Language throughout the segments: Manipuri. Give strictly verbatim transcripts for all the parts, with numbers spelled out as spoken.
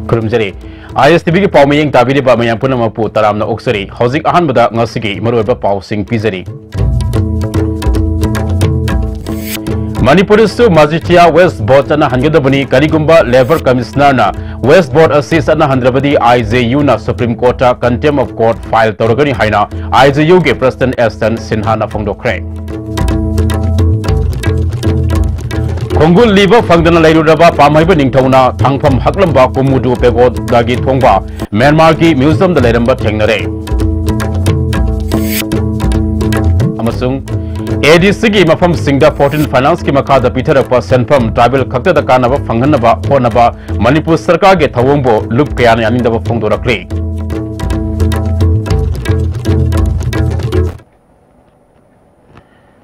ꯈꯨꯔꯨꯝꯖꯔꯤ꯫ ꯑꯥꯏ ꯑꯦꯁ ꯇꯤ ꯚꯤꯒꯤ ꯄꯥꯎ ꯃꯤꯠꯌꯦꯡ ꯇꯥꯕꯤꯔꯤꯕ ꯃꯌꯥꯝ ꯄꯨꯝꯅꯃꯛꯄꯨ ꯇꯔꯥꯝꯅ ꯑꯣꯛꯆꯔꯤ꯫ ꯍꯧꯖꯤꯛ ꯑꯍꯥꯟꯕꯗ ꯉꯁꯤꯒꯤ ꯃꯔꯨꯑꯣꯏꯕ ꯄꯥꯎꯁꯤꯡ ꯄꯤꯖꯔꯤ꯫ ꯃꯅꯤꯄꯨꯔꯗꯁꯨ ꯃꯖꯤꯊꯤꯌꯥ ꯋꯦꯁ ꯕꯣꯔꯗ ꯆꯠꯅꯍꯟꯒꯗꯕꯅꯤ꯫ ꯀꯔꯤꯒꯨꯝꯕ ꯂꯦꯕꯔ ꯀꯃꯤꯁꯅꯔꯅ ꯋꯦꯁ ꯕꯣꯔꯗ ꯑꯁꯤ ꯆꯠꯅꯍꯟꯗ꯭ꯔꯕꯗꯤ, ꯑꯥꯏ ꯖꯦ ꯌꯨꯅ ꯁꯨꯄ꯭ꯔꯤꯝ ꯀꯣꯔꯠꯇ contempt of court file ꯇꯧꯔꯒꯅꯤ ꯍꯥꯏꯅ ꯑꯥꯏ ꯖꯦ ꯌꯨꯒꯤ ꯄ꯭ꯔꯁꯤꯗꯦꯟꯠ ꯑꯦꯁ ꯑꯦꯟ ꯁꯤꯟꯍꯥꯅ ꯐꯣꯡꯗꯣꯛꯈ꯭ꯔꯦ꯫ ꯈꯣꯡꯒꯨꯜ ꯂꯤꯕ ꯐꯪꯗꯅ ꯂꯩꯔꯨꯔꯕ ꯄꯥꯝꯍꯩꯕ ꯅꯤꯡꯊꯧꯅ ꯊꯥꯡꯐꯝ ꯍꯛꯂꯝꯕ ꯀꯨꯃꯨꯗꯨ ꯄꯦꯒꯣꯗꯥꯒꯤ ꯊꯣꯡꯕ ꯃ꯭ꯌꯥꯟꯃꯥꯔꯒꯤ ꯃ꯭ꯌꯨꯖꯤꯌꯝꯗ ꯂꯩꯔꯝꯕ ꯊꯦꯡꯅꯔꯦ꯫ ꯑꯃꯁꯨꯡ ꯑꯦ ꯗꯤ ꯁꯤꯒꯤ ꯃꯐꯝꯁꯤꯡꯗ fourteen Financeꯀꯤ ꯃꯈꯥꯗ ꯄꯤꯊꯔꯛꯄ ꯁꯦꯟꯐꯝ ꯇ꯭ꯔꯥꯏꯕꯦꯜ ꯈꯛꯇꯗ ꯀꯥꯟꯅꯕ ꯐꯪꯍꯟꯅꯕ ꯍꯣꯠꯅꯕ ꯃꯅꯤꯄꯨꯔ ꯁꯔꯀꯥꯔꯒꯤ ꯊꯧꯑꯣꯡꯕꯨ ꯂꯨꯞ ꯀꯌꯥꯅ ꯌꯥꯅꯤꯡꯗꯕ ꯐꯣꯡꯗꯣꯔꯛꯂꯤ꯫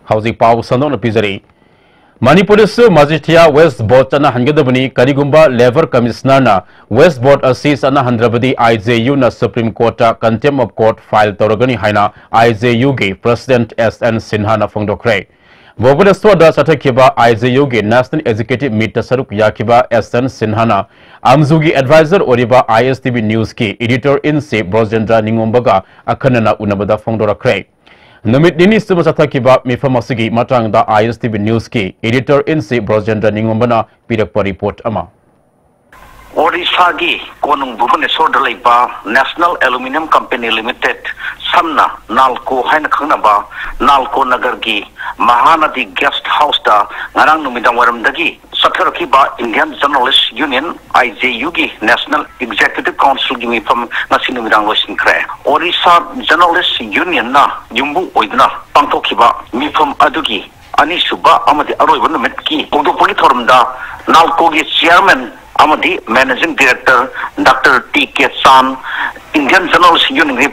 ꯍꯧꯖꯤꯛ ꯄꯥꯎ ꯁꯟꯗꯣꯛꯅ ꯄꯤꯖꯔꯤ꯫ ꯃꯅꯤꯄꯨꯔꯗꯁꯨ ꯃꯖꯤꯊꯤꯌꯥ ꯋꯦꯁ ꯕꯣꯔꯗ ꯆꯠꯅꯍꯟꯒꯗꯕꯅꯤ꯫ ꯀꯔꯤꯒꯨꯝꯕ ꯂꯦꯕꯔ ꯀꯃꯤꯁꯅꯔꯅ ꯋꯦꯁ ꯕꯣꯔꯗ ꯑꯁꯤ ꯆꯠꯅꯍꯟꯗ꯭ꯔꯕꯗꯤ, ꯑꯥꯏ ꯖꯦ ꯌꯨꯅ ꯁꯨꯄ꯭ꯔꯤꯝ ꯀꯣꯔꯠꯇ contempt of court file ꯇꯧꯔꯒꯅꯤ ꯍꯥꯏꯅ ꯑꯥꯏ ꯖꯦ ꯌꯨꯒꯤ ꯄ꯭ꯔꯁꯤꯗꯦꯟꯠ ꯑꯦꯁ ꯑꯦꯟ ꯁꯤꯟꯍꯥꯅ ꯐꯣꯡꯗꯣꯛꯈ꯭ꯔꯦ꯫ ꯚꯨꯕꯅꯦꯁ꯭ꯋꯔꯗ ꯆꯠꯊꯈꯤꯕ ꯑꯥꯏ ꯖꯦ ꯌꯨꯒꯤ National Executive Meetꯇ ꯁꯔꯨꯛ ꯌꯥꯈꯤꯕ ꯑꯦꯁ ꯑꯦꯟ ꯁꯤꯟꯍꯥꯅ ꯑꯝꯖꯨꯒꯤ ꯑꯦꯗꯚꯥꯏꯖꯔ ꯑꯣꯏꯔꯤꯕ ꯑꯥꯏ ꯑꯦꯁ ꯇꯤ ꯚꯤ Newsꯀꯤ editor in chief ꯕ꯭ꯔꯣꯖꯦꯟꯗ꯭ꯔ ꯅꯤꯉꯣꯝꯕꯒ ꯑꯈꯟꯅꯅ ꯎꯅꯕꯗ ꯐꯣꯡꯗꯣꯔꯛꯈ꯭ꯔꯦ꯫ ꯅꯨꯃꯤꯠ ꯅꯤꯅꯤ ꯆꯨꯞꯅ ꯆꯠꯊꯈꯤꯕ ꯃꯤꯐꯝ ꯑꯁꯤꯒꯤ ꯃꯇꯥꯡꯗ ꯑꯥꯏ ꯑꯦꯁ ꯇꯤ ꯚꯤ Newsꯀꯤ editor in chief ꯕ꯭ꯔꯣꯖꯦꯟꯗ꯭ꯔ ꯅꯤꯉꯣꯝꯕꯅ ꯄꯤꯔꯛꯄ report ꯑꯃ꯫ ꯑꯣꯔꯤꯁꯥꯒꯤ ꯀꯣꯅꯨꯡ ꯚꯨꯕꯅꯦꯁ꯭ꯋꯔꯗ ꯂꯩꯕ National Aluminium Company Limited, ꯁꯝꯅ ꯅꯥꯜꯀꯣ ꯍꯥꯏꯅ ꯈꯪꯅꯕ, ꯅꯥꯜꯀꯣ ꯅꯒꯔꯒꯤ ꯃꯍꯥꯅꯗꯤ Guest Houseꯇ ꯉꯔꯥꯡ ꯅꯨꯃꯤꯗꯥꯡ ꯋꯥꯏꯔꯝꯗꯒꯤ ꯆꯠꯊꯔꯛꯈꯤꯕ Indian Journalist Union, ꯑꯥꯏ ꯖꯦ ꯌꯨꯒꯤ National Executive Councilꯒꯤ ꯃꯤꯐꯝ ꯉꯁꯤ ꯅꯨꯃꯤꯗꯥꯡ ꯂꯣꯏꯁꯤꯟꯈ꯭ꯔꯦ꯫ ꯑꯣꯔꯤꯁꯥ Journalist Unionꯅ ꯌꯨꯝꯕꯨ ꯑꯣꯏꯗꯨꯅ ꯄꯥꯡꯊꯣꯛꯈꯤꯕ ꯃꯤꯐꯝ ꯑꯗꯨꯒꯤ ꯑꯅꯤꯁꯨꯕ ꯑꯃꯗꯤ ꯑꯔꯣꯏꯕ ꯅꯨꯃꯤꯠꯀꯤ ꯍꯧꯗꯣꯛꯄꯒꯤ ꯊꯧꯔꯝꯗ ꯅꯥꯜꯀꯣꯒꯤ chairman ꯑꯃꯗꯤ managing director doctor T K Chand, Indian Journalist Unionꯒꯤ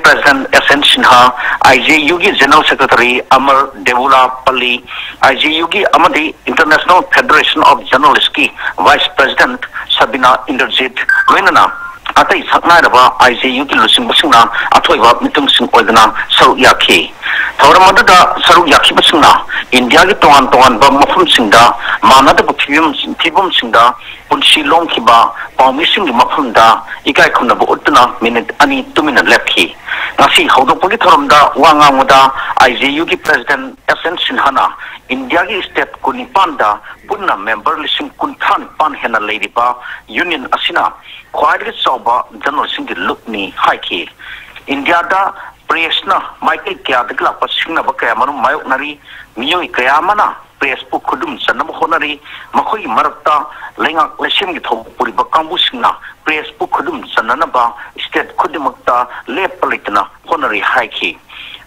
president S N Sinha, I J ꯌꯨꯒꯤ general secretary Amar Devulapalli, I J ꯌꯨꯒꯤ ꯑꯃꯗꯤ International Federation of Journalistꯀꯤ vice president ꯁꯕꯤꯅꯥ Indrajit, ꯂꯣꯏꯅꯅ ꯑꯇꯩ ꯁꯛꯅꯥꯏꯔꯕ ꯑꯥꯏ ꯖꯦ ꯌꯨꯒꯤ ꯂꯨꯆꯤꯡꯕꯁꯤꯡꯅ ꯑꯊꯣꯏꯕ ꯃꯤꯇꯤꯡꯁꯤꯡ ꯑꯣꯏꯗꯨꯅ ꯁꯔꯨꯛ ꯌꯥꯈꯤ꯫ ꯊꯧꯔꯝ ꯑꯗꯨꯗ ꯁꯔꯨꯛ ꯌꯥꯈꯤꯕꯁꯤꯡꯅ ꯏꯟꯗꯤꯌꯥꯒꯤ ꯇꯣꯉꯥꯟ ꯇꯣꯉꯥꯟꯕ ꯃꯐꯝꯁꯤꯡꯗ ꯃꯥꯟꯅꯗꯕ ꯐꯤꯕꯝ, ꯐꯤꯕꯝꯁꯤꯡꯗ ꯄꯨꯟꯁꯤ ꯂꯣꯝꯈꯤꯕ ꯄꯥꯎꯃꯤꯁꯤꯡꯒꯤ ꯃꯐꯝꯗ ꯏꯀꯥꯏ ꯈꯨꯝꯅꯕ ꯎꯠꯇꯨꯅ ꯃꯤꯅꯤꯠ ꯑꯅꯤ ꯇꯨꯃꯤꯟꯅ ꯂꯦꯞꯈꯤ꯫ ꯉꯁꯤ ꯍꯧꯗꯣꯛꯄꯒꯤ ꯊꯧꯔꯝꯗ ꯋꯥ ꯉꯥꯡꯕꯗ ꯑꯥꯏ ꯖꯦ ꯌꯨꯒꯤ ꯄ꯭ꯔꯦꯁꯤꯗꯦꯟꯠ ꯑꯦꯁ ꯑꯦꯟ ꯁꯤꯟꯍꯥꯅ ꯏꯟꯗꯤꯌꯥꯒꯤ ꯁ꯭ꯇꯦꯠ ꯀꯨꯟꯅꯤꯄꯥꯟꯗ ꯄꯨꯟꯅ ꯃꯦꯝꯕꯔ ꯂꯤꯁꯤꯡ ꯀꯨꯟꯊ꯭ꯔꯥ ꯅꯤꯄꯥꯟ ꯍꯦꯟꯅ ꯂꯩꯔꯤꯕ ꯌꯨꯅꯤꯌꯟ ꯑꯁꯤꯅ ꯈ꯭ꯋꯥꯏꯗꯒꯤ ꯆꯥꯎꯕ ꯖꯔꯅꯦꯂꯤꯁꯁꯤꯡꯒꯤ ꯂꯨꯞꯅꯤ ꯍꯥꯏꯈꯤ꯫ ꯏꯟꯗꯤꯌꯥꯗ ꯄ꯭ꯔꯦꯁꯅ ꯃꯥꯏꯀꯩ ꯀꯌꯥꯗꯒꯤ ꯂꯥꯛꯄ ꯁꯤꯡꯅꯕ ꯀꯌꯥ ꯃꯔꯨꯝ ꯃꯥꯌꯣꯛꯅꯔꯤ꯫ ꯃꯤꯑꯣꯏ ꯀꯌꯥ ꯑꯃꯅ ꯄ꯭ꯔꯦꯁꯄꯨ ꯈꯨꯗꯨꯝ ꯆꯟꯅꯕ ꯍꯣꯠꯅꯔꯤ꯫ ꯃꯈꯣꯏꯒꯤ ꯃꯔꯛꯇ ꯂꯩꯉꯥꯛ ꯂꯩꯁꯦꯝꯒꯤ ꯊꯧ ꯄꯨꯔꯤꯕ ꯀꯥꯡꯕꯨꯁꯤꯡꯅ ꯄ꯭ꯔꯦꯁꯄꯨ ꯈꯨꯗꯨꯝ ꯆꯟꯅꯅꯕ ꯁ꯭ꯇꯦꯠ ꯈꯨꯗꯤꯡꯃꯛꯇ ꯂꯦꯞꯄ ꯂꯩꯇꯅ ꯍꯣꯠꯅꯔꯤ ꯍꯥꯏꯈꯤ꯫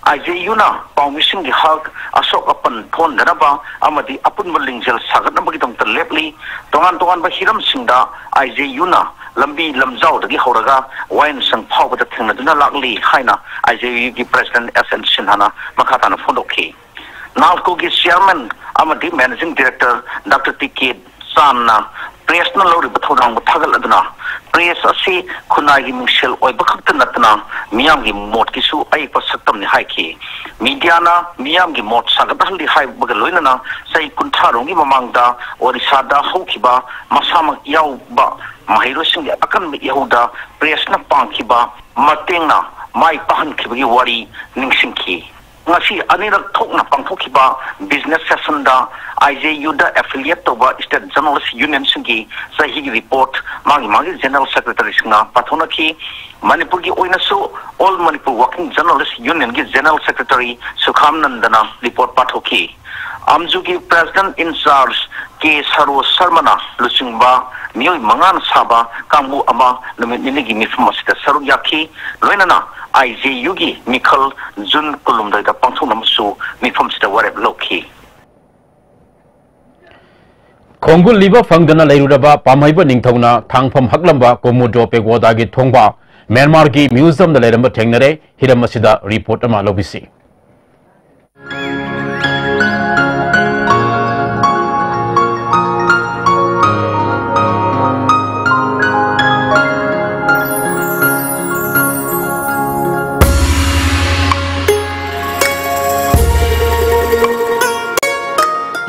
ꯑꯥꯏ ꯖꯦ ꯌꯨꯅ ꯄꯥꯎꯃꯤꯁꯤꯡꯒꯤ ꯍꯛ, ꯑꯁꯣꯛ ꯑꯄꯟ ꯊꯣꯛꯍꯟꯗꯅꯕ ꯑꯃꯗꯤ ꯑꯄꯨꯟꯕ ꯂꯤꯡꯖꯦꯜ ꯁꯥꯒꯠꯅꯕꯒꯤꯗꯃꯛꯇ ꯂꯦꯞꯂꯤ꯫ ꯇꯣꯉꯥꯟ ꯇꯣꯉꯥꯟꯕ ꯍꯤꯔꯝꯁꯤꯡꯗ ꯑꯥꯏ ꯖꯦ ꯌꯨꯅ ꯂꯝꯕꯤ ꯂꯝꯖꯥꯎꯗꯒꯤ ꯍꯧꯔꯒ ꯋꯥꯌꯦꯜꯁꯪ ꯐꯥꯎꯕꯗ ꯊꯦꯡꯅꯗꯨꯅ ꯂꯥꯛꯂꯤ ꯍꯥꯏꯅ ꯑꯥꯏ ꯖꯦ ꯌꯨꯒꯤ ꯄ꯭ꯔꯦꯁꯤꯗꯦꯟꯠ ꯑꯦꯁ ꯑꯦꯟ ꯁꯤꯟꯍꯥꯅ ꯃꯈꯥ ꯇꯥꯅ ꯐꯣꯡꯗꯣꯛꯈꯤ꯫ ꯅꯥꯜꯀꯣꯒꯤ ꯆꯤꯌꯥꯔꯃꯦꯟ ꯑꯃꯗꯤ ꯃꯦꯅꯦꯖꯤꯡ ꯗꯤꯔꯦꯛꯇꯔ ꯗꯥꯛꯇꯔ ꯇꯤ ꯀꯦ ꯆꯥꯟꯅ ꯄ꯭ꯔꯦꯁꯅ ꯂꯧꯔꯤꯕ ꯊꯧꯗꯥꯡꯕꯨ ꯊꯥꯒꯠꯂꯗꯨꯅ, ꯄ꯭ꯔꯦꯁ ꯑꯁꯤ ꯈꯨꯟꯅꯥꯏꯒꯤ ꯃꯤꯡꯁꯦꯜ ꯑꯣꯏꯕ ꯈꯛꯇ ꯅꯠꯇꯅ ꯃꯤꯌꯥꯝꯒꯤ ꯃꯣꯠꯀꯤꯁꯨ ꯑꯌꯦꯛꯄ ꯁꯛꯇꯝꯅꯤ ꯍꯥꯏꯈꯤ꯫ ꯃꯤꯗꯤꯌꯥꯅ ꯃꯤꯌꯥꯝꯒꯤ ꯃꯣꯠ ꯁꯥꯒꯠꯍꯜꯂꯤ ꯍꯥꯏꯕꯒ ꯂꯣꯏꯅꯅ ꯆꯍꯤ ꯀꯨꯟꯊ꯭ꯔꯥ ꯔꯣꯝꯒꯤ ꯃꯃꯥꯡꯗ ꯑꯣꯔꯤꯁꯥꯗ ꯍꯧꯈꯤꯕ ꯃꯁꯥꯃꯛ ꯌꯥꯎꯕ ꯃꯍꯩꯔꯣꯏꯁꯤꯡꯒꯤ ꯑꯀꯟꯕ ꯏꯍꯧꯗ ꯄ꯭ꯔꯦꯁꯅ ꯄꯥꯡꯈꯤꯕ ꯃꯇꯦꯡꯅ ꯃꯥꯏ ꯄꯥꯛꯍꯟꯈꯤꯕꯒꯤ ꯋꯥꯔꯤ ꯅꯤꯡꯁꯤꯡꯈꯤ꯫ ꯉꯁꯤ ꯑꯅꯤꯔꯛ ꯊꯣꯛꯅ ꯄꯥꯡꯊꯣꯛꯈꯤꯕ ꯕꯤꯖꯤꯅꯦꯁ ꯁꯦꯁꯟꯗ ꯑꯥꯏ ꯖꯦ ꯌꯨꯗ ꯑꯦꯐꯤꯂꯤꯌꯦꯠ ꯇꯧꯕ ꯁ꯭ꯇꯦꯠ ꯖꯔꯅꯦꯂꯤꯁ ꯌꯨꯅꯤꯌꯟꯁꯤꯡꯒꯤ ꯆꯍꯤꯒꯤ ꯔꯤꯄꯣꯔꯠ ꯃꯥꯒꯤ ꯃꯥꯒꯤ ꯖꯦꯅꯔꯦꯜ ꯁꯦꯀ꯭ꯔꯦꯇꯔꯤꯁꯤꯡꯅ ꯄꯥꯊꯣꯛꯅꯈꯤ꯫ ꯃꯅꯤꯄꯨꯔꯒꯤ ꯑꯣꯏꯅꯁꯨ ꯑꯣꯜ ꯃꯅꯤꯄꯨꯔ ꯋꯥꯔꯀꯤꯡ ꯖꯔꯅꯦꯂꯤꯁ ꯌꯨꯅꯤꯌꯟꯒꯤ ꯖꯦꯅꯔꯦꯜ ꯁꯦꯀ꯭ꯔꯦꯇꯔꯤ ꯁꯨꯈꯥꯝ ꯅꯟꯗꯅ ꯔꯤꯄꯣꯔꯠ ꯄꯥꯊꯣꯛꯈꯤ꯫ ꯑꯝꯖꯨꯒꯤ president in charge K Saroj ꯁꯔꯃꯅ ꯂꯨꯆꯤꯡꯕ ꯃꯤꯑꯣꯏ ꯃꯉꯥꯅ ꯁꯥꯕ ꯀꯥꯡꯕꯨ ꯑꯃ ꯅꯨꯃꯤꯠ ꯅꯤꯅꯤꯒꯤ ꯃꯤꯐꯝ ꯑꯁꯤꯗ ꯁꯔꯨꯛ ꯌꯥꯈꯤ꯫ ꯂꯣꯏꯅꯅ ꯑꯥꯏ ꯖꯦ ꯌꯨꯒꯤ ꯃꯤꯈꯜ ꯖꯨꯟ ꯀꯨꯟꯍꯨꯝꯗꯣꯏꯗ ꯄꯥꯡꯊꯣꯛꯅꯕꯁꯨ ꯃꯤꯐꯝꯁꯤꯗ ꯋꯥꯔꯦꯞ ꯂꯧꯈꯤ꯫ ꯈꯣꯡꯒꯨꯜ ꯂꯤꯕ ꯐꯪꯗꯅ ꯂꯩꯔꯨꯔꯕ ꯄꯥꯝꯍꯩꯕ ꯅꯤꯡꯊꯧꯅ ꯊꯥꯡꯐꯝ ꯍꯛꯂꯝꯕ ꯀꯣꯃꯣꯗꯣ ꯄꯦꯒꯣꯗꯥꯒꯤ ꯊꯣꯡꯕ ꯃ꯭ꯌꯥꯟꯃꯥꯔꯒꯤ ꯃ꯭ꯌꯨꯖꯤꯌꯝꯗ ꯂꯩꯔꯝꯕ ꯊꯦꯡꯅꯔꯦ꯫ ꯍꯤꯔꯝ ꯑꯁꯤꯗ ꯔꯤꯄꯣꯔꯠ ꯑꯃ ꯂꯧꯕꯤꯁꯤ꯫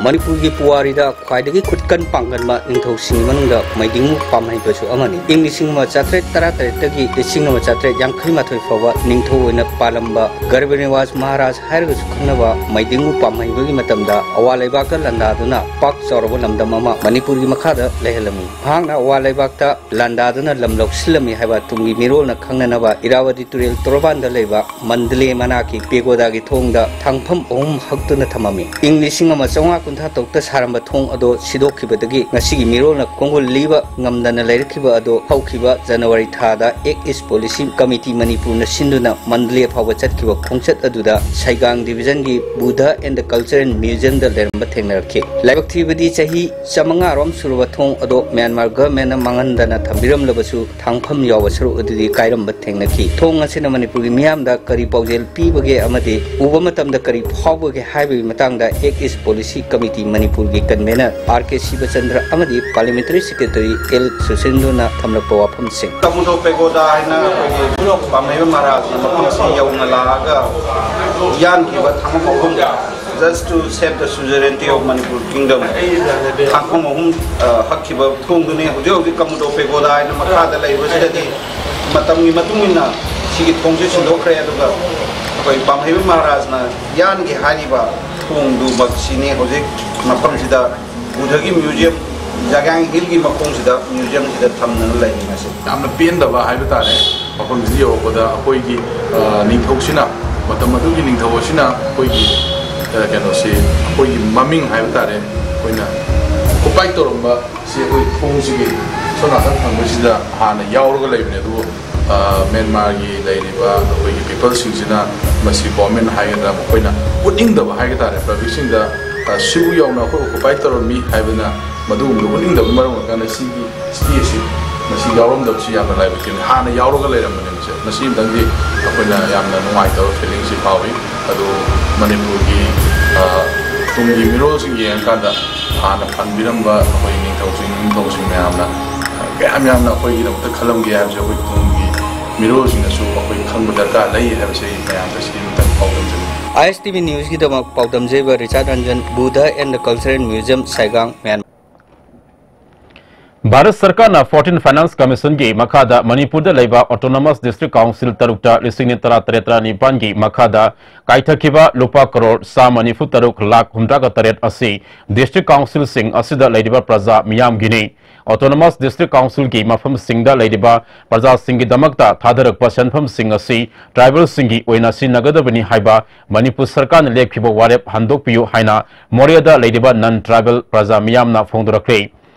ꯃꯅꯤꯄꯨꯔꯒꯤ ꯄꯨꯋꯥꯔꯤꯗ ꯈ꯭ꯋꯥꯏꯗꯒꯤ ꯈꯨꯠꯀꯟ ꯄꯥꯡꯒꯟꯕ ꯅꯤꯡꯊꯧꯁꯤꯡꯒꯤ ꯃꯅꯨꯡꯗ ꯃꯩꯗꯤꯡꯉꯨ ꯄꯥꯝꯍꯩꯕꯁꯨ ꯑꯃꯅꯤ꯫ ꯏꯪ ꯂꯤꯁꯤꯡ ꯑꯃ ꯆꯥꯇ꯭ꯔꯦꯠ ꯇꯔꯥꯇꯔꯦꯠꯇꯒꯤ ꯂꯤꯁꯤꯡ ꯑꯃ ꯆꯥꯇ꯭ꯔꯦꯠ ꯌꯥꯡꯈꯩ ꯃꯥꯊꯣꯏ ꯐꯥꯎꯕ ꯅꯤꯡꯊꯧ ꯑꯣꯏꯅ ꯄꯥꯜꯂꯝꯕ ꯒꯔꯤꯕ ꯅꯤꯋꯥꯖ ꯃꯍꯥꯔꯥꯖ ꯍꯥꯏꯔꯒꯁꯨ ꯈꯪꯅꯕ ꯃꯩꯗꯤꯡꯉꯨ ꯄꯥꯝꯍꯩꯕꯒꯤ ꯃꯇꯝꯗ ꯑꯋꯥ ꯂꯩꯕꯥꯛꯇ ꯂꯥꯟꯗꯥꯗꯨꯅ ꯄꯥꯛ ꯆꯥꯎꯔꯕ ꯂꯝꯗꯝ ꯑꯃ ꯃꯅꯤꯄꯨꯔꯒꯤ ꯃꯈꯥꯗ ꯂꯩꯍꯜꯂꯝꯃꯤ꯫ ꯃꯍꯥꯛꯅ ꯑꯋꯥ ꯂꯩꯕꯥꯛꯇ ꯂꯥꯟꯗꯥꯗꯨꯅ ꯂꯝ ꯂꯧꯁꯤꯜꯂꯝꯃꯤ ꯍꯥꯏꯕ ꯇꯨꯡꯒꯤ ꯃꯤꯔꯣꯜꯅ ꯈꯪꯅꯅꯕ ꯏꯔꯥꯋꯇꯤ ꯇꯨꯔꯦꯜ ꯇꯣꯔꯕꯥꯟꯗ ꯂꯩꯕ ꯃꯟꯗꯂꯦ ꯃꯅꯥꯛꯀꯤ ꯄꯦꯒꯣꯗꯥꯒꯤ ꯊꯣꯡꯗ ꯊꯥꯡꯐꯝ ꯑꯍꯨꯝ ꯍꯛꯇꯨꯅ ꯊꯝꯃꯝꯃꯤ꯫ ꯏꯪ ꯂꯤꯁꯤꯡ ꯑꯃ ꯆꯥꯝꯃꯉꯥ ꯀꯨꯟꯊ꯭ꯔꯥ ꯇꯔꯨꯛꯇ ꯁꯥꯔꯝꯕ ꯊꯣꯡ ꯑꯗꯣ ꯁꯤꯗꯣꯛꯈꯤꯕꯗꯒꯤ ꯉꯁꯤꯒꯤ ꯃꯤꯔꯣꯜꯅ ꯀꯣꯡꯒꯣꯜ ꯂꯤꯕ ꯉꯝꯗꯅ ꯂꯩꯔꯛꯈꯤꯕ ꯑꯗꯣ ꯍꯧꯈꯤꯕ ꯖꯅꯋꯥꯔꯤ ꯊꯥꯗ ꯑꯦꯛ ꯏꯁ ꯄꯣꯂꯤꯁꯤ ꯀꯃꯤꯇꯤ ꯃꯅꯤꯄꯨꯔꯅ ꯁꯤꯟꯗꯨꯅ ꯃꯟꯗꯂꯦ ꯐꯥꯎꯕ ꯆꯠꯈꯤꯕ ꯈꯣꯡꯆꯠ ꯑꯗꯨꯗ ꯁꯩꯒꯥꯡ ꯗꯤꯕꯤꯖꯟꯒꯤ ꯕꯨꯙ ꯑꯦꯟ ꯗ ꯀꯜꯆꯔꯦꯜ ꯃ꯭ꯌꯨꯖꯤꯌꯝꯗ ꯂꯩꯔꯝꯕ ꯊꯦꯡꯅꯔꯛꯈꯤ꯫ ꯂꯥꯏꯕꯛ ꯊꯤꯕꯗꯤ ꯆꯍꯤ ꯆꯥꯃꯉꯥ ꯔꯣꯝ ꯁꯨꯔꯕ ꯊꯣꯡ ꯑꯗꯣ ꯃ꯭ꯌꯥꯟꯃꯥꯔ ꯒꯚꯔꯟꯃꯦꯟꯠꯅ ꯃꯥꯡꯍꯟꯗꯅ ꯊꯝꯕꯤꯔꯝꯂꯕꯁꯨ ꯊꯥꯡꯐꯝ ꯌꯥꯎꯕ ꯁꯔꯨꯛ ꯑꯗꯨꯗꯤ ꯀꯥꯏꯔꯝꯕ ꯊꯦꯡꯅꯈꯤ꯫ ꯊꯣꯡ ꯑꯁꯤꯅ ꯃꯅꯤꯄꯨꯔꯒꯤ ꯃꯤꯌꯥꯝꯗ ꯀꯔꯤ ꯄꯥꯎꯖꯦꯜ ꯄꯤꯕꯒꯦ ꯑꯃꯗꯤ ꯎꯕ ꯃꯇꯝꯗ ꯀꯔꯤ ꯐꯥꯎꯕꯒꯦ ꯍꯥꯏꯕꯒꯤ ꯃꯇꯥꯡꯗ ꯑꯦꯛ ꯏꯁ ꯄꯣꯂꯤꯁꯤ ꯀꯃꯤꯇꯤ ꯃꯅꯤꯄꯨꯔꯒꯤ ꯀꯟꯚꯦꯅꯔ ꯑꯥꯔ ꯀꯦ ꯁꯤꯕꯆꯟꯗ꯭ꯔ ꯑꯃꯗꯤ ꯄꯥꯔꯂꯤꯌꯥꯃꯦꯟꯇꯔꯤ ꯁꯦꯀ꯭ꯔꯦꯇꯔꯤ ꯑꯦꯜ ꯁꯨꯁꯤꯟꯗꯨꯅ ꯊꯝꯂꯛꯄ ꯋꯥꯐꯝꯁꯤꯡ꯫ ꯀꯃꯨꯗꯣ ꯄꯦꯒꯣꯗꯥ ꯍꯥꯏꯅ ꯑꯩꯈꯣꯏꯒꯤ ꯄꯥꯝꯍꯩꯕ ꯃꯍꯥꯔꯥꯖꯅ ꯃꯐꯝꯁꯤ ꯌꯧꯅ ꯂꯥꯛꯑꯒ ꯌꯥꯟꯈꯤꯕ ꯊꯥꯡꯐꯝ ꯑꯍꯨꯝ, Just to save the sovereignty of Manipur Kingdom, ꯊꯥꯡꯐꯝ ꯑꯍꯨꯝ, ꯑ, ꯍꯛꯈꯤꯕ ꯊꯣꯡꯗꯨꯅꯤ꯫ ꯍꯧꯖꯤꯛ ꯍꯧꯖꯤꯛ ꯀꯃꯨꯗꯣ ꯄꯦꯒꯣꯗꯥ ꯍꯥꯏꯅ ꯃꯈꯥꯗ ꯂꯩꯕꯁꯤꯗꯗꯤ ꯃꯇꯝꯒꯤ ꯃꯇꯨꯡ ꯏꯟꯅ ꯁꯤꯒꯤ ꯊꯣꯡꯁꯦ ꯁꯤꯟꯗꯣꯛꯈ꯭ꯔꯦ꯫ ꯑꯗꯨꯒ ꯑꯩꯈꯣꯏ ꯄꯥꯝꯍꯩꯕ ꯃꯍꯥꯔꯥꯖꯅ ꯌꯥꯟꯒꯦ ꯍꯥꯏꯔꯤꯕ ꯊꯣꯡꯗꯨꯃꯛꯁꯤꯅꯤ ꯍꯧꯖꯤꯛ ꯃꯐꯝꯁꯤꯗ ꯕꯨꯙꯒꯤ ꯃ꯭ꯌꯨꯖꯤꯌꯝ, ꯖꯥꯒ꯭ꯌꯥꯡ ꯍꯤꯜꯒꯤ ꯃꯈꯣꯡꯁꯤꯗ ꯃ꯭ꯌꯨꯖꯤꯌꯝꯁꯤꯗ ꯊꯝꯗꯨꯅ ꯂꯩꯔꯤ ꯉꯁꯤ꯫ ꯌꯥꯝꯅ ꯄꯦꯟꯗꯕ ꯍꯥꯏꯕ ꯇꯥꯔꯦ꯫ ꯃꯐꯝꯁꯤꯗ ꯌꯧꯔꯛꯄꯗ ꯑꯩꯈꯣꯏꯒꯤ, ꯑ, ꯅꯤꯡꯊꯧꯁꯤꯅ, ꯃꯇꯝ ꯑꯗꯨꯒꯤ ꯅꯤꯡꯊꯧ ꯑꯁꯤꯅ ꯑꯩꯈꯣꯏꯒꯤ, ꯑ, ꯀꯩꯅꯣꯁꯤ, ꯑꯩꯈꯣꯏꯒꯤ ꯃꯃꯤꯡ ꯍꯥꯏꯕ ꯇꯥꯔꯦ, ꯑꯩꯈꯣꯏꯅ ꯑꯣꯀꯨꯄꯥꯏ ꯇꯧꯔꯝꯕ ꯁꯤ ꯑꯩꯈꯣꯏ ꯊꯣꯡꯁꯤꯒꯤ ꯁꯣꯝ ꯅꯥꯀꯟ ꯊꯪꯕꯁꯤꯗ ꯍꯥꯟꯅ ꯌꯥꯎꯔꯒ ꯂꯩꯕꯅꯦ, ꯑꯗꯨꯕꯨ, ꯑ, ꯃ꯭ꯌꯥꯟꯃꯥꯔꯒꯤ ꯂꯩꯔꯤꯕ ꯑꯩꯈꯣꯏꯒꯤ ꯄꯤꯄꯜꯁꯤꯡꯁꯤꯅ, ꯃꯁꯤ ꯒꯣꯔꯃꯦꯟ ꯍꯥꯏꯒꯗ꯭ꯔꯥ, ꯃꯈꯣꯏꯅ ꯎꯠꯅꯤꯡꯗꯕ ꯍꯥꯏꯕ ꯇꯥꯔꯦ, ꯄꯕ꯭ꯂꯤꯛꯁꯤꯡꯗ, ꯑ, ꯁꯤꯕꯨ ꯌꯧꯅ ꯑꯩꯈꯣꯏ ꯑꯣꯀꯨꯄꯥꯏ ꯇꯧꯔꯝꯃꯤ ꯍꯥꯏꯕꯅ ꯃꯗꯨꯒꯨꯝꯕꯗ ꯎꯠꯅꯤꯡꯗꯕꯅ ꯃꯔꯝ ꯑꯣꯏꯔꯀꯥꯟꯗ ꯁꯤꯒꯤ ꯁꯤꯇꯤ ꯑꯁꯤ ꯃꯁꯤ ꯌꯥꯎꯔꯝꯗꯕꯁꯤ ꯌꯥꯝꯅ ꯂꯥꯏꯕꯛ ꯊꯤꯕꯅꯤ꯫ ꯍꯥꯟꯅ ꯌꯥꯎꯔꯒ ꯂꯩꯔꯝꯕꯅꯦ ꯃꯁꯦ꯫ ꯃꯁꯤ ꯑꯃꯇꯪꯗꯤ ꯑꯩꯈꯣꯏꯅ ꯌꯥꯝꯅ ꯅꯨꯡꯉꯥꯏꯇꯕ ꯐꯤꯂꯤꯡꯁꯤ ꯐꯥꯎꯏ꯫ ꯑꯗꯨ ꯃꯅꯤꯄꯨꯔꯒꯤ, ꯑ, ꯇꯨꯡꯒꯤ ꯃꯤꯔꯣꯜꯁꯤꯡ ꯌꯦꯡꯉꯀꯥꯟꯗ ꯍꯥꯟꯅ ꯄꯟꯕꯤꯔꯝꯕ ꯑꯩꯈꯣꯏ ꯅꯤꯡꯊꯧꯁꯤꯡ, ꯅꯤꯡꯊꯧꯁꯤꯡ ꯃꯌꯥꯝꯅ ꯀꯌꯥꯝ ꯌꯥꯝꯅ ꯑꯩꯈꯣꯏꯒꯤꯗꯃꯛꯇ ꯈꯜꯂꯝꯒꯦ ꯍꯥꯏꯕꯁꯦ ꯑꯩꯈꯣꯏ ꯇꯨꯡꯒꯤ ꯃꯤꯔꯣꯜꯁꯤꯡꯅꯁꯨ ꯑꯩꯈꯣꯏ ꯈꯪꯕ ꯗꯔꯀꯥꯔ ꯂꯩ ꯍꯥꯏꯕꯁꯦ ꯑꯩ ꯃꯌꯥꯝꯗ ꯁꯤ ꯑꯃꯇꯪ ꯐꯥꯎꯖꯅꯤꯡꯕꯅꯤ꯫ ꯑꯥꯏ ꯑꯦꯁ ꯇꯤ ꯚꯤ ꯅ꯭ꯌꯨꯁꯀꯤꯗꯃꯛ ꯄꯥꯎꯗꯝꯖꯩꯕ Richard Ranjan, Buddha and the cultural museum, Sagaing, Myanmar. Bharat ꯁꯔꯀꯥꯔꯅ ꯐꯣꯔꯇꯤꯟ ꯐꯥꯏꯅꯥꯟꯁ ꯀꯃꯤꯁꯟꯒꯤ ꯃꯈꯥꯗ ꯃꯅꯤꯄꯨꯔꯗ ꯂꯩꯕ ꯑꯣꯇꯣꯅꯣꯃꯁ ꯗꯤꯁꯇ꯭ꯔꯤꯛ ꯀꯥꯎꯟꯁꯤꯜ ꯇꯔꯨꯛꯇ ꯂꯤꯁꯤꯡ ꯅꯤ ꯇꯔꯥ ꯇꯔꯦꯠ ꯇꯔꯥ ꯅꯤꯄꯥꯟꯒꯤ ꯃꯈꯥꯗ ꯀꯥꯏꯊꯈꯤꯕ ꯂꯨꯄꯥ ꯀꯔꯣꯔ ꯆꯥꯝꯃ ꯅꯤꯐꯨ ꯇꯔꯨꯛ ꯂꯥꯈ ꯍꯨꯝꯗ꯭ꯔꯥꯒ ꯇꯔꯦꯠ ꯑꯁꯤ ꯗꯤꯁꯇ꯭ꯔꯤꯛ ꯀꯥꯎꯟꯁꯤꯜꯁꯤꯡ ꯑꯁꯤꯗ ꯂꯩꯔꯤꯕ ꯄ꯭ꯔꯖꯥ ꯃꯤꯌꯥꯝꯒꯤꯅꯤ꯫ ꯑꯣꯇꯣꯅꯣꯃꯁ ꯗꯤꯁꯇ꯭ꯔꯤꯛ ꯀꯥꯎꯟꯁꯤꯜꯒꯤ ꯃꯐꯝꯁꯤꯡꯗ ꯂꯩꯔꯤꯕ ꯄ꯭ꯔꯖꯥꯁꯤꯡꯒꯤꯗꯃꯛꯇ ꯊꯥꯗꯔꯛꯄ ꯁꯦꯟꯐꯝꯁꯤꯡ ꯑꯁꯤ ꯇ꯭ꯔꯥꯏꯕꯦꯜꯁꯤꯡꯒꯤ ꯑꯣꯏꯅ ꯁꯤꯖꯤꯟꯅꯒꯗꯕꯅꯤ ꯍꯥꯏꯕ ꯃꯅꯤꯄꯨꯔ ꯁꯔꯀꯥꯔꯅ ꯂꯦꯞꯈꯤꯕ ꯋꯥꯔꯦꯞ ꯍꯟꯗꯣꯛꯄꯤꯌꯨ ꯍꯥꯏꯅ ꯃꯣꯔꯦꯗ ꯂꯩꯔꯤꯕ ꯅꯟ ꯇ꯭ꯔꯥꯏꯕꯦꯜ ꯄ꯭ꯔꯖꯥ ꯃꯤꯌꯥꯝꯅ ꯐꯣꯡꯗꯣꯔꯛꯂꯤ꯫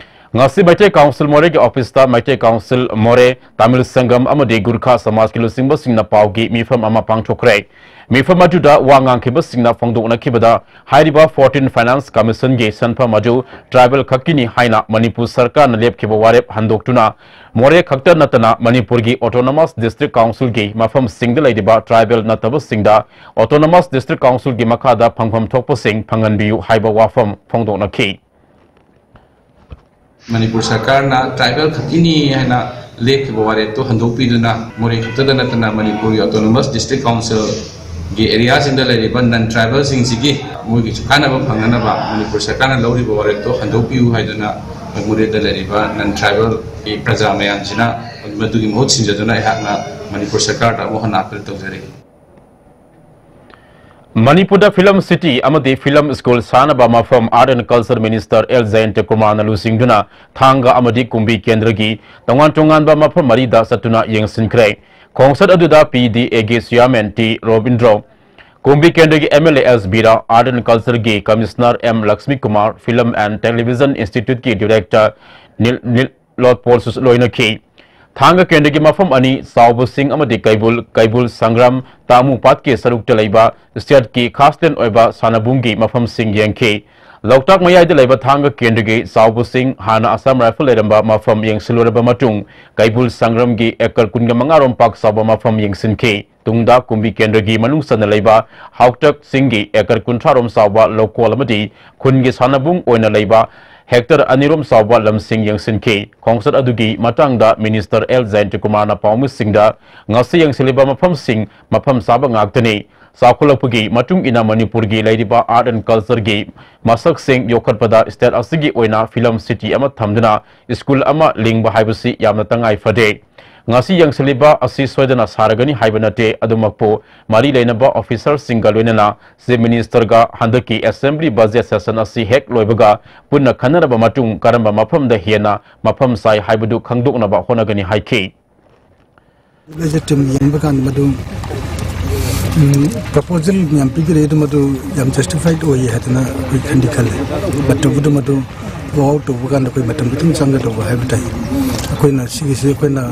ꯉꯁꯤ ꯃꯩꯇꯩ ꯀꯥꯎꯟꯁꯤꯜ ꯃꯣꯔꯦꯒꯤ ꯑꯣꯐꯤꯁꯇ ꯃꯩꯇꯩ ꯀꯥꯎꯟꯁꯤꯜ ꯃꯣꯔꯦ, ꯇꯥꯃꯤꯜ ꯁꯪꯒꯝ ꯑꯃꯗꯤ ꯒꯨꯔꯈꯥ ꯁꯃꯥꯖꯀꯤ ꯂꯨꯆꯤꯡꯕꯁꯤꯡꯅ ꯄꯥꯎꯒꯤ ꯃꯤꯐꯝ ꯑꯃ ꯄꯥꯡꯊꯣꯛꯈ꯭ꯔꯦ꯫ ꯃꯤꯐꯝ ꯑꯗꯨꯗ ꯋꯥ ꯉꯥꯡꯈꯤꯕꯁꯤꯡꯅ ꯐꯣꯡꯗꯣꯛꯅꯈꯤꯕꯗ, ꯍꯥꯏꯔꯤꯕ ꯐꯣꯔꯇꯤꯟ ꯐꯥꯏꯅꯥꯟꯁ ꯀꯃꯤꯁꯟꯒꯤ ꯁꯦꯟꯐꯝ ꯑꯗꯨ ꯇ꯭ꯔꯥꯏꯕꯦꯜ ꯈꯛꯀꯤꯅꯤ ꯍꯥꯏꯅ ꯃꯅꯤꯄꯨꯔ ꯁꯔꯀꯥꯔꯅ ꯂꯦꯞꯈꯤꯕ ꯋꯥꯔꯦꯞ ꯍꯟꯗꯣꯛꯇꯨꯅ, ꯃꯣꯔꯦ ꯈꯛꯇ ꯅꯠꯇꯅ ꯃꯅꯤꯄꯨꯔꯒꯤ ꯑꯣꯇꯣꯅꯣꯃꯁ ꯗꯤꯁꯇ꯭ꯔꯤꯛ ꯀꯥꯎꯟꯁꯤꯜꯒꯤ ꯃꯐꯝꯁꯤꯡꯗ ꯂꯩꯔꯤꯕ ꯇ꯭ꯔꯥꯏꯕꯦꯜ ꯅꯠꯇꯕꯁꯤꯡꯗ ꯑꯣꯇꯣꯅꯣꯃꯁ ꯗꯤꯁꯇ꯭ꯔꯤꯛ ꯀꯥꯎꯟꯁꯤꯜꯒꯤ ꯃꯈꯥꯗ ꯐꯪꯐꯝ ꯊꯣꯛꯄꯁꯤꯡ ꯐꯪꯍꯟꯕꯤꯌꯨ ꯍꯥꯏꯕ ꯋꯥꯐꯝ ꯐꯣꯡꯗꯣꯛꯅꯈꯤ꯫ ꯃꯅꯤꯄꯨꯔ ꯁꯔꯀꯥꯔꯅ ꯇ꯭ꯔꯥꯏꯕꯦꯜ ꯈꯛꯀꯤꯅꯤ ꯍꯥꯏꯅ ꯂꯦꯞꯈꯤꯕ ꯋꯥꯔꯦꯞꯇꯨ ꯍꯟꯗꯣꯛꯄꯤꯗꯨꯅ, ꯃꯣꯔꯦ ꯈꯛꯇꯗ ꯅꯠꯇꯅ ꯃꯅꯤꯄꯨꯔꯒꯤ ꯑꯣꯇꯣꯅꯣꯃꯁ ꯗꯤꯁꯇ꯭ꯔꯤꯛ ꯀꯥꯎꯟꯁꯤꯜꯒꯤ ꯑꯦꯔꯤꯌꯥꯁꯤꯡꯗ ꯂꯩꯔꯤꯕ ꯅꯟ ꯇ꯭ꯔꯥꯏꯕꯦꯜꯁꯤꯡꯁꯤꯒꯤ ꯃꯣꯏꯒꯤꯁꯨ ꯀꯥꯟꯅꯕ ꯐꯪꯅꯅꯕ ꯃꯅꯤꯄꯨꯔ ꯁꯔꯀꯥꯔꯅ ꯂꯧꯔꯤꯕ ꯋꯥꯔꯦꯞꯇꯣ ꯍꯟꯗꯣꯛꯄꯤꯌꯨ ꯍꯥꯏꯗꯨꯅ ꯃꯣꯔꯦꯗ ꯂꯩꯔꯤꯕ ꯅꯟ ꯇ꯭ꯔꯥꯏꯕꯦꯜꯒꯤ ꯄ꯭ꯔꯖꯥ ꯃꯌꯥꯝꯁꯤꯅ ꯃꯗꯨꯒꯤ ꯃꯍꯨꯠ ꯁꯤꯟꯖꯗꯨꯅ ꯑꯩꯍꯥꯛꯅ ꯃꯅꯤꯄꯨꯔ ꯁꯔꯀꯥꯔꯗ ꯑꯃꯨꯛ ꯍꯟꯅ ꯑꯥꯄꯤꯜ ꯇꯧꯖꯔꯤ꯫ ꯃꯅꯤꯄꯨꯔꯗ ꯐꯤꯂꯝ ꯁꯤꯇꯤ ꯑꯃꯗꯤ ꯐꯤꯂꯝ ꯁ꯭ꯀꯨꯜ ꯁꯥꯅꯕ ꯃꯐꯝ Art and Culture Minister L Jayanta ꯀꯨꯃꯥꯔꯅ ꯂꯨꯆꯤꯡꯗꯨꯅ ꯊꯥꯡꯒ ꯑꯃꯗꯤ ꯀꯨꯝꯕꯤ ꯀꯦꯟꯗ꯭ꯔꯒꯤ ꯇꯣꯉꯥꯟ ꯇꯣꯉꯥꯟꯕ ꯃꯐꯝ ꯃꯔꯤꯗ ꯆꯠꯇꯨꯅ ꯌꯦꯡꯁꯤꯟꯈ꯭ꯔꯦ꯫ ꯈꯣꯡꯆꯠ ꯑꯗꯨꯗ ꯄꯤ ꯗꯤ ꯑꯦꯒꯤ ꯆꯤꯌꯥꯔꯃꯦꯟ ꯇꯤ ꯔꯣꯕꯤꯟꯗ꯭ꯔꯣ, ꯀꯨꯝꯕꯤ ꯀꯦꯟꯗ꯭ꯔꯒꯤ M L A S Bira, Art and Cultureꯒꯤ commissioner M Lakshmi Kumar, Film and Television Instituteꯀꯤ director ꯅꯤꯜ, ꯅꯤꯜ ꯂꯣꯠꯄꯣꯜꯁꯨ ꯂꯣꯏꯅꯈꯤ꯫ ꯊꯥꯡꯒ ꯀꯦꯟꯗ꯭ꯔꯒꯤ ꯃꯐꯝ ꯑꯅꯤ, ꯆꯥꯎꯕꯁꯤꯡ ꯑꯃꯗꯤ ꯀꯩꯕꯨꯜ, ꯀꯩꯕꯨꯜ ꯁꯪꯒ꯭ꯔꯥꯝ ꯇꯥꯃꯨ ꯄꯥꯠꯀꯤ ꯁꯔꯨꯛꯇ ꯂꯩꯕ stateꯀꯤ ꯈꯥꯁ ꯂꯦꯟ ꯑꯣꯏꯕ ꯁꯥꯟꯅꯕꯨꯡꯒꯤ ꯃꯐꯝꯁꯤꯡ ꯌꯦꯡꯈꯤ꯫ ꯂꯣꯛꯇꯥꯛ ꯃꯌꯥꯏꯗ ꯂꯩꯕ ꯊꯥꯡꯒ ꯀꯦꯟꯗ꯭ꯔꯒꯤ ꯆꯥꯎꯕꯁꯤꯡ ꯍꯥꯟꯅ ꯑꯁꯥꯝ ꯔꯥꯏꯐꯜ ꯂꯩꯔꯝꯕ ꯃꯐꯝ ꯌꯦꯡꯁꯤꯜꯂꯨꯔꯕ ꯃꯇꯨꯡ, ꯀꯩꯕꯨꯜ ꯁꯪꯒ꯭ꯔꯥꯝꯒꯤ ꯑꯦꯀꯔ ꯀꯨꯟꯒ ꯃꯉꯥ ꯔꯣꯝ ꯄꯥꯛ ꯆꯥꯎꯕ ꯃꯐꯝ ꯌꯦꯡꯁꯤꯟꯈꯤ꯫ ꯇꯨꯡꯗ ꯀꯨꯝꯕꯤ ꯀꯦꯟꯗ꯭ꯔꯒꯤ ꯃꯅꯨꯡ ꯆꯟꯅ ꯂꯩꯕ ꯍꯥꯎꯇꯛ ꯆꯤꯡꯒꯤ ꯑꯦꯀꯔ ꯀꯨꯟꯊ꯭ꯔꯥ ꯔꯣꯝ ꯆꯥꯎꯕ ꯂꯧꯀꯣꯜ ꯑꯃꯗꯤ ꯈꯨꯟꯒꯤ ꯁꯥꯟꯅꯕꯨꯡ ꯑꯣꯏꯅ ꯂꯩꯕ ꯍꯦꯛꯇꯔ ꯑꯅꯤ ꯔꯣꯝ ꯆꯥꯎꯕ ꯂꯝꯁꯤꯡ ꯌꯦꯡꯁꯤꯟꯈꯤ꯫ ꯈꯣꯡꯆꯠ ꯑꯗꯨꯒꯤ ꯃꯇꯥꯡꯗ ꯃꯤꯅꯤꯁꯇꯔ ꯑꯦꯜ ꯖꯌꯟꯇ ꯀꯨꯃꯥꯔꯅ ꯄꯥꯎꯃꯤꯁꯤꯡꯗ ꯉꯁꯤ ꯌꯦꯡꯁꯤꯜꯂꯤꯕ ꯃꯐꯝꯁꯤꯡ ꯃꯐꯝ ꯆꯥꯕ ꯉꯥꯛꯇꯅꯤ꯫ ꯆꯥꯎꯈꯠꯂꯛꯄꯒꯤ ꯃꯇꯨꯡ ꯏꯟꯅ ꯃꯅꯤꯄꯨꯔꯒꯤ ꯂꯩꯔꯤꯕ art and culture ꯒꯤ ꯃꯁꯛꯁꯤꯡ ꯌꯣꯛꯈꯠꯄꯗ state ꯑꯁꯤꯒꯤ ꯑꯣꯏꯅ film city ꯑꯃ ꯊꯝꯗꯨꯅ school ꯑꯃ ꯂꯤꯡꯕ ꯍꯥꯏꯕꯁꯤ ꯌꯥꯝꯅ ꯇꯉꯥꯏ ꯐꯗꯦ꯫ ꯉꯁꯤ ꯌꯦꯡꯁꯤꯜꯂꯤꯕ ꯑꯁꯤ ꯁꯣꯏꯗꯅ ꯁꯥꯔꯒꯅꯤ ꯍꯥꯏꯕ ꯅꯠꯇꯦ, ꯑꯗꯨꯃꯛꯄꯨ ꯃꯔꯤ ꯂꯩꯅꯕ officer ꯁꯤꯡꯒ ꯂꯣꯏꯅꯅ Chief Minister ꯒ ꯍꯟꯗꯛꯀꯤ assembly budget session ꯑꯁꯤ ꯍꯦꯛ ꯂꯣꯏꯕꯒ ꯄꯨꯟꯅ ꯈꯟꯅꯔꯕ ꯃꯇꯨꯡ ꯀꯔꯝꯕ ꯃꯐꯝꯗ ꯍꯦꯟꯅ ꯃꯐꯝ ꯆꯥꯏ ꯍꯥꯏꯕꯗꯨ ꯈꯪꯗꯣꯛꯅꯕ ꯍꯣꯠꯅꯒꯅꯤ ꯍꯥꯏꯈꯤ꯫ ꯑꯩꯈꯣꯏꯁꯦ team ꯌꯦꯡꯕ ꯀꯥꯟꯗ ꯃꯗꯨ, ꯎꯝ, proposal ꯃꯌꯥꯝ ꯄꯤꯕꯤꯔꯛꯏ, ꯑꯗꯨ ꯃꯗꯨ ꯌꯥꯝ justified ꯑꯣꯏꯌꯦ ꯍꯥꯏꯗꯅ ꯑꯩꯈꯣꯏ ꯈꯟꯗꯤ ꯈꯜꯂꯦ꯫ But ꯇꯧꯕꯗ ꯃꯗꯨ work out ꯇꯧꯕ ꯀꯥꯟꯗ ꯑꯩꯈꯣꯏ ꯃꯇꯝ ꯈꯤꯇꯪ ꯆꯪꯒꯗꯧꯕ ꯍꯥꯏꯕ ꯇꯥꯏ꯫ ꯑꯩꯈꯣꯏꯅ ꯁꯤꯒꯤꯁꯤ ꯑꯩꯈꯣꯏꯅ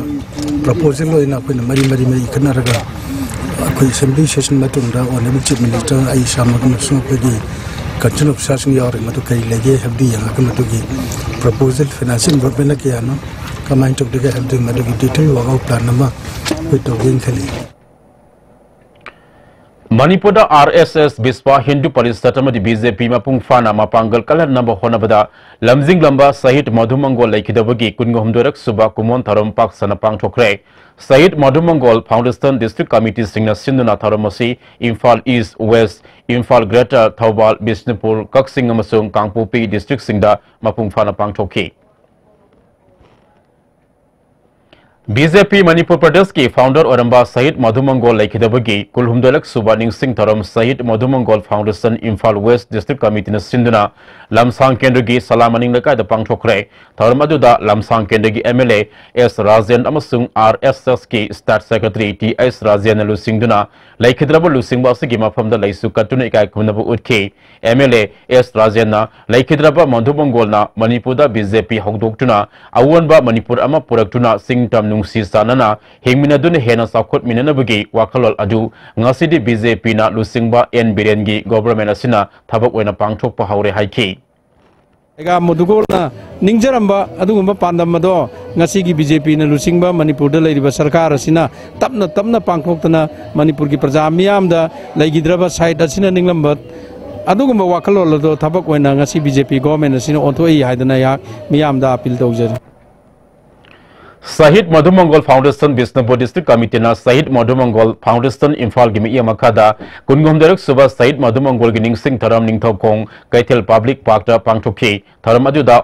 proposal ꯑꯣꯏꯅ ꯑꯩꯈꯣꯏꯅ ꯃꯔꯤ ꯃꯔꯤ ꯃꯔꯤ ꯈꯟꯅꯔꯒ ꯑꯩꯈꯣꯏ assembly session ꯃꯇꯨꯡꯗ Honorable Chief Minister, ꯑꯩ ꯏꯁꯥꯃꯛ ꯑꯃꯁꯨꯡ ꯑꯩꯈꯣꯏꯒꯤ concerned officer ꯁꯤꯡ ꯌꯥꯎꯔꯦ, ꯃꯗꯨ ꯀꯔꯤ ꯂꯩꯒꯦ ꯍꯥꯏꯕꯗꯨ ꯌꯦꯡꯉꯒ ꯃꯗꯨꯒꯤ proposal, financial involvement ꯅ ꯀꯌꯥꯅꯣ, ꯀꯃꯥꯏꯅ ꯇꯧꯗꯒꯦ ꯍꯥꯏꯕꯗꯨ ꯃꯗꯨꯒꯤ detail work out plan ꯑꯃ ꯑꯩꯈꯣꯏ ꯇꯧꯒꯦꯅ ꯈꯜꯂꯤ꯫ ꯃꯅꯤꯄꯨꯔꯗ R S S, Visva Hindu parishad ꯑꯃꯗꯤ B J P ꯃꯄꯨꯡ ꯐꯥꯅ ꯃꯄꯥꯡꯒꯜ ꯀꯜꯍꯟꯅꯕ ꯍꯣꯠꯅꯕꯗ ꯂꯝꯖꯤꯡꯂꯝꯕ ꯁꯍꯤꯗ ꯃꯙꯨ ꯃꯪꯒꯣꯜ ꯂꯩꯈꯤꯗꯕꯒꯤ ꯀꯨꯟꯍꯨꯝꯗꯣꯏꯔꯛ ꯁꯨꯕ ꯀꯨꯃꯣꯟ ꯊꯧꯔꯝ ꯄꯥꯛ ꯁꯟꯅ ꯄꯥꯡꯊꯣꯛꯈ꯭ꯔꯦ꯫ ꯁꯍꯤꯗ ꯃꯙꯨ ꯃꯪꯒꯣꯜ Foundation District Committee ꯁꯤꯡꯅ ꯁꯤꯟꯗꯨꯅ ꯊꯧꯔꯝ ꯑꯁꯤ Imphal East, West, Imphal Greater, Thoubal, Bishnupur, ꯀꯛꯆꯤꯡ ꯑꯃꯁꯨꯡ ꯀꯥꯡꯄꯣꯛꯄꯤ district ꯁꯤꯡꯗ ꯃꯄꯨꯡ ꯐꯥꯅ ꯄꯥꯡꯊꯣꯛꯈꯤ꯫ B J P ꯃꯅꯤꯄꯨꯔ ꯄ꯭ꯔꯗꯦꯁꯀꯤ founder ꯑꯣꯏꯔꯝꯕ ꯁꯍꯤꯗ ꯃꯙꯨ ꯃꯪꯒꯣꯜ ꯂꯩꯈꯤꯗꯕꯒꯤ ꯀꯨꯟꯍꯨꯝꯗꯣꯏꯔꯛ ꯁꯨꯕ ꯅꯤꯡꯁꯤꯡ ꯊꯧꯔꯝ ꯁꯍꯤꯗ ꯃꯙꯨ ꯃꯪꯒꯣꯜ Foundation Imphal West District Committee ꯅ ꯁꯤꯟꯗꯨꯅ ꯂꯝꯁꯥꯡ ꯀꯦꯟꯗ꯭ꯔꯒꯤ ꯁꯂꯥ ꯃꯅꯤꯡ ꯂꯩꯀꯥꯏꯗ ꯄꯥꯡꯊꯣꯛꯈ꯭ꯔꯦ꯫ ꯊꯧꯔꯝ ꯑꯗꯨꯗ ꯂꯝꯁꯥꯡ ꯀꯦꯟꯗ꯭ꯔꯒꯤ M L A S Rajen ꯑꯃꯁꯨꯡ R S S ꯀꯤ State Secretary T S ꯔꯥꯖꯦꯟꯅ ꯂꯨꯆꯤꯡꯗꯨꯅ ꯂꯩꯈꯤꯗ꯭ꯔꯕ ꯂꯨꯆꯤꯡꯕ ꯑꯁꯤꯒꯤ ꯃꯐꯝꯗ ꯂꯩꯁꯨ ꯀꯠꯇꯨꯅ ꯏꯀꯥꯏ ꯈꯨꯝꯅꯕ ꯎꯠꯈꯤ꯫ M L A S ꯔꯥꯖꯦꯟꯅ ꯂꯩꯈꯤꯗ꯭ꯔꯕ ꯃꯙꯨ ꯃꯪꯒꯣꯜꯅ ꯃꯅꯤꯄꯨꯔꯗ B J P ꯍꯧꯗꯣꯛꯇꯨꯅ ꯑꯑꯣꯟꯕ ꯃꯅꯤꯄꯨꯔ ꯑꯃ ꯄꯨꯔꯛꯇꯨꯅ ꯆꯤꯡ ꯇꯝ ꯅꯨꯡꯁꯤ ꯆꯥꯟꯅꯅ ꯍꯤꯡꯃꯤꯟꯅꯗꯨꯅ ꯍꯦꯟꯅ ꯆꯥꯎꯈꯠꯃꯤꯟꯅꯅꯕꯒꯤ ꯋꯥꯈꯜꯂꯣꯟ ꯑꯗꯨ ꯉꯁꯤꯗꯤ B J P ꯅ ꯂꯨꯆꯤꯡꯕ N ꯕꯤꯔꯦꯟꯒꯤ government ꯑꯁꯤꯅ ꯊꯕꯛ ꯑꯣꯏꯅ ꯄꯥꯡꯊꯣꯛꯄ ꯍꯧꯔꯦ ꯍꯥꯏꯈꯤ꯫ ꯑꯩꯒꯥ ꯃꯙꯨꯒꯣꯜꯅ ꯅꯤꯡꯖꯔꯝꯕ ꯑꯗꯨꯒꯨꯝꯕ ꯄꯥꯟꯗꯝ ꯑꯗꯣ ꯉꯁꯤꯒꯤ B J P ꯅ ꯂꯨꯆꯤꯡꯕ ꯃꯅꯤꯄꯨꯔꯗ ꯂꯩꯔꯤꯕ ꯁꯔꯀꯥꯔ ꯑꯁꯤꯅ ꯇꯞꯅ ꯇꯞꯅ ꯄꯥꯡꯊꯣꯛꯇꯅ ꯃꯅꯤꯄꯨꯔꯒꯤ ꯄ꯭ꯔꯖꯥ ꯃꯤꯌꯥꯝꯗ ꯂꯩꯈꯤꯗ꯭ꯔꯕ ꯁꯍꯤꯗ ꯑꯁꯤꯅ ꯅꯤꯡꯂꯝꯕ ꯑꯗꯨꯒꯨꯝꯕ ꯋꯥꯈꯜꯂꯣꯟ ꯑꯗꯣ ꯊꯕꯛ ꯑꯣꯏꯅ ꯉꯁꯤ B J P government ꯑꯁꯤꯅ ꯑꯣꯟꯊꯣꯛꯏ ꯍꯥꯏꯗꯅ ꯑꯩꯍꯥꯛ ꯃꯤꯌꯥꯝꯗ appeal ꯇꯧꯖꯔꯤ꯫ ꯁꯍꯤꯗ ꯃꯙꯨ ꯃꯪꯒꯣꯜ ꯐꯥꯎꯟꯗꯦꯁꯟ ꯕꯤꯁꯅꯨꯄꯨꯔ ꯗꯤꯁꯇ꯭ꯔꯤꯛ ꯀꯃꯤꯇꯤꯅ ꯁꯍꯤꯗ ꯃꯙꯨ ꯃꯪꯒꯣꯜ ꯐꯥꯎꯟꯗꯦꯁꯟ ꯏꯝꯐꯥꯜꯒꯤ ꯃꯤꯠꯌꯦꯡ ꯃꯈꯥꯗ ꯀꯨꯟꯍꯨꯝꯗꯣꯏꯔꯛ ꯁꯨꯕ ꯁꯍꯤꯗ ꯃꯙꯨ ꯃꯪꯒꯣꯜꯒꯤ ꯅꯤꯡꯁꯤꯡ ꯊꯧꯔꯝ ꯅꯤꯡꯊꯧꯈꯣꯡ ꯀꯩꯊꯦꯜ ꯄꯕ꯭ꯂꯤꯛ ꯄꯥꯔꯛꯇ ꯄꯥꯡꯊꯣꯛꯈꯤ꯫ ꯊꯧꯔꯝ ꯑꯗꯨꯗ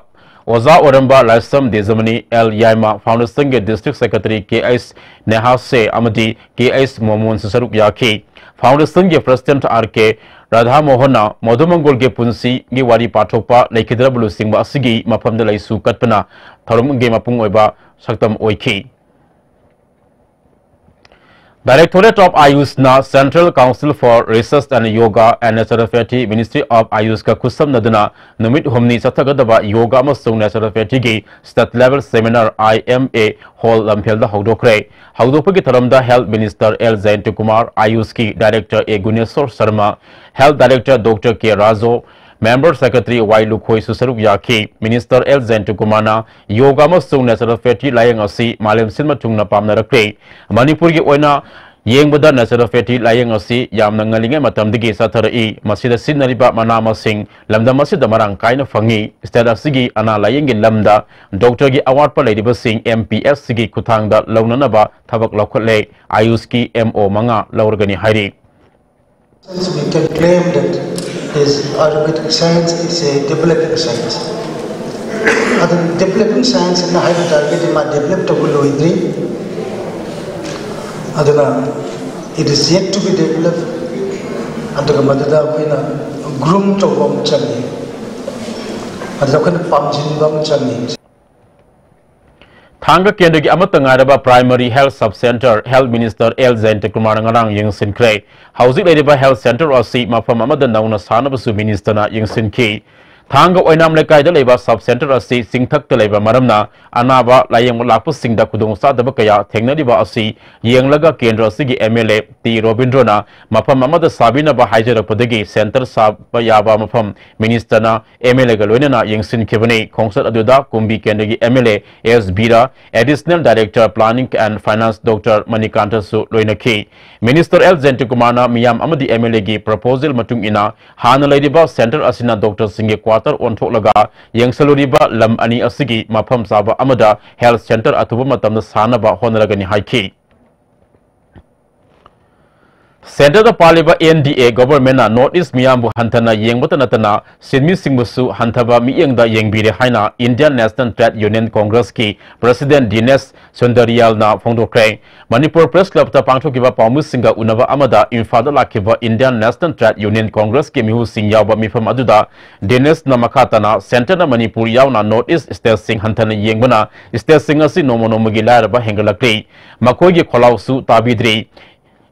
ꯑꯣꯖꯥ ꯑꯣꯏꯔꯝꯕ ꯂꯥꯏꯁ꯭ꯔꯝ ꯗꯦꯖꯃꯅꯤ, ꯑꯦꯜ ꯌꯥꯏꯃ, ꯐꯥꯎꯟꯗꯦꯁꯟꯒꯤ ꯗꯤꯁꯇ꯭ꯔꯤꯛ ꯁꯦꯀ꯭ꯔꯦꯇꯔꯤ ꯀꯦ ꯑꯩꯆ ꯅꯦꯍꯥꯁꯦ ꯑꯃꯗꯤ ꯀꯦ ꯑꯩꯆ ꯃꯣꯃꯣꯟꯁꯨ ꯁꯔꯨꯛ ꯌꯥꯈꯤ꯫ ꯐꯥꯎꯟꯗꯦꯁꯟꯒꯤ ꯄ꯭ꯔꯦꯁꯤꯗꯦꯟꯠ ꯑꯥꯔ ꯀꯦ ꯔꯥꯙꯥ ꯃꯣꯍꯟꯅ ꯃꯣꯗꯨ ꯃꯪꯒꯣꯜꯒꯤ ꯄꯨꯟꯁꯤꯒꯤ ꯋꯥꯔꯤ ꯄꯥꯊꯣꯛꯄ ꯂꯩꯈꯤꯗ꯭ꯔꯕ ꯂꯨꯆꯤꯡꯕ ꯑꯁꯤꯒꯤ ꯃꯐꯝꯗ ꯂꯩꯁꯨ ꯀꯠꯄꯅ ꯊꯧꯔꯝꯒꯤ ꯃꯄꯨꯡ ꯑꯣꯏꯕ ꯁꯛꯇꯝ ꯑꯣꯏꯈꯤ꯫ Directorate of Ayushꯅ Central Council for Research and Yoga and Naturopathy, Ministry of Ayushꯀ ꯈꯨꯠꯁꯝꯅꯗꯨꯅ ꯅꯨꯃꯤꯠ ꯍꯨꯝꯅꯤ ꯆꯠꯊꯒꯗꯕ ꯌꯣꯒꯥ ꯑꯃꯁꯨꯡ naturopathyꯒꯤ state level seminar I M A hall ꯂꯝꯐꯦꯜꯗ ꯍꯧꯗꯣꯛꯈ꯭ꯔꯦ꯫ ꯍꯧꯗꯣꯛꯄꯒꯤ ꯊꯧꯔꯝꯗ Health Minister ꯑꯦꯜ ꯖꯌꯟꯇꯀꯨꯃꯥꯔ, ꯑꯥꯌꯨꯁꯀꯤ director ꯑꯦ Guneshor Sharma, health director doctor ꯀꯦ ꯔꯥꯖꯣ, member secretary ꯋꯥꯏ ꯂꯨꯈꯣꯏꯁꯨ ꯁꯔꯨꯛ ꯌꯥꯈꯤ꯫ Minister ꯑꯦꯜ ꯖꯌꯟꯇꯀꯨꯃꯥꯔꯅ ꯌꯣꯒꯥ ꯑꯃꯁꯨꯡ naturopathy ꯂꯥꯌꯦꯡ ꯑꯁꯤ ꯃꯥꯂꯦꯝ ꯁꯤꯟꯕ ꯊꯨꯡꯅ ꯄꯥꯝꯅꯔꯛꯂꯦ꯫ ꯃꯅꯤꯄꯨꯔꯒꯤ ꯑꯣꯏꯅ ꯌꯦꯡꯕꯗ naturopathy ꯂꯥꯌꯦꯡ ꯑꯁꯤ ꯌꯥꯝꯅ ꯉꯜꯂꯤꯉꯩ ꯃꯇꯝꯗꯒꯤ ꯆꯠꯊꯔꯛꯏ꯫ ꯃꯁꯤꯗ ꯁꯤꯖꯤꯟꯅꯔꯤꯕ ꯃꯅꯥ ꯃꯁꯤꯡ ꯂꯝꯗꯝ ꯑꯁꯤꯗ ꯃꯔꯥꯡ ꯀꯥꯏꯅ ꯐꯪꯏ꯫ State ꯑꯁꯤꯒꯤ ꯑꯅꯥ ꯂꯥꯌꯦꯡꯒꯤ ꯂꯝꯗ doctorꯒꯤ ꯑꯋꯥꯠꯄ ꯂꯩꯔꯤꯕꯁꯤꯡ M P Sꯒꯤ ꯈꯨꯠꯊꯥꯡꯗ ꯂꯧꯅꯅꯕ ꯊꯕꯛ ꯂꯧꯈꯠꯂꯦ꯫ ꯑꯥꯌꯨꯁꯀꯤ M O ꯃꯉꯥ ꯂꯧꯔꯒꯅꯤ ꯍꯥꯏꯔꯤ꯫ We can claim that this Ayurvedic science is a developing science. ꯑꯗꯨꯅ developing science ꯑꯅ ꯍꯥꯏꯕ ꯇꯥꯔꯒꯗꯤ ꯃꯥ develop ꯇꯧꯕ ꯂꯣꯏꯗ꯭ꯔꯤ꯫ ꯑꯗꯨꯅ it is yet to be developed. ꯑꯗꯨꯒ ꯃꯗꯨꯗ ꯑꯩꯈꯣꯏꯅ groom ꯇꯧꯕ ꯑꯃ ꯆꯪꯉꯤ꯫ ꯑꯗꯨꯗ ꯑꯩꯈꯣꯏꯅ ꯄꯥꯝꯁꯤꯟꯕ ꯑꯃ ꯆꯪꯉꯤ꯫ ꯊꯥꯡꯒ ꯀꯦꯟꯗ꯭ꯔꯒꯤ ꯑꯃꯠꯇ ꯉꯥꯏꯔꯕ primary health sub center health minister L ꯖꯌꯟꯇꯀꯨꯃꯥꯔꯅ ꯉꯔꯥꯡ ꯌꯦꯡꯁꯤꯟꯈ꯭ꯔꯦ꯫ ꯍꯧꯖꯤꯛ ꯂꯩꯔꯤꯕ health center ꯑꯁꯤ ꯃꯐꯝ ꯑꯃꯗ ꯅꯧꯅ ꯁꯥꯅꯕꯁꯨ ministerꯅ ꯌꯦꯡꯁꯤꯟꯈꯤ꯫ ꯊꯥꯡꯒ ꯑꯣꯏꯅꯥꯝ ꯂꯩꯀꯥꯏꯗ ꯂꯩꯕ sub center ꯑꯁꯤ ꯆꯤꯡꯊꯛꯇ ꯂꯩꯕ ꯃꯔꯝꯅ ꯑꯅꯥꯕ ꯂꯥꯌꯦꯡꯕ ꯂꯥꯛꯄꯁꯤꯡꯗ ꯈꯨꯗꯣꯡꯆꯥꯗꯕ ꯀꯌꯥ ꯊꯦꯡꯅꯔꯤꯕ ꯑꯁꯤ ꯌꯦꯡꯂꯒ ꯀꯦꯟꯗ꯭ꯔ ꯑꯁꯤꯒꯤ M L A ꯇꯤ ꯔꯣꯕꯤꯟꯗ꯭ꯔꯣꯅ ꯃꯐꯝ ꯑꯃꯗ ꯁꯥꯕꯤꯅꯕ ꯍꯥꯏꯖꯔꯛꯄꯗꯒꯤ center ꯁꯥꯕ ꯌꯥꯕ ꯃꯐꯝ ministerꯅ M L Aꯒ ꯂꯣꯏꯅꯅ ꯌꯦꯡꯁꯤꯟꯈꯤꯕꯅꯤ꯫ ꯈꯣꯡꯆꯠ ꯑꯗꯨꯗ ꯀꯨꯝꯕꯤ ꯀꯦꯟꯗ꯭ꯔꯒꯤ M L A S Bira, additional director planning and finance doctor ꯃꯅꯤꯀꯥꯟꯇꯁꯨ ꯂꯣꯏꯅꯈꯤ꯫ Minister ꯑꯦꯜ ꯖꯌꯟꯇꯀꯨꯃꯥꯔꯅ ꯃꯤꯌꯥꯝ ꯑꯃꯗꯤ M L Aꯒꯤ proposal ꯃꯇꯨꯡ ꯏꯟꯅ ꯍꯥꯟꯅ ꯂꯩꯔꯤꯕ center ꯑꯁꯤꯅ doctorꯁꯤꯡꯒꯤ quarter ꯗꯥꯛꯇꯔ ꯑꯣꯟꯊꯣꯛꯂꯒ ꯌꯦꯡꯁꯜꯂꯨꯔꯤꯕ ꯂꯝ ꯑꯅꯤ ꯑꯁꯤꯒꯤ ꯃꯐꯝ ꯆꯥꯕ ꯑꯃꯗ health centre ꯑꯊꯨꯕ ꯃꯇꯝꯗ ꯁꯥꯅꯕ ꯍꯣꯠꯅꯔꯒꯅꯤ ꯍꯥꯏꯈꯤ꯫ Centre ꯗ ꯄꯥꯜꯂꯤꯕ N D A government ꯅ North East ꯃꯤꯌꯥꯝꯕꯨ ꯍꯟꯊꯅ ꯌꯦꯡꯕꯇ ꯅꯠꯇꯅ ꯁꯤꯟꯃꯤꯁꯤꯡꯕꯨꯁꯨ ꯍꯟꯊꯕ ꯃꯤꯠꯌꯦꯡꯗ ꯌꯦꯡꯕꯤꯔꯦ ꯍꯥꯏꯅ Indian National Trade Union Congress ꯀꯤ President ꯗꯤꯅꯦꯁ ꯁꯨꯟꯗꯔꯤꯌꯥꯜꯅ ꯐꯣꯡꯗꯣꯛꯈ꯭ꯔꯦ꯫ ꯃꯅꯤꯄꯨꯔ Press Club ꯇ ꯄꯥꯡꯊꯣꯛꯈꯤꯕ ꯄꯥꯎꯃꯤꯁꯤꯡꯒ ꯎꯅꯕ ꯑꯃꯗ ꯏꯝꯐꯥꯜꯗ ꯂꯥꯛꯈꯤꯕ Indian National Trade Union Congress ꯀꯤ ꯃꯤꯍꯨꯠꯁꯤꯡ ꯌꯥꯎꯕ ꯃꯤꯐꯝ ꯑꯗꯨꯗ ꯗꯤꯅꯦꯁꯅ ꯃꯈꯥ ꯇꯥꯅ Centre ꯅ ꯃꯅꯤꯄꯨꯔ ꯌꯥꯎꯅ North East state ꯁꯤꯡ ꯍꯟꯊꯅ ꯌꯦꯡꯕꯅ state ꯁꯤꯡ ꯑꯁꯤ ꯅꯣꯡꯃ ꯅꯣꯡꯃꯒꯤ ꯂꯥꯏꯔꯕ ꯍꯦꯟꯒꯠꯂꯛꯂꯤ꯫ ꯃꯈꯣꯏꯒꯤ ꯈꯣꯜꯂꯥꯎꯁꯨ ꯇꯥꯕꯤꯗ꯭ꯔꯤ꯫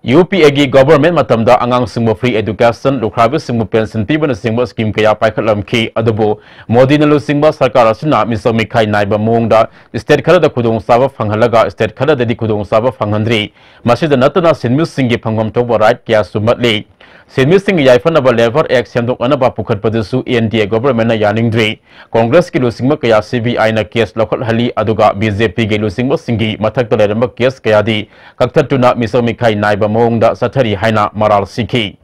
U P A ꯒꯤ government ꯃꯇꯝꯗ ꯑꯉꯥꯡꯁꯤꯡꯕꯨ free education, ꯂꯨꯈ꯭ꯔꯥꯕꯤꯁꯤꯡꯕꯨ pension ꯄꯤꯕꯅꯆꯤꯡꯕ scheme ꯀꯌꯥ ꯄꯥꯏꯈꯠꯂꯝꯈꯤ꯫ ꯑꯗꯨꯕꯨ ꯃꯣꯗꯤꯅ ꯂꯨꯆꯤꯡꯕ ꯁꯔꯀꯥꯔ ꯑꯁꯤꯅ ꯃꯤꯆꯪ ꯃꯤꯈꯥꯏ ꯅꯥꯏꯕ ꯃꯑꯣꯡꯗ state ꯈꯔꯗ ꯈꯨꯗꯣꯡꯆꯥꯕ ꯐꯪꯍꯜꯂꯒ state ꯈꯔꯗꯗꯤ ꯈꯨꯗꯣꯡꯆꯥꯕ ꯐꯪꯍꯟꯗ꯭ꯔꯤ꯫ ꯃꯁꯤꯗ ꯅꯠꯇꯅ ꯁꯤꯟꯃꯤꯁꯤꯡꯒꯤ ꯐꯪꯐꯝ ꯊꯣꯛꯄ right ꯀꯌꯥꯁꯨ ꯃꯠꯂꯤ꯫ ꯁꯤꯟꯃꯤꯁꯤꯡꯒꯤ ꯌꯥꯏꯐꯅꯕ Labour Act ꯁꯦꯝꯗꯣꯛꯅꯅꯕ ꯄꯨꯈꯠꯄꯗꯨꯁꯨ N D A government ꯅ ꯌꯥꯅꯤꯡꯗ꯭ꯔꯤ꯫ Congress ꯀꯤ ꯂꯨꯆꯤꯡꯕ ꯀꯌꯥ C B I ꯅ case ꯂꯧꯈꯠꯍꯜꯂꯤ, ꯑꯗꯨꯒ B J P ꯒꯤ ꯂꯨꯆꯤꯡꯕꯁꯤꯡꯒꯤ ꯃꯊꯛꯇ ꯂꯩꯔꯝꯕ case ꯀꯌꯥꯗꯤ ꯀꯛꯊꯠꯇꯨꯅ ꯃꯤꯆꯪ ꯃꯤꯈꯥꯏ ꯅꯥꯏꯕ ꯃꯑꯣꯡꯗ ꯆꯠꯊꯔꯤ ꯍꯥꯏꯅ ꯃꯔꯥꯜ ꯁꯤꯈꯤ꯫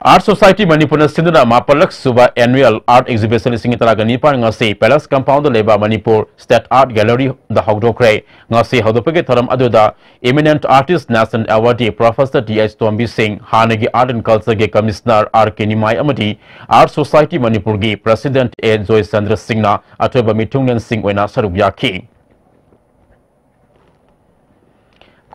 Art Society ꯃꯅꯤꯄꯨꯔꯅ ꯁꯤꯟꯗꯨꯅ ꯃꯥꯄꯜꯂꯛ ꯁꯨꯕ Annual Art Exhibition ꯂꯤꯁꯤꯡ ꯇꯔꯥꯒ ꯅꯤꯄꯥꯟ ꯉꯁꯤ Palace Compound ꯗ ꯂꯩꯕ ꯃꯅꯤꯄꯨꯔ State Art Gallery ꯗ ꯍꯧꯗꯣꯛꯈ꯭ꯔꯦ꯫ ꯉꯁꯤ ꯍꯧꯗꯣꯛꯄꯒꯤ ꯊꯧꯔꯝ ꯑꯗꯨꯗ Eminent Artist National Awardee Professor T H ꯇꯣꯝꯕꯤ ꯁꯤꯡ, ꯍꯥꯟꯅꯒꯤ Art and Culture ꯒꯤ Commissioner R K ꯅꯤꯃꯥꯏ ꯑꯃꯗꯤ Art Society ꯃꯅꯤꯄꯨꯔꯒꯤ President A ꯖꯣꯏꯆꯟꯗ꯭ꯔ ꯁꯤꯡꯅ ꯑꯊꯣꯏꯕ ꯃꯤꯊꯨꯡꯂꯦꯟꯁꯤꯡ ꯑꯣꯏꯅ ꯁꯔꯨꯛ ꯌꯥꯈꯤ꯫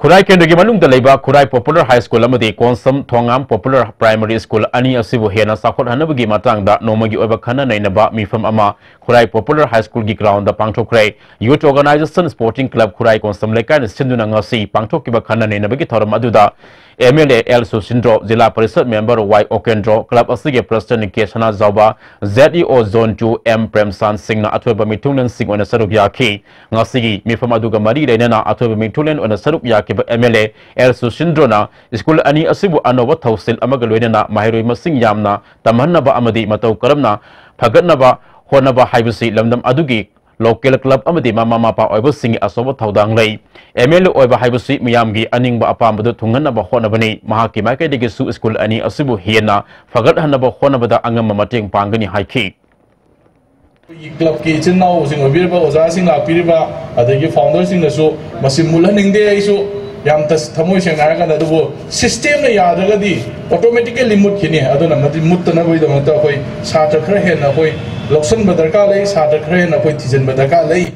ꯈꯨꯔꯥꯏ ꯀꯦꯟꯗ꯭ꯔꯒꯤ ꯃꯅꯨꯡꯗ ꯂꯩꯕ ꯈꯨꯔꯥꯏ Popular High School ꯑꯃꯗꯤ ꯀꯣꯟꯁꯝ ꯊꯣꯉꯥꯝ Popular Primary School ꯑꯅꯤ ꯑꯁꯤꯕꯨ ꯍꯦꯟꯅ ꯆꯥꯎꯈꯠꯍꯟꯅꯕꯒꯤ ꯃꯇꯥꯡꯗ ꯅꯣꯡꯃꯒꯤ ꯑꯣꯏꯕ ꯈꯟꯅ ꯅꯩꯅꯕ ꯃꯤꯐꯝ ꯑꯃ ꯈꯨꯔꯥꯏ Popular High School ꯒꯤ ground ꯗ ꯄꯥꯡꯊꯣꯛꯈ꯭ꯔꯦ꯫ Youth Organization Sporting Club ꯈꯨꯔꯥꯏ ꯀꯣꯟꯁꯝ ꯂꯩꯀꯥꯏꯅ ꯁꯤꯟꯗꯨꯅ ꯉꯁꯤ ꯄꯥꯡꯊꯣꯛꯈꯤꯕ ꯈꯟꯅ ꯅꯩꯅꯕꯒꯤ ꯊꯧꯔꯝ ꯑꯗꯨꯗ M L A L ꯁꯨꯁꯤꯟꯗ꯭ꯔꯣ, zila parishad member Y ꯎꯀꯦꯟꯗ꯭ꯔꯣ, club ꯑꯁꯤꯒꯤ President K ꯁꯅꯥꯖꯥꯎꯕ, Z E O Zone two M ꯄ꯭ꯔꯦꯝꯆꯥꯟ ꯁꯤꯡꯅ ꯑꯊꯣꯏꯕ ꯃꯤꯊꯨꯡꯂꯦꯟꯁꯤꯡ ꯑꯣꯏꯅ ꯁꯔꯨꯛ ꯌꯥꯈꯤ꯫ ꯉꯁꯤꯒꯤ ꯃꯤꯐꯝ ꯑꯗꯨꯒ ꯃꯔꯤ ꯂꯩꯅꯅ ꯑꯊꯣꯏꯕ ꯃꯤꯊꯨꯡꯂꯦꯟ ꯑꯣꯏꯅ ꯁꯔꯨꯛ ꯌꯥꯈꯤꯕ M L A L ꯁꯨꯁꯤꯟꯗ꯭ꯔꯣꯅ school ꯑꯅꯤ ꯑꯁꯤꯕꯨ ꯑꯅꯧꯕ ꯊꯧꯁꯤꯜ ꯑꯃꯒ ꯂꯣꯏꯅꯅ ꯃꯍꯩꯔꯣꯏ ꯃꯁꯤꯡ ꯌꯥꯝꯅ ꯇꯝꯍꯟꯅꯕ ꯑꯃꯗꯤ ꯃꯇꯧ ꯀꯔꯝꯅ ꯐꯒꯠꯅꯕ ꯍꯣꯠꯅꯕ ꯍꯥꯏꯕꯁꯤ ꯂꯝꯗꯝ ꯑꯗꯨꯒꯤ local club ꯑꯃꯗꯤ ꯃꯃꯥ ꯃꯄꯥ ꯑꯣꯏꯕꯁꯤꯡꯒꯤ ꯑꯆꯧꯕ ꯊꯧꯗꯥꯡ ꯂꯩ꯫ ꯑꯦꯝ ꯑꯦꯜ ꯑꯦ ꯑꯣꯏꯕ ꯍꯥꯏꯕꯁꯤ ꯃꯤꯌꯥꯝꯒꯤ ꯑꯅꯤꯡꯕ ꯑꯄꯥꯝꯕꯗꯨ ꯊꯨꯡꯍꯟꯅꯕ ꯍꯣꯠꯅꯕꯅꯤ꯫ ꯃꯍꯥꯛꯀꯤ ꯃꯥꯏꯀꯩꯗꯒꯤꯁꯨ ꯁ꯭ꯀꯨꯜ ꯑꯅꯤ ꯑꯁꯤꯕꯨ ꯍꯦꯟꯅ ꯐꯒꯠꯍꯟꯅꯕ ꯍꯣꯠꯅꯕꯗ ꯑꯉꯝꯕ ꯃꯇꯦꯡ ꯄꯥꯡꯒꯅꯤ ꯍꯥꯏꯈꯤ꯫ ꯑꯩꯈꯣꯏꯒꯤ ꯀ꯭ꯂꯕꯀꯤ ꯏꯆꯤꯟ ꯏꯅꯥꯎꯁꯤꯡ ꯑꯣꯏꯕꯤꯔꯤꯕ, ꯑꯣꯖꯥꯁꯤꯡ ꯂꯥꯛꯄꯤꯔꯤꯕ, ꯑꯗꯒꯤ ꯐꯥꯎꯟꯗꯔꯁꯤꯡꯅꯁꯨ ꯃꯁꯤ ꯃꯨꯠꯍꯟꯅꯤꯡꯗꯦ꯫ ꯑꯩꯁꯨ ꯌꯥꯝ ꯇꯁ-, ꯊꯃꯣꯏ ꯁꯦꯡꯅ ꯍꯥꯏꯔꯀꯥꯟꯗ, ꯑꯗꯨꯕꯨ ꯁꯤꯁꯇꯦꯝꯅ ꯌꯥꯗ꯭ꯔꯒꯗꯤ ꯑꯣꯇꯣꯃꯦꯇꯤꯀꯦꯜꯂꯤ ꯃꯨꯠꯈꯤꯅꯤ꯫ ꯑꯗꯨꯅ ꯃꯗꯨ ꯃꯨꯠꯇꯅꯕꯒꯤꯗꯃꯛꯇ ꯑꯩꯈꯣꯏ ꯁꯥꯇ꯭ꯔ ꯈꯔ ꯍꯦꯟꯅ ꯑꯩꯈꯣꯏ ꯂꯧꯁꯤꯟꯕ ꯗꯔꯀꯥꯔ ꯂꯩ, ꯁꯥꯇ꯭ꯔ ꯈꯔ ꯍꯦꯟꯅ ꯑꯩꯈꯣꯏ ꯊꯤꯖꯤꯟꯕ ꯗꯔꯀꯥꯔ ꯂꯩ꯫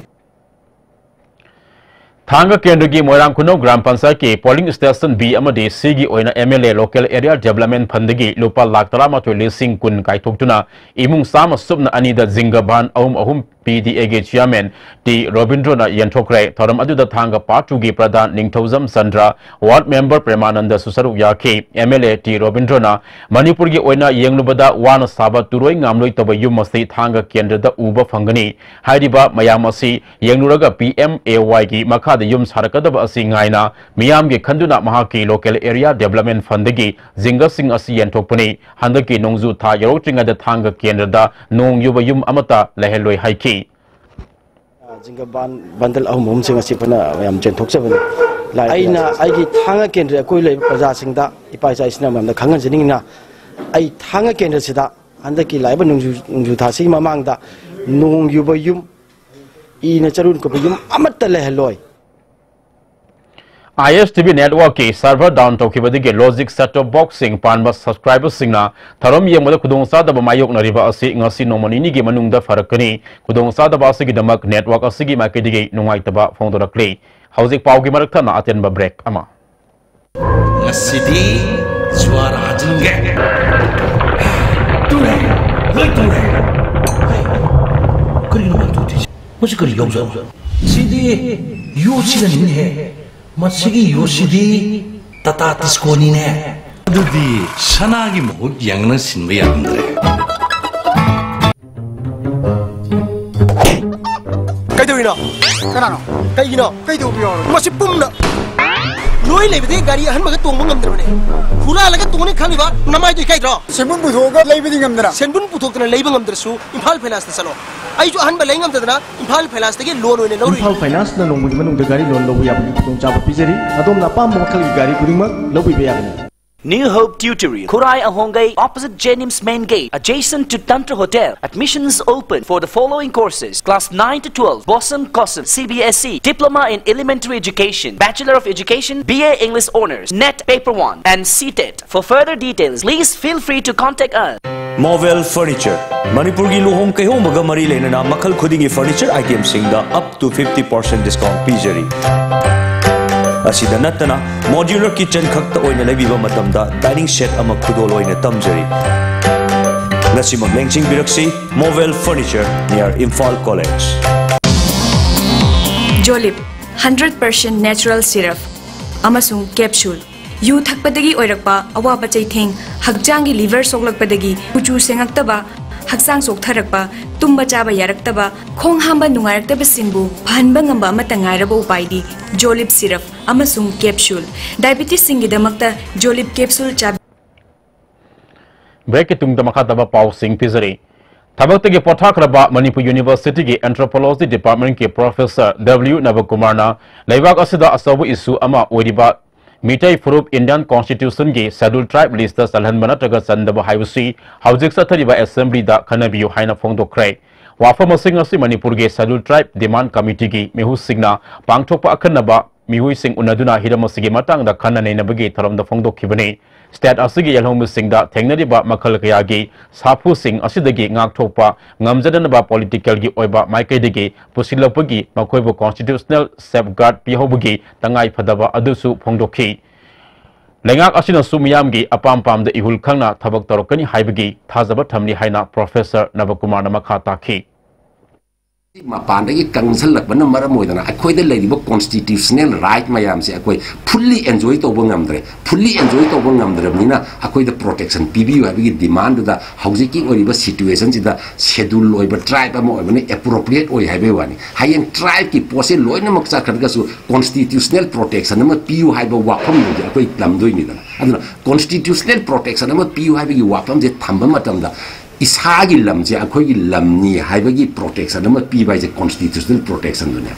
ꯊꯥꯡꯒ ꯀꯦꯟꯗ꯭ꯔꯒꯤ ꯃꯣꯏꯔꯥꯡ ꯈꯨꯅꯧ ꯒ꯭ꯔꯥꯝ ꯄꯟꯆꯥꯌꯠꯀꯤ polling station B ꯑꯃꯗꯤ Cꯒꯤ ꯑꯣꯏꯅ M L A Local Area Development Fundꯗꯒꯤ ꯂꯨꯄꯥ ꯂꯥꯈ ꯇꯔꯥꯃꯥꯊꯣꯏ ꯂꯤꯁꯤꯡ ꯀꯨꯟ ꯀꯥꯏꯊꯣꯛꯇꯨꯅ ꯏꯃꯨꯡ ꯆꯥꯝꯃ ꯁꯨꯞꯅ ꯑꯅꯤꯗ ꯖꯤꯡꯒ ꯚꯥꯟ ꯑꯍꯨꯝ ꯑꯍꯨꯝ P D Aꯒꯤ chairman ꯇꯤ ꯔꯣꯕꯤꯟꯗ꯭ꯔꯣꯅ ꯌꯦꯟꯊꯣꯛꯈ꯭ꯔꯦ꯫ ꯊꯧꯔꯝ ꯑꯗꯨꯗ ꯊꯥꯡꯒ part twoꯒꯤ ꯄ꯭ꯔꯙꯥꯟ ꯅꯤꯡꯊꯧꯖꯝ ꯆꯟꯗ꯭ꯔ, ward member ꯄ꯭ꯔꯦꯃꯥꯅꯟꯗꯁꯨ ꯁꯔꯨꯛ ꯌꯥꯈꯤ꯫ M L A ꯇꯤ ꯔꯣꯕꯤꯟꯗ꯭ꯔꯣꯅ ꯃꯅꯤꯄꯨꯔꯒꯤ ꯑꯣꯏꯅ ꯌꯦꯡꯂꯨꯕꯗ ꯋꯥꯅ ꯁꯥꯕ ꯇꯨꯔꯣꯏ ꯉꯥꯝꯂꯣꯏ ꯇꯧꯕ ꯌꯨꯝ ꯑꯁꯤ ꯊꯥꯡꯒ ꯀꯦꯟꯗ꯭ꯔꯗ ꯎꯕ ꯐꯪꯒꯅꯤ꯫ ꯍꯥꯏꯔꯤꯕ ꯃꯌꯥꯝ ꯑꯁꯤ ꯌꯦꯡꯂꯨꯔꯒ P M A Yꯒꯤ ꯃꯈꯥꯗ ꯌꯨꯝ ꯁꯥꯔꯛꯀꯗꯕ ꯑꯁꯤ ꯉꯥꯏꯅ ꯃꯤꯌꯥꯝꯒꯤ ꯈꯟꯗꯨꯅ ꯃꯍꯥꯛꯀꯤ Local Area Development Fundꯗꯒꯤ ꯖꯤꯡꯒꯁꯤꯡ ꯑꯁꯤ ꯌꯦꯟꯊꯣꯛꯄꯅꯤ꯫ ꯍꯟꯗꯛꯀꯤ ꯅꯣꯡꯖꯨ ꯊꯥ ꯌꯧꯔꯛꯇ꯭ꯔꯤꯉꯩꯗ ꯊꯥꯡꯒ ꯀꯦꯟꯗ꯭ꯔꯗ ꯅꯣꯡ ꯌꯨꯕ ꯌꯨꯝ ꯑꯃꯠꯇ ꯂꯩꯍꯜꯂꯣꯏ ꯍꯥꯏꯈꯤ꯫ ꯖꯤꯡꯒ ꯕꯥꯟ ꯕꯟꯗꯜ ꯑꯍꯨꯝ ꯑꯍꯨꯝꯁꯤꯡ ꯑꯁꯤ ꯑꯩꯈꯣꯏꯅ ꯌꯥꯝ ꯌꯦꯟꯊꯣꯛꯆꯕꯅꯤ꯫ ꯂꯥꯏ ꯑꯩꯅ ꯑꯩꯒꯤ ꯊꯥꯡꯒ ꯀꯦꯟꯗ꯭ꯔ ꯑꯩꯈꯣꯏ ꯂꯩꯔꯤꯕ ꯄ꯭ꯔꯖꯥꯁꯤꯡꯗ, ꯏꯄꯥ ꯏꯆꯥ ꯏꯆꯤꯟ ꯏꯅꯥꯎ ꯃꯌꯥꯝꯗ ꯈꯪꯍꯟꯖꯅꯤꯡꯉꯤꯅ, ꯑꯩ ꯊꯥꯡꯒ ꯀꯦꯟꯗ꯭ꯔꯁꯤꯗ ꯍꯟꯗꯛꯀꯤ ꯂꯥꯛꯏꯕ ꯅꯣꯡꯖꯨ, ꯅꯣꯡꯖꯨ ꯊꯥꯁꯤꯒꯤ ꯃꯃꯥꯡꯗ ꯅꯣꯡ ꯌꯨꯕ ꯌꯨꯝ, ꯏꯅ ꯆꯔꯨ ꯀꯨꯞꯄ ꯌꯨꯝ ꯑꯃꯠꯇ ꯂꯩꯍꯜꯂꯣꯏ꯫ I S T V networkꯀꯤ server down ꯇꯧꯈꯤꯕꯗꯒꯤ Logic set-top boxꯁꯤꯡ ꯄꯥꯟꯕ subscriberꯁꯤꯡꯅ ꯊꯧꯔꯝ ꯌꯦꯡꯕꯗ ꯈꯨꯗꯣꯡꯆꯥꯗꯕ ꯃꯥꯌꯣꯛꯅꯔꯤꯕ ꯑꯁꯤ ꯉꯁꯤ ꯅꯣꯡꯃ ꯅꯤꯅꯤꯒꯤ ꯃꯅꯨꯡꯗ ꯐꯔꯛꯀꯅꯤ꯫ ꯈꯨꯗꯣꯡꯆꯥꯗꯕ ꯑꯁꯤꯒꯤꯗꯃꯛ network ꯑꯁꯤꯒꯤ ꯃꯥꯏꯀꯩꯗꯒꯤ ꯅꯨꯡꯉꯥꯏꯇꯕ ꯐꯣꯡꯗꯣꯔꯛꯂꯤ꯫ ꯍꯧꯖꯤꯛ ꯄꯥꯎꯒꯤ ꯃꯔꯛ ꯊꯠꯅ ꯑꯇꯦꯟꯕ break ꯑꯃ꯫ ꯉꯁꯤꯗꯤ ꯖ꯭ꯋꯥꯔ ꯍꯥꯖꯤꯟꯒꯦ꯫ ꯇꯨꯔꯦ, ꯂꯣꯏ ꯇꯨꯔꯦ꯫ ꯀꯔꯤꯅꯣ ꯃꯥꯅ ꯇꯧꯗꯣꯏꯁꯦ? ꯃꯁꯤ ꯀꯔꯤ ꯌꯥꯎꯖꯥꯠꯅꯣ? ꯁꯤꯗꯤ ꯌꯨ ꯁꯤꯖꯤꯟꯅꯅꯤꯡꯉꯦ꯫ ꯃꯁꯤꯒꯤ ꯌꯨ ꯁꯤꯗꯤ ꯇꯥꯇꯥ ꯇꯤꯁꯀꯣꯅꯤꯅꯦ꯫ ꯑꯗꯨꯗꯤ ꯁꯅꯥꯒꯤ ꯃꯍꯨꯠ ꯌꯦꯡꯅ ꯁꯤꯟꯕ ꯌꯥꯔꯝꯗ꯭ꯔꯦ꯫ ꯀꯩꯗꯧꯔꯤꯅꯣ? ꯀꯅꯥꯅꯣ? ꯀꯩꯒꯤꯅꯣ? ꯀꯩꯗꯧꯕ ꯌꯥꯎꯔꯒꯦ? ꯃꯁꯤ ꯄꯨꯝꯅ ꯅꯣꯏ ꯂꯩꯕꯗꯤ ꯒꯥꯔꯤ ꯑꯍꯟꯕꯒ ꯇꯣꯡꯕ ꯉꯝꯗ꯭ꯔꯕꯅꯦ꯫ ꯍꯨꯔꯥꯜꯂꯒ ꯇꯣꯡꯅꯤ ꯈꯜꯂꯤꯕ ꯅꯃꯥꯏꯗꯣ ꯏꯀꯥꯏꯗ꯭ꯔꯣ? ꯁꯦꯟꯕꯨꯟ ꯄꯨꯊꯣꯛꯑꯒ ꯂꯩꯕꯗꯤ ꯉꯝꯗꯅ꯫ ꯁꯦꯟꯕꯨꯟ ꯄꯨꯊꯣꯛꯇꯅ ꯂꯩꯕ ꯉꯝꯗ꯭ꯔꯁꯨ ꯏꯝꯐꯥꯜ ꯐꯥꯏꯅꯥꯟꯁꯇ ꯆꯠꯂꯣ꯫ ꯑꯩꯁꯨ ꯑꯍꯟꯕ ꯂꯩ ꯉꯝꯗꯗꯅ ꯏꯝꯐꯥꯜ ꯐꯥꯏꯅꯥꯟꯁꯇꯒꯤ ꯂꯣꯟ ꯑꯣꯏꯅ ꯂꯧꯔꯨꯏ꯫ ꯏꯝꯐꯥꯜ ꯐꯥꯏꯅꯥꯟꯁꯅ ꯅꯣꯡꯃꯒꯤ ꯃꯅꯨꯡꯗ ꯒꯥꯔꯤ ꯂꯣꯟ ꯂꯧꯕ ꯌꯥꯕꯒꯤ ꯈꯨꯗꯣꯡꯆꯥꯕ ꯄꯤꯖꯔꯤ꯫ ꯑꯗꯣꯝꯅ ꯑꯄꯥꯝꯕ ꯃꯈꯜꯒꯤ ꯒꯥꯔꯤ ꯈꯨꯗꯤꯡꯃꯛ ꯂꯧꯕꯤꯕ ꯌꯥꯒꯅꯤ꯫ New Hope Tutoring, Khurai Ahongay, opposite Jenims Main Gate, adjacent to Tantra Hotel. Admissions open for the following courses: Class nine to twelve, Boson Koson, C B S E, Diploma in Elementary Education, Bachelor of Education, B A English Honours, NET Paper one, and C TET. For further details, please feel free to contact us. Movel Furniture, ꯃꯅꯤꯄꯨꯔꯒꯤ ꯂꯨꯍꯣꯡ ꯀꯩꯍꯣꯡꯕꯒ ꯃꯔꯤ ꯂꯩꯅꯅ ꯃꯈꯜ ꯈꯨꯗꯤꯡꯒꯤ furniture itemꯁꯤꯡꯗ up to fifty percent discount ꯄꯤꯖꯔꯤ꯫ ꯑꯁꯤꯗ ꯅꯠꯇꯅ, modular kitchen ꯈꯛꯇ ꯑꯣꯏꯅ ꯂꯩꯕꯤꯕ ꯃꯇꯝꯗ dining set ꯑꯃ ꯈꯨꯗꯣꯜ ꯑꯣꯏꯅ ꯇꯝꯖꯔꯤ꯫ ꯉꯁꯤꯃꯛ ꯂꯦꯡꯁꯤꯟꯕꯤꯔꯛꯁꯤ, Movel Furniture, near Imphal College. Jolib, hundred percent natural syrup ꯑꯃꯁꯨꯡ capsule꯫ ꯌꯨ ꯊꯛꯄꯗꯒꯤ ꯑꯣꯏꯔꯛꯄ ꯑꯋꯥꯕ ꯆꯩꯊꯦꯡ, ꯍꯛꯆꯥꯡꯒꯤ liver ꯁꯣꯛꯂꯛꯄꯗꯒꯤ ꯀꯨꯆꯨ ꯁꯦꯡꯉꯛꯇꯕ, ꯍꯛꯆꯥꯡ ꯆꯣꯛꯊꯔꯛꯄ, ꯇꯨꯝꯕ ꯆꯥꯕ ꯌꯥꯔꯛꯇꯕ, ꯈꯣꯡ ꯍꯥꯝꯕ ꯅꯨꯡꯉꯥꯏꯔꯛꯇꯕꯁꯤꯡꯕꯨ ꯐꯍꯟꯕ ꯉꯝꯕ ꯑꯃꯠꯇ ꯉꯥꯏꯔꯕ ꯎꯄꯥꯏꯗꯤ Jolib syrup ꯑꯃꯁꯨꯡ capsule꯫ Diabetesꯁꯤꯡꯒꯤꯗꯃꯛꯇ Jolib capsule ꯆꯥꯕꯤꯌꯨ꯫ Breakꯀꯤ ꯇꯨꯡꯗ ꯃꯈꯥ ꯇꯥꯕ ꯄꯥꯎꯁꯤꯡ ꯄꯤꯖꯔꯤ꯫ ꯊꯕꯛꯇꯒꯤ ꯄꯣꯊꯥꯈ꯭ꯔꯕ ꯃꯅꯤꯄꯨꯔ Universityꯒꯤ Anthropology Departmentꯀꯤ Professor W ꯅꯕꯀꯨꯃꯥꯔꯅ ꯂꯩꯕꯥꯛ ꯑꯁꯤꯗ ꯑꯆꯧꯕ issue ꯑꯃ ꯑꯣꯏꯔꯤꯕ ꯃꯤꯇꯩ ꯐꯨꯔꯨꯞ Indian Constitutionꯒꯤ Scheduled Tribe listꯇ ꯆꯜꯍꯟꯕ ꯅꯠꯇ꯭ꯔꯒ ꯆꯟꯗꯕ ꯍꯥꯏꯕꯁꯤ ꯍꯧꯖꯤꯛ ꯆꯠꯊꯔꯤꯕ Assemblyꯗ ꯈꯟꯅꯕꯤꯌꯨ ꯍꯥꯏꯅ ꯐꯣꯡꯗꯣꯛꯈ꯭ꯔꯦ꯫ ꯋꯥꯐꯝ ꯑꯁꯤ ꯉꯁꯤ ꯃꯅꯤꯄꯨꯔꯒꯤ Scheduled Tribe Demand Committeeꯒꯤ ꯃꯤꯍꯨꯠꯁꯤꯡꯅ ꯄꯥꯡꯊꯣꯛꯄ ꯑꯈꯟꯅꯕ ꯃꯤꯍꯨꯠꯁꯤꯡ ꯎꯅꯗꯨꯅ ꯍꯤꯔꯝ ꯑꯁꯤꯒꯤ ꯃꯇꯥꯡꯗ ꯈꯟꯅ ꯅꯩꯅꯕꯒꯤ ꯊꯧꯔꯝꯗ ꯐꯣꯡꯗꯣꯛꯈꯤꯕꯅꯤ꯫ State ꯑꯁꯤꯒꯤ ꯌꯦꯜꯍꯧꯃꯤꯁꯤꯡꯗ ꯊꯦꯡꯅꯔꯤꯕ ꯃꯈꯜ ꯀꯌꯥꯒꯤ ꯁꯥꯐꯨꯁꯤꯡ ꯑꯁꯤꯗꯒꯤ ꯉꯥꯛꯊꯣꯛꯄ ꯉꯝꯖꯅꯅꯕ politicalꯒꯤ ꯑꯣꯏꯕ ꯃꯥꯏꯀꯩꯗꯒꯤ ꯄꯨꯁꯤꯜꯂꯛꯄꯒꯤ ꯃꯈꯣꯏꯕꯨ constitutional safeguard ꯄꯤꯍꯧꯕꯒꯤ ꯇꯉꯥꯏꯐꯗꯕ ꯑꯗꯨꯁꯨ ꯐꯣꯡꯗꯣꯛꯈꯤ꯫ ꯂꯩꯉꯥꯛ ꯑꯁꯤꯅꯁꯨ ꯃꯤꯌꯥꯝꯒꯤ ꯑꯄꯥꯝ ꯄꯥꯝꯗ ꯏꯍꯨꯜ ꯈꯪꯅ ꯊꯕꯛ ꯇꯧꯔꯛꯀꯅꯤ ꯍꯥꯏꯕꯒꯤ ꯊꯥꯖꯕ ꯊꯝꯂꯤ ꯍꯥꯏꯅ Professor ꯅꯕꯀꯨꯃꯥꯔꯅ ꯃꯈꯥ ꯇꯥꯈꯤ꯫ ꯃꯄꯥꯟꯗꯒꯤ ꯀꯪꯁꯜꯂꯛꯄꯅ ꯃꯔꯝ ꯑꯣꯏꯗꯅ ꯑꯩꯈꯣꯏꯗ ꯂꯩꯔꯤꯕ constitutional right ꯃꯌꯥꯝꯁꯦ ꯑꯩꯈꯣꯏ fully enjoy ꯇꯧꯕ ꯉꯝꯗ꯭ꯔꯦ꯫ Fully enjoy ꯇꯧꯕ ꯉꯝꯗ꯭ꯔꯕꯅꯤꯅ ꯑꯩꯈꯣꯏꯗ protection ꯄꯤꯕꯤꯌꯨ ꯍꯥꯏꯕꯒꯤ demandꯗꯨꯗ ꯍꯧꯖꯤꯛꯀꯤ ꯑꯣꯏꯔꯤꯕ situationꯁꯤꯗ schedule ꯑꯣꯏꯕ tribe ꯑꯃ ꯑꯣꯏꯕꯅ appropriate ꯑꯣꯏ ꯍꯥꯏꯕꯒꯤ ꯋꯥꯅꯤ꯫ ꯍꯌꯦꯡ tribeꯀꯤ ꯄꯣꯠꯁꯦ ꯂꯣꯏꯅꯃꯛ ꯆꯠꯈ꯭ꯔꯒꯁꯨ constitutional protection ꯑꯃ ꯄꯤꯌꯨ ꯍꯥꯏꯕ ꯋꯥꯐꯝꯗꯨꯗꯤ ꯑꯩꯈꯣꯏ ꯇꯝꯗꯣꯏꯅꯤꯗꯅ꯫ ꯑꯗꯨꯅ constitutional protection ꯑꯃ ꯄꯤꯌꯨ ꯍꯥꯏꯕꯒꯤ ꯋꯥꯐꯝꯁꯦ ꯊꯝꯕ ꯃꯇꯝꯗ ꯏꯁꯥꯒꯤ ꯂꯝꯁꯦ ꯑꯩꯈꯣꯏꯒꯤ ꯂꯝꯅꯤ ꯍꯥꯏꯕꯒꯤ protection ꯑꯃ ꯄꯤꯕ ꯍꯥꯏꯁꯦ constitutional protectionꯗꯨꯅꯦ꯫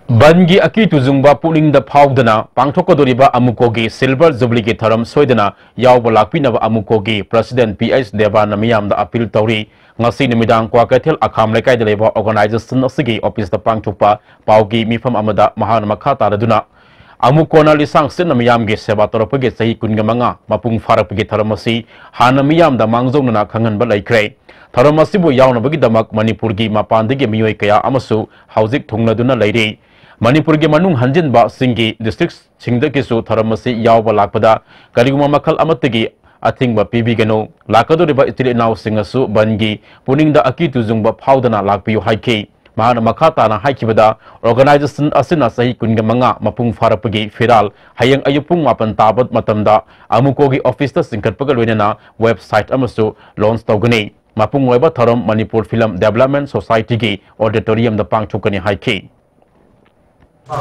ꯕꯟꯒꯤ ꯑꯀꯤ ꯇꯨꯖꯨꯡꯕ ꯄꯨꯛꯅꯤꯡꯗ ꯐꯥꯎꯗꯅ ꯄꯥꯡꯊꯣꯛꯀꯗꯧꯔꯤꯕ ꯑꯃꯨꯀꯣꯒꯤ Silver Jubileeꯒꯤ ꯊꯧꯔꯝ ꯁꯣꯏꯗꯅ ꯌꯥꯎꯕ ꯂꯥꯛꯄꯤꯅꯕ ꯑꯃꯨꯀꯣꯒꯤ President ꯄꯤ ꯑꯩꯆ ꯗꯦꯕꯥꯟꯅ ꯃꯤꯌꯥꯝꯗ appeal ꯇꯧꯔꯤ꯫ ꯉꯁꯤ ꯅꯨꯃꯤꯗꯥꯡ ꯀ꯭ꯋꯥꯀꯩꯊꯦꯜ ꯑꯈꯥꯝ ꯂꯩꯀꯥꯏꯗ ꯂꯩꯕ organization ꯑꯁꯤꯒꯤ officeꯇ ꯄꯥꯡꯊꯣꯛꯄ ꯄꯥꯎꯒꯤ ꯃꯤꯐꯝ ꯑꯃꯗ ꯃꯍꯥꯛꯅ ꯃꯈꯥ ꯇꯥꯔꯗꯨꯅ, ꯑꯃꯨꯀꯣꯅ ꯂꯤꯁꯥꯡ ꯁꯤꯠꯅ ꯃꯤꯌꯥꯝꯒꯤ ꯁꯦꯕꯥ ꯇꯧꯔꯛꯄꯒꯤ ꯆꯍꯤ ꯀꯨꯟꯒ ꯃꯉꯥ ꯃꯄꯨꯡ ꯐꯥꯔꯛꯄꯒꯤ ꯊꯧꯔꯝ ꯑꯁꯤ ꯍꯥꯟꯅ ꯃꯤꯌꯥꯝꯗ ꯃꯥꯡꯖꯧꯅꯅ ꯈꯪꯍꯟꯕ ꯂꯩꯈ꯭ꯔꯦ꯫ ꯊꯧꯔꯝ ꯑꯁꯤꯕꯨ ꯌꯥꯎꯅꯕꯒꯤꯗꯃꯛ ꯃꯅꯤꯄꯨꯔꯒꯤ ꯃꯄꯥꯟꯗꯒꯤ ꯃꯤꯑꯣꯏ ꯀꯌꯥ ꯑꯃꯁꯨ ꯍꯧꯖꯤꯛ ꯊꯨꯡꯂꯗꯨꯅ ꯂꯩꯔꯤ꯫ ꯃꯅꯤꯄꯨꯔꯒꯤ ꯃꯅꯨꯡ ꯍꯟꯖꯤꯟꯕꯁꯤꯡꯒꯤ districtꯁꯤꯡꯗꯒꯤꯁꯨ ꯊꯧꯔꯝ ꯑꯁꯤ ꯌꯥꯎꯕ ꯂꯥꯛꯄꯗ ꯀꯔꯤꯒꯨꯝꯕ ꯃꯈꯜ ꯑꯃꯠꯇꯒꯤ ꯑꯊꯤꯡꯕ ꯄꯤꯕꯤꯒꯅꯨ꯫ ꯂꯥꯛꯀꯗꯧꯔꯤꯕ ꯏꯆꯤꯜ ꯏꯅꯥꯎꯁꯤꯡꯅꯁꯨ ꯕꯟꯒꯤ ꯄꯨꯛꯅꯤꯡꯗ ꯑꯀꯤ ꯇꯨꯖꯨꯡꯕ ꯐꯥꯎꯗꯅ ꯂꯥꯛꯄꯤꯌꯨ ꯍꯥꯏꯈꯤ꯫ ꯃꯍꯥꯛꯅ ꯃꯈꯥ ꯇꯥꯅ ꯍꯥꯏꯈꯤꯕꯗ, organization ꯑꯁꯤꯅ ꯆꯍꯤ ꯀꯨꯟꯒ ꯃꯉꯥ ꯃꯄꯨꯡ ꯐꯥꯔꯛꯄꯒꯤ ꯐꯤꯔꯥꯜ ꯍꯌꯦꯡ ꯑꯌꯨꯛ ꯄꯨꯡ ꯃꯥꯄꯟ ꯇꯥꯕ ꯃꯇꯝꯗ ꯑꯃꯨꯀꯣꯒꯤ officeꯇ ꯆꯤꯡꯈꯠꯄꯒ ꯂꯣꯏꯅꯅ website ꯑꯃꯁꯨ launch ꯇꯧꯒꯅꯤ꯫ ꯃꯄꯨꯡ ꯑꯣꯏꯕ ꯊꯧꯔꯝ ꯃꯅꯤꯄꯨꯔ Film Development Societyꯒꯤ auditoriumꯗ ꯄꯥꯡꯊꯣꯛꯀꯅꯤ ꯍꯥꯏꯈꯤ꯫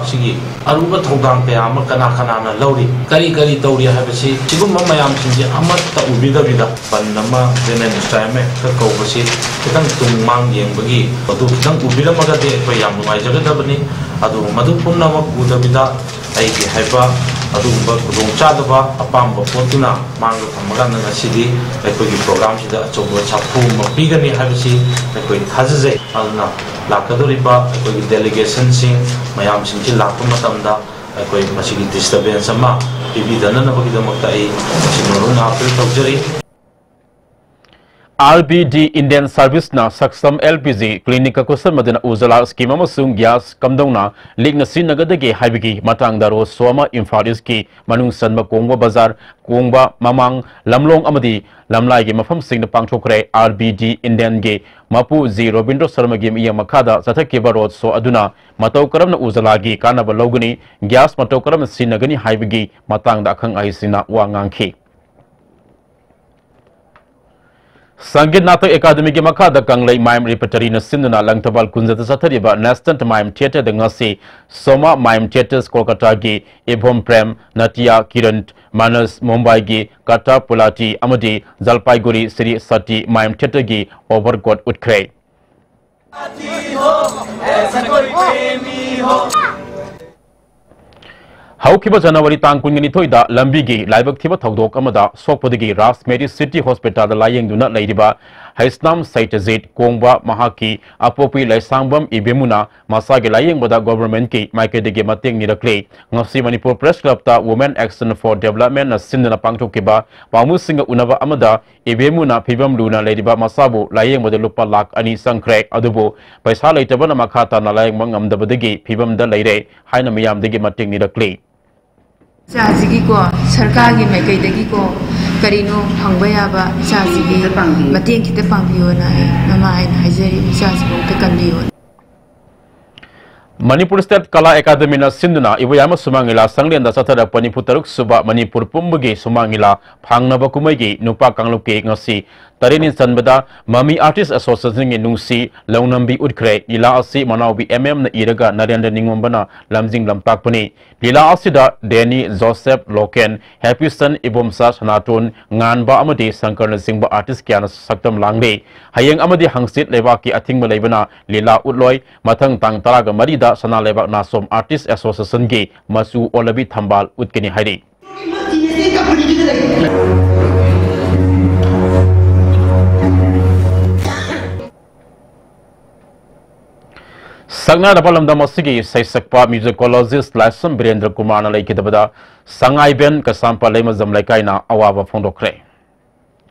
ꯁꯤꯒꯤ ꯑꯔꯨꯕ ꯊꯧꯗꯥꯡ ꯀꯌꯥ ꯑꯃ ꯀꯅꯥ ꯀꯅꯥꯅ ꯂꯧꯔꯤ, ꯀꯔꯤ ꯀꯔꯤ ꯇꯧꯔꯤ ꯍꯥꯏꯕꯁꯤ, ꯁꯤꯒꯨꯝꯕ ꯃꯌꯥꯝꯁꯤꯡꯁꯦ ꯑꯃꯠꯇ ꯎꯕꯤꯗꯕꯤꯗ ꯕꯟ ꯑꯃ, General Strike ꯑꯃ ꯍꯦꯛꯇ ꯀꯧꯕꯁꯤ ꯈꯤꯇꯪ ꯇꯨꯡ ꯃꯥꯡ ꯌꯦꯡꯕꯒꯤ ꯃꯗꯨ ꯈꯤꯇꯪ ꯎꯕꯤꯔꯝꯃꯒꯗꯤ ꯑꯩꯈꯣꯏ ꯌꯥꯝ ꯅꯨꯡꯉꯥꯏꯖꯒꯗꯕꯅꯤ꯫ ꯑꯗꯨꯕꯨ ꯃꯗꯨ ꯄꯨꯝꯅꯃꯛ ꯎꯗꯕꯤꯗ ꯑꯩꯒꯤ ꯍꯥꯏꯕ ꯑꯗꯨꯒꯨꯝꯕ ꯈꯨꯗꯣꯡꯆꯥꯗꯕ ꯑꯄꯥꯝꯕ ꯄꯣꯠꯇꯨꯅ ꯃꯥꯡꯗ ꯊꯝꯃꯀꯥꯟꯗ ꯉꯁꯤꯗꯤ ꯑꯩꯈꯣꯏꯒꯤ programꯁꯤꯗ ꯑꯆꯧꯕ ꯁꯥꯐꯨ ꯑꯃ ꯄꯤꯒꯅꯤ ꯍꯥꯏꯕꯁꯤ ꯑꯩꯈꯣꯏ ꯊꯥꯖꯖꯩ꯫ ꯑꯗꯨꯅ ꯂꯥꯛꯀꯗꯧꯔꯤꯕ ꯑꯩꯈꯣꯏꯒꯤ delegationꯁꯤꯡ ꯃꯌꯥꯝꯁꯤꯡꯁꯤ ꯂꯥꯛꯄ ꯃꯇꯝꯗ ꯑꯩꯈꯣꯏ ꯃꯁꯤꯒꯤ disturbance ꯑꯃ ꯄꯤꯕꯤꯗꯅꯅꯕꯒꯤꯗꯃꯛꯇ ꯑꯩ ꯃꯁꯤ ꯃꯔꯨꯞꯅ appeal ꯇꯧꯖꯔꯤ꯫ R B D Indian Serviceꯅ ꯁꯛꯁꯝ L P G clinicꯀ ꯈꯨꯠꯁꯝꯅꯗꯨꯅ Ujjwala scheme ꯑꯃꯁꯨꯡ gas ꯀꯝꯗꯧꯅ ꯂꯤꯛꯅ ꯁꯤꯖꯤꯟꯅꯒꯗꯒꯦ ꯍꯥꯏꯕꯒꯤ ꯃꯇꯥꯡꯗ road show ꯑꯃ ꯏꯝꯐꯥꯜ Eastꯀꯤ ꯃꯅꯨꯡ ꯆꯟꯕ ꯀꯣꯡꯕ ꯕꯖꯥꯔ, ꯀꯣꯡꯕ ꯃꯃꯥꯡ ꯂꯝꯂꯣꯡ ꯑꯃꯗꯤ ꯂꯝꯂꯥꯏꯒꯤ ꯃꯐꯝꯁꯤꯡꯗ ꯄꯥꯡꯊꯣꯛꯈ꯭ꯔꯦ꯫ R B D Indianꯒꯤ ꯃꯄꯨ ꯖꯤ ꯔꯣꯕꯤꯟꯗ꯭ꯔ ꯁꯔꯃꯒꯤ ꯃꯤꯠꯌꯦꯡ ꯃꯈꯥꯗ ꯆꯠꯊꯈꯤꯕ road show ꯑꯗꯨꯅ ꯃꯇꯧ ꯀꯔꯝꯅ ꯎꯖꯥꯂꯥꯒꯤ ꯀꯥꯟꯅꯕ ꯂꯧꯒꯅꯤ, gas ꯃꯇꯧ ꯀꯔꯝꯅ ꯁꯤꯖꯤꯟꯅꯒꯅꯤ ꯍꯥꯏꯕꯒꯤ ꯃꯇꯥꯡꯗ ꯑꯈꯪ ꯑꯍꯩꯁꯤꯡꯅ ꯋꯥ ꯉꯥꯡꯈꯤ꯫ ꯁꯪꯒꯤꯠ ꯅꯥꯇꯛ ꯑꯦꯀꯥꯗꯃꯤꯒꯤ ꯃꯈꯥꯗ ꯀꯪꯂꯩ ꯃꯥꯏꯝ ꯔꯤꯄꯔꯇꯔꯤꯅ ꯁꯤꯟꯗꯨꯅ ꯂꯪꯊꯕꯥꯜ ꯀꯨꯟꯖꯗ ꯆꯠꯊꯔꯤꯕ ꯅꯦꯁꯅꯦꯜ ꯃꯥꯏꯝ ꯊꯤꯌꯦꯇꯔꯗ ꯉꯁꯤ ꯁꯣꯃꯥ ꯃꯥꯏꯝ ꯊꯤꯌꯦꯇꯔꯁ ꯀꯣꯜꯀꯇꯥꯒꯤ ꯏꯕꯣꯝ ꯄ꯭ꯔꯦꯝ, ꯅꯥꯇꯤꯌꯥ ꯀꯤꯔꯟ, ꯃꯥꯅꯁ ꯃꯨꯝꯕꯥꯏꯒꯤ ꯀꯥꯇꯥ ꯄꯨꯂꯥꯇꯤ ꯑꯃꯗꯤ ꯖꯜꯄꯥꯏꯒꯨꯔꯤ ꯁ꯭ꯔꯤ ꯁꯇꯤ ꯃꯥꯏꯝ ꯊꯤꯌꯦꯇꯔꯒꯤ ꯑꯣꯚꯔꯀꯣꯠ ꯎꯠꯈ꯭ꯔꯦ꯫ ꯍꯧꯈꯤꯕ ꯖꯅꯋꯥꯔꯤ ꯇꯥꯡ ꯀꯨꯟꯅꯤꯊꯣꯏꯗ ꯂꯝꯕꯤꯒꯤ ꯂꯥꯏꯕꯛ ꯊꯤꯕ ꯊꯧꯗꯣꯛ ꯑꯃꯗ ꯁꯣꯛꯄꯗꯒꯤ ꯔꯥꯖ ꯃꯦꯔꯤ ꯁꯤꯇꯤ ꯍꯣꯁꯄꯤꯇꯥꯜꯗ ꯂꯥꯌꯦꯡꯗꯨꯅ ꯂꯩꯔꯤꯕ ꯍꯩꯁꯅꯥꯝ ꯁꯩꯇꯖꯤꯠ ꯀꯣꯡꯕ ꯃꯍꯥꯛꯀꯤ ꯑꯄꯣꯛꯄꯤ ꯂꯩꯁꯥꯡꯕꯝ ꯏꯕꯦꯝꯃꯨꯅ ꯃꯁꯥꯒꯤ ꯂꯥꯌꯦꯡꯕꯗ ꯒꯣꯚꯔꯟꯃꯦꯟꯠꯀꯤ ꯃꯥꯏꯀꯩꯗꯒꯤ ꯃꯇꯦꯡ ꯅꯤꯔꯛꯂꯦ꯫ ꯉꯁꯤ ꯃꯅꯤꯄꯨꯔ ꯄ꯭ꯔꯦꯁ ꯀ꯭ꯂꯕꯇ Women Action for Developmentꯅ ꯁꯤꯟꯗꯨꯅ ꯄꯥꯡꯊꯣꯛꯈꯤꯕ ꯄꯥꯎꯃꯤꯁꯤꯡꯒ ꯎꯅꯕ ꯑꯃꯗ ꯏꯕꯦꯝꯃꯨꯅ ꯐꯤꯕꯝ ꯂꯨꯅ ꯂꯩꯔꯤꯕ ꯃꯆꯥꯕꯨ ꯂꯥꯌꯦꯡꯕꯗ ꯂꯨꯄꯥ ꯂꯥꯈ ꯑꯅꯤ ꯆꯪꯈ꯭ꯔꯦ, ꯑꯗꯨꯕꯨ ꯄꯩꯁꯥ ꯂꯩꯇꯕꯅ ꯃꯈꯥ ꯇꯥꯅ ꯂꯥꯌꯦꯡꯕ ꯉꯝꯗꯕꯗꯒꯤ ꯐꯤꯕꯝꯗ ꯂꯩꯔꯦ ꯍꯥꯏꯅ ꯃꯤꯌꯥꯝꯗꯒꯤ ꯃꯇꯦꯡ ꯅꯤꯔꯛꯂꯤ꯫ ꯏꯆꯥꯁꯤꯒꯤꯀꯣ, ꯁꯔꯀꯥꯔꯒꯤ ꯃꯥꯏꯀꯩꯗꯒꯤꯀꯣ, ꯀꯔꯤꯅꯣ ꯐꯪꯕ ꯌꯥꯕ ꯏꯆꯥꯁꯤꯒꯤ ꯃꯇꯦꯡ ꯈꯤꯇ ꯄꯥꯡꯕꯤꯌꯣꯅ ꯑꯩ ꯃꯃꯥ ꯍꯥꯏꯅ ꯍꯥꯏꯖꯔꯤ, ꯏꯆꯥꯁꯤꯕꯨ ꯑꯝꯇ ꯀꯟꯕꯤꯌꯣꯅ꯫ ꯃꯅꯤꯄꯨꯔ ꯁ꯭ꯇꯦꯠ ꯀꯂꯥ ꯑꯦꯀꯥꯗꯃꯤꯅ ꯁꯤꯟꯗꯨꯅ ꯏꯕꯣꯌꯥꯏꯃ ꯁꯨꯃꯥꯡ ꯂꯤꯂꯥ ꯁꯪꯂꯦꯟꯗ ꯆꯠꯊꯔꯛꯄ ꯅꯤꯐꯨ ꯇꯔꯨꯛ ꯁꯨꯕ ꯃꯅꯤꯄꯨꯔ ꯄꯨꯝꯕꯒꯤ ꯁꯨꯃꯥꯡ ꯂꯤꯂꯥ ꯐꯥꯡꯅꯕ ꯀꯨꯝꯍꯩꯒꯤ ꯅꯨꯄꯥ ꯀꯥꯡꯂꯨꯞꯀꯤ ꯉꯁꯤ ꯇꯔꯦꯠꯅꯤ ꯆꯟꯕꯗ ꯃꯃꯤ ꯑꯥꯔꯇꯤꯁ ꯑꯦꯁꯣꯁꯤꯌꯦꯁꯟꯒꯤ ꯅꯨꯡꯁꯤ ꯂꯧꯅꯝꯕꯤ ꯎꯠꯈ꯭ꯔꯦ꯫ ꯂꯤꯂꯥ ꯑꯁꯤ ꯃꯅꯥꯎꯕꯤ ꯑꯦꯝ ꯑꯦꯝꯅ ꯏꯔꯒ ꯅꯔꯦꯟꯗ꯭ꯔ ꯅꯤꯉꯣꯝꯕꯅ ꯂꯝꯖꯤꯡ ꯂꯝꯇꯥꯛꯄꯅꯤ꯫ ꯂꯤꯂꯥ ꯑꯁꯤꯗ ꯗꯦꯅꯤ, ꯖꯣꯁꯦꯐ, ꯂꯣꯀꯦꯟ, ꯍꯦꯄꯤꯁꯟ, ꯏꯕꯣꯝꯆꯥ, ꯁꯅꯥꯇꯣꯟ, ꯉꯥꯟꯕ ꯑꯃꯗꯤ ꯁꯪꯀꯔꯅꯆꯤꯡꯕ ꯑꯥꯔꯇꯤꯁ ꯀꯌꯥꯅ ꯁꯛꯇꯝ ꯂꯥꯡꯂꯤ꯫ ꯍꯌꯦꯡ ꯑꯃꯗꯤ ꯍꯪꯆꯤꯠ ꯂꯩꯕꯥꯛꯀꯤ ꯑꯊꯤꯡꯕ ꯂꯩꯕꯅ ꯂꯤꯂꯥ ꯎꯠꯂꯣꯏ꯫ ꯃꯊꯪ ꯇꯥꯡ ꯇꯔꯥꯒ ꯃꯔꯤꯗ ꯁꯅꯥ ꯂꯩꯕꯥꯛ ꯅꯥꯆꯣꯝ ꯑꯥꯔꯇꯤꯁ ꯑꯦꯁꯣꯁꯤꯌꯦꯁꯟꯒꯤ ꯃꯆꯨ ꯑꯣꯜꯂꯕꯤ ꯊꯝꯕꯥꯜ ꯎꯠꯀꯅꯤ ꯍꯥꯏꯔꯤ꯫ ꯁꯛꯅꯥꯏꯔꯕ ꯂꯝꯗꯝ ꯑꯁꯤꯒꯤ ꯏꯁꯩ ꯁꯛꯄ ꯃ꯭ꯌꯨꯖꯤꯀꯣꯂꯣꯖꯤꯁ ꯂꯥꯏꯁ꯭ꯔꯝ ꯕꯤꯔꯦꯟꯗ꯭ꯔ ꯀꯨꯃꯥꯔꯅ ꯂꯩꯈꯤꯗꯕꯗ ꯁꯉꯥꯏꯕꯦꯟ ꯀꯩꯁꯥꯝꯄꯥꯠ ꯂꯩꯃꯖꯝ ꯂꯩꯀꯥꯏꯅ ꯑꯋꯥꯕ ꯐꯣꯡꯗꯣꯛꯈ꯭ꯔꯦ꯫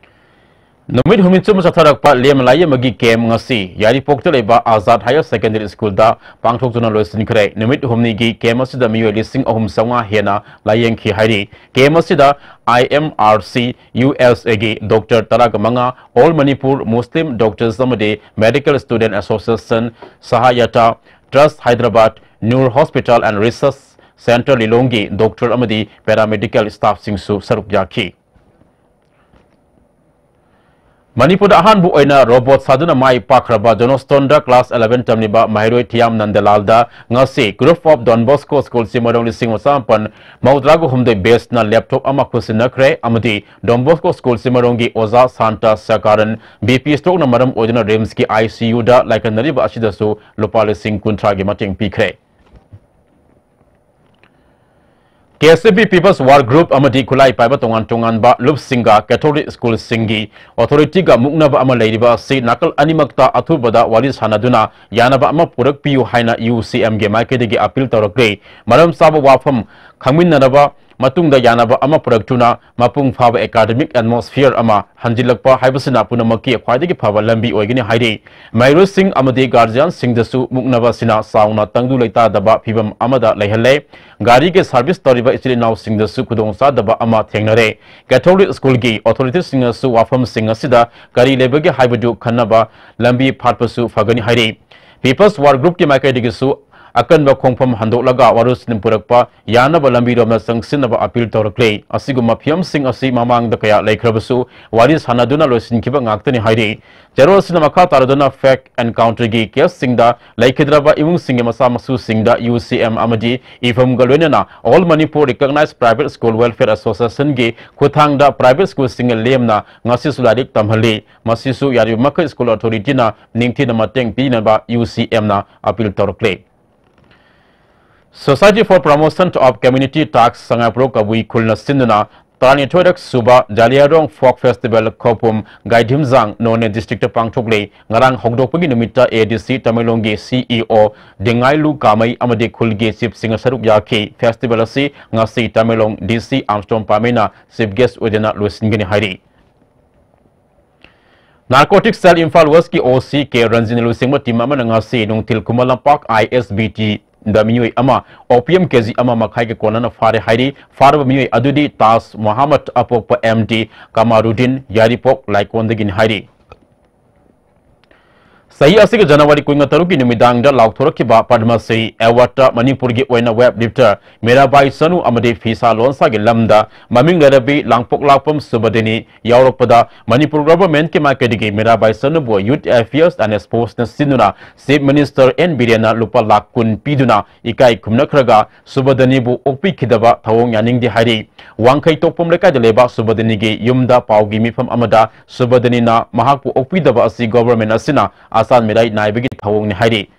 ꯅꯨꯃꯤꯠ ꯍꯨꯝꯅꯤ ꯆꯨꯞꯅ ꯆꯠꯊꯔꯛꯄ ꯂꯦꯝ ꯂꯥꯏꯌꯦꯡꯕꯒꯤ ꯀꯦꯝ ꯉꯁꯤ ꯌꯥꯏꯔꯤꯄꯣꯛꯇ ꯂꯩꯕ ꯑꯥꯖꯥꯗ ꯍꯥꯌꯔ ꯁꯦꯀꯦꯟꯗꯔꯤ ꯁ꯭ꯀꯨꯜꯗ ꯄꯥꯡꯊꯣꯛꯇꯨꯅ ꯂꯣꯏꯁꯤꯟꯈ꯭ꯔꯦ꯫ ꯅꯨꯃꯤꯠ ꯍꯨꯝꯅꯤꯒꯤ ꯀꯦꯝ ꯑꯁꯤꯗ ꯃꯤꯑꯣꯏ ꯂꯤꯁꯤꯡ ꯑꯍꯨꯝ ꯆꯥꯝꯃꯉꯥ ꯍꯦꯟꯅ ꯂꯥꯌꯦꯡꯈꯤ ꯍꯥꯏꯔꯤ꯫ ꯀꯦꯝ ꯑꯁꯤꯗ I M R C, U S ꯑꯦꯒꯤ ꯗꯣꯛꯇꯔ ꯇꯔꯥꯒ ꯃꯉꯥ, ꯑꯣꯜ ꯃꯅꯤꯄꯨꯔ ꯃꯨꯁꯂꯤꯝ ꯗꯣꯛꯇꯔꯁ ꯑꯃꯗꯤ medical student association, Sahayata trust Hyderabad, Noor hospital and research centre ꯂꯤꯂꯣꯡꯒꯤ ꯗꯣꯛꯇꯔ ꯑꯃꯗꯤ ꯄꯦꯔꯥꯃꯦꯗꯤꯀꯦꯜ ꯁ꯭ꯇꯥꯐꯁꯤꯡꯁꯨ ꯁꯔꯨꯛ ꯌꯥꯈꯤ꯫ ꯃꯅꯤꯄꯨꯔꯗ ꯑꯍꯥꯟꯕ ꯑꯣꯏꯅ ꯔꯣꯕꯣꯠ ꯁꯥꯗꯨꯅ ꯃꯥꯏ ꯄꯥꯛꯈ꯭ꯔꯕ ꯖꯣꯟꯁꯇꯣꯟꯗ ꯀ꯭ꯂꯥꯁ eleven ꯇꯝꯂꯤꯕ ꯃꯍꯩꯔꯣꯏ ꯊꯤꯌꯥꯝ ꯅꯟꯗꯂꯥꯜꯗ ꯉꯁꯤ Group of Don Bosco School ꯆꯤꯃꯔꯣꯡ ꯂꯤꯁꯤꯡ ꯑꯃ ꯆꯥꯃꯥꯄꯟ ꯃꯧꯗ꯭ꯔꯥꯒ ꯍꯨꯝꯗꯣꯏ batchꯅ laptop ꯑꯃ ꯈꯨꯠꯁꯤꯟꯅꯈ꯭ꯔꯦ ꯑꯃꯗꯤ Don Bosco School ꯆꯤꯃꯔꯣꯡꯒꯤ ꯑꯣꯖꯥ ꯁꯥꯟꯇ ꯁꯀꯥꯔꯟ BP strokeꯅ ꯃꯔꯝ ꯑꯣꯏꯗꯨꯅ RIMSꯀꯤ ICUꯗ ꯂꯥꯏꯀꯠꯅꯔꯤꯕ ꯑꯁꯤꯗꯁꯨ ꯂꯨꯄꯥ ꯂꯤꯁꯤꯡ ꯀꯨꯟꯊ꯭ꯔꯥꯒꯤ ꯃꯇꯦꯡ ꯄꯤꯈ꯭ꯔꯦ꯫ KSAP People's War Group ꯑꯃꯗꯤ ꯈꯨꯠꯂꯥꯏ ꯄꯥꯏꯕ ꯇꯣꯉꯥꯟ ꯇꯣꯉꯥꯟꯕ ꯂꯨꯞꯁꯤꯡꯒ Catholic Schoolꯁꯤꯡꯒꯤ authorityꯒ ꯃꯨꯛꯅꯕ ꯑꯃ ꯂꯩꯔꯤꯕ ꯑꯁꯤ ꯅꯥꯀꯜ ꯑꯅꯤꯃꯛꯇ ꯑꯊꯨꯕꯗ ꯋꯥꯔꯤ ꯁꯥꯟꯅꯗꯨꯅ ꯌꯥꯅꯕ ꯑꯃ ꯄꯨꯔꯛꯄꯤꯌꯨ ꯍꯥꯏꯅ UCMꯒꯤ ꯃꯥꯏꯀꯩꯗꯒꯤ appeal ꯇꯧꯔꯛꯂꯦ꯫ ꯃꯔꯝ ꯆꯥꯕ ꯋꯥꯐꯝ ꯈꯪꯃꯤꯟꯅꯔꯕ ꯃꯇꯨꯡꯗ ꯌꯥꯅꯕ ꯑꯃ ꯄꯨꯔꯛꯇꯨꯅ ꯃꯄꯨꯡ ꯐꯥꯕ academic atmosphere ꯑꯃ ꯍꯟꯖꯤꯜꯂꯛꯄ ꯍꯥꯏꯕꯁꯤꯅ ꯄꯨꯝꯅꯃꯛꯀꯤ ꯈ꯭ꯋꯥꯏꯗꯒꯤ ꯐꯕ ꯂꯝꯕꯤ ꯑꯣꯏꯒꯅꯤ ꯍꯥꯏꯔꯤ꯫ ꯃꯍꯩꯔꯣꯏꯁꯤꯡ ꯑꯃꯗꯤ guardianꯁꯤꯡꯗꯁꯨ ꯃꯨꯛꯅꯕ ꯑꯁꯤꯅ ꯆꯥꯎꯅ ꯇꯪꯗꯨ ꯂꯩꯇꯥꯗꯕ ꯐꯤꯚꯝ ꯑꯃꯗ ꯂꯩꯍꯜꯂꯦ꯫ ꯒꯥꯔꯤꯒꯤ service ꯇꯧꯔꯤꯕ ꯏꯆꯤꯜ ꯏꯅꯥꯎꯁꯤꯡꯗꯁꯨ ꯈꯨꯗꯣꯡꯆꯥꯗꯕ ꯑꯃ ꯊꯦꯡꯅꯔꯦ꯫ Catholic Schoolꯒꯤ authorityꯁꯤꯡꯅꯁꯨ ꯋꯥꯐꯝꯁꯤꯡ ꯑꯁꯤꯗ ꯀꯔꯤ ꯂꯩꯕꯒꯦ ꯍꯥꯏꯕꯗꯨ ꯈꯟꯅꯕ ꯂꯝꯕꯤ ꯐꯥꯠꯄꯁꯨ ꯐꯒꯅꯤ ꯍꯥꯏꯔꯤ꯫ People's War Groupꯀꯤ ꯃꯥꯏꯀꯩꯗꯒꯤꯁꯨ ꯑꯀꯟꯕ ꯈꯣꯡꯐꯝ ꯍꯟꯗꯣꯛꯂꯒ ꯋꯥꯔꯣꯜꯁꯤꯟ ꯄꯨꯔꯛꯄ ꯌꯥꯅꯕ ꯂꯝꯕꯤꯔꯣꯝꯗ ꯆꯪꯁꯤꯟꯅꯕ appeal ꯇꯧꯔꯛꯂꯦ꯫ ꯑꯁꯤꯒꯨꯝꯕ ꯐꯤꯚꯝꯁꯤꯡ ꯑꯁꯤ ꯃꯃꯥꯡꯗ ꯀꯌꯥ ꯂꯩꯈ꯭ꯔꯕꯁꯨ ꯋꯥꯔꯤ ꯁꯥꯟꯅꯗꯨꯅ ꯂꯣꯏꯁꯤꯟꯈꯤꯕ ꯉꯥꯛꯇꯅꯤ ꯍꯥꯏꯔꯤ꯫ ꯆꯦꯔꯣꯜꯁꯤꯅ ꯃꯈꯥ ꯇꯥꯔꯗꯨꯅ fake encounterꯒꯤ caseꯁꯤꯡꯗ ꯂꯩꯈꯤꯗ꯭ꯔꯕ ꯏꯃꯨꯡꯁꯤꯡꯒꯤ ꯃꯆꯥ ꯃꯁꯨꯁꯤꯡꯗ UCM ꯑꯃꯗꯤ ꯏꯐꯝꯒ ꯂꯣꯏꯅꯅ All Manipur Recognized Private School Welfare Associationꯒꯤ ꯈꯨꯠꯊꯥꯡꯗ private schoolꯁꯤꯡꯒ ꯂꯦꯝꯅ ꯉꯁꯤꯁꯨ ꯂꯥꯏꯔꯤꯛ ꯇꯝꯍꯜꯂꯤ꯫ ꯃꯁꯤꯁꯨ ꯌꯥꯔꯤꯕ ꯃꯈꯩ school authorityꯅ ꯅꯤꯡꯊꯤꯅ ꯃꯇꯦꯡ ꯄꯤꯅꯕ UCMꯅ appeal ꯇꯧꯔꯛꯂꯤ꯫ Society for Promotion of Community Tasks ꯁꯉꯥꯏꯄ꯭ꯔꯧ ꯀꯕꯨꯏ ꯈꯨꯜꯅ ꯁꯤꯟꯗꯨꯅ ꯇꯔꯥꯅꯤꯊꯣꯏꯔꯛ ꯁꯨꯕ ꯖꯥꯂꯤꯌꯥꯔꯣꯡ Folk Festival ꯈꯧꯄꯨꯝ ꯒꯥꯏꯙꯤꯝꯖꯥꯡ ꯅꯣꯅꯦ districtꯇ ꯄꯥꯡꯊꯣꯛꯂꯤ꯫ ꯉꯔꯥꯡ ꯍꯧꯗꯣꯛꯄꯒꯤ ꯅꯨꯃꯤꯠꯇ ADC ꯇꯃꯦꯡꯂꯣꯡꯒꯤ CEO ꯗꯤꯡꯉꯥꯏꯂꯨ ꯀꯥꯃꯩ ꯑꯃꯗꯤ ꯈꯨꯜꯒꯤ chiefꯁꯤꯡꯅ ꯁꯔꯨꯛ ꯌꯥꯈꯤ꯫ Festival ꯑꯁꯤ ꯉꯁꯤ ꯇꯃꯦꯡꯂꯣꯡ DC ꯑꯥꯝꯁꯇ꯭ꯔꯣꯡ ꯄꯥꯃꯩꯅ chief guest ꯑꯣꯏꯗꯨꯅ ꯂꯣꯏꯁꯤꯟꯒꯅꯤ ꯍꯥꯏꯔꯤ꯫ Narcotics Cell ꯏꯝꯐꯥꯜ Westꯀꯤ OC ꯀꯦ ꯔꯟꯖꯤꯟꯅ ꯂꯨꯆꯤꯡꯕ team ꯑꯃꯅ ꯉꯁꯤ ꯅꯨꯡꯊꯤꯜ ꯈꯨꯃꯟ ꯂꯝꯄꯥꯛ ISBTꯗ ꯃꯤꯑꯣꯏ ꯑꯃ opium KG ꯑꯃ ꯃꯈꯥꯏꯒ ꯀꯣꯟꯅꯅ ꯐꯥꯔꯦ ꯍꯥꯏꯔꯤ꯫ ꯐꯥꯔꯕ ꯃꯤꯑꯣꯏ ꯑꯗꯨꯗꯤ ꯇꯥꯖ ꯃꯣꯍꯥꯃꯗ ꯑꯄꯣꯛꯄ MD ꯀꯃꯥꯔꯨꯗꯤꯟ ꯌꯥꯏꯔꯤꯄꯣꯛ ꯂꯥꯏꯀꯣꯟꯗꯒꯤꯅꯤ ꯍꯥꯏꯔꯤ꯫ ꯆꯍꯤ ꯑꯁꯤꯒꯤ ꯖꯅꯋꯥꯔꯤ ꯀꯨꯟꯃꯉꯥꯒꯤ ꯅꯨꯃꯤꯗꯥꯡꯗ ꯂꯥꯎꯊꯣꯔꯛꯈꯤꯕ ꯄꯗꯃꯁ꯭ꯔꯤ ꯑꯦꯋꯥꯔꯗꯇ ꯃꯅꯤꯄꯨꯔꯒꯤ ꯑꯣꯏꯅ ꯋꯦꯕ ꯂꯤꯐꯇꯔ ꯃꯤꯔꯥꯕꯥꯏ ꯆꯅꯨ ꯑꯃꯗꯤ ꯐꯤꯁꯥ ꯂꯣꯟꯁꯥꯒꯤ ꯂꯝꯗ ꯃꯃꯤꯡ ꯂꯩꯔꯕꯤ ꯂꯥꯡꯄꯣꯛꯂꯥꯛꯄꯝ ꯁꯨꯕꯗꯤꯅꯤ ꯌꯥꯎꯔꯛꯄꯗ ꯃꯅꯤꯄꯨꯔ ꯒꯚꯔꯟꯃꯦꯟꯠꯀꯤ ꯃꯥꯏꯀꯩꯗꯒꯤ ꯃꯤꯔꯥꯕꯥꯏ ꯆꯅꯨꯕꯨ ꯌꯨꯊ ꯑꯦꯐꯤꯌꯔꯁ ꯑꯦꯟ ꯁ꯭ꯄꯣꯔꯠꯁꯅ ꯁꯤꯟꯗꯨꯅ ꯆꯤꯐ ꯃꯤꯅꯤꯁꯇꯔ ꯑꯦꯟ ꯕꯤꯔꯦꯟꯅ ꯂꯨꯄꯥ ꯂꯥꯈ ꯀꯨꯟ ꯄꯤꯗꯨꯅ ꯏꯀꯥꯏ ꯈꯨꯝꯅꯈ꯭ꯔꯒ ꯁꯨꯕꯗꯤꯅꯤꯕꯨ ꯑꯣꯛꯄꯤꯈꯤꯗꯕ ꯊꯧꯑꯣꯡ ꯌꯥꯅꯤꯡꯗꯦ ꯍꯥꯏꯔꯤ꯫ ꯋꯥꯡꯈꯩ ꯇꯣꯛꯄꯝ ꯂꯩꯀꯥꯏꯗ ꯂꯩꯕ ꯁꯨꯕꯗꯤꯅꯤꯒꯤ ꯌꯨꯝꯗ ꯄꯥꯎꯒꯤ ꯃꯤꯐꯝ ꯑꯃꯗ ꯁꯨꯕꯗꯤꯅꯤꯅ ꯃꯍꯥꯛꯄꯨ ꯑꯣꯛꯄꯤꯗꯕ ꯑꯁꯤ ꯒꯚꯔꯟꯃꯦꯟꯠ ꯑꯁꯤꯅ ꯑꯆꯥꯟ ꯃꯤꯔꯥꯏ ꯅꯥꯏꯕꯒꯤ ꯊꯧꯑꯣꯡꯅꯤ ꯍꯥꯏꯔꯤ꯫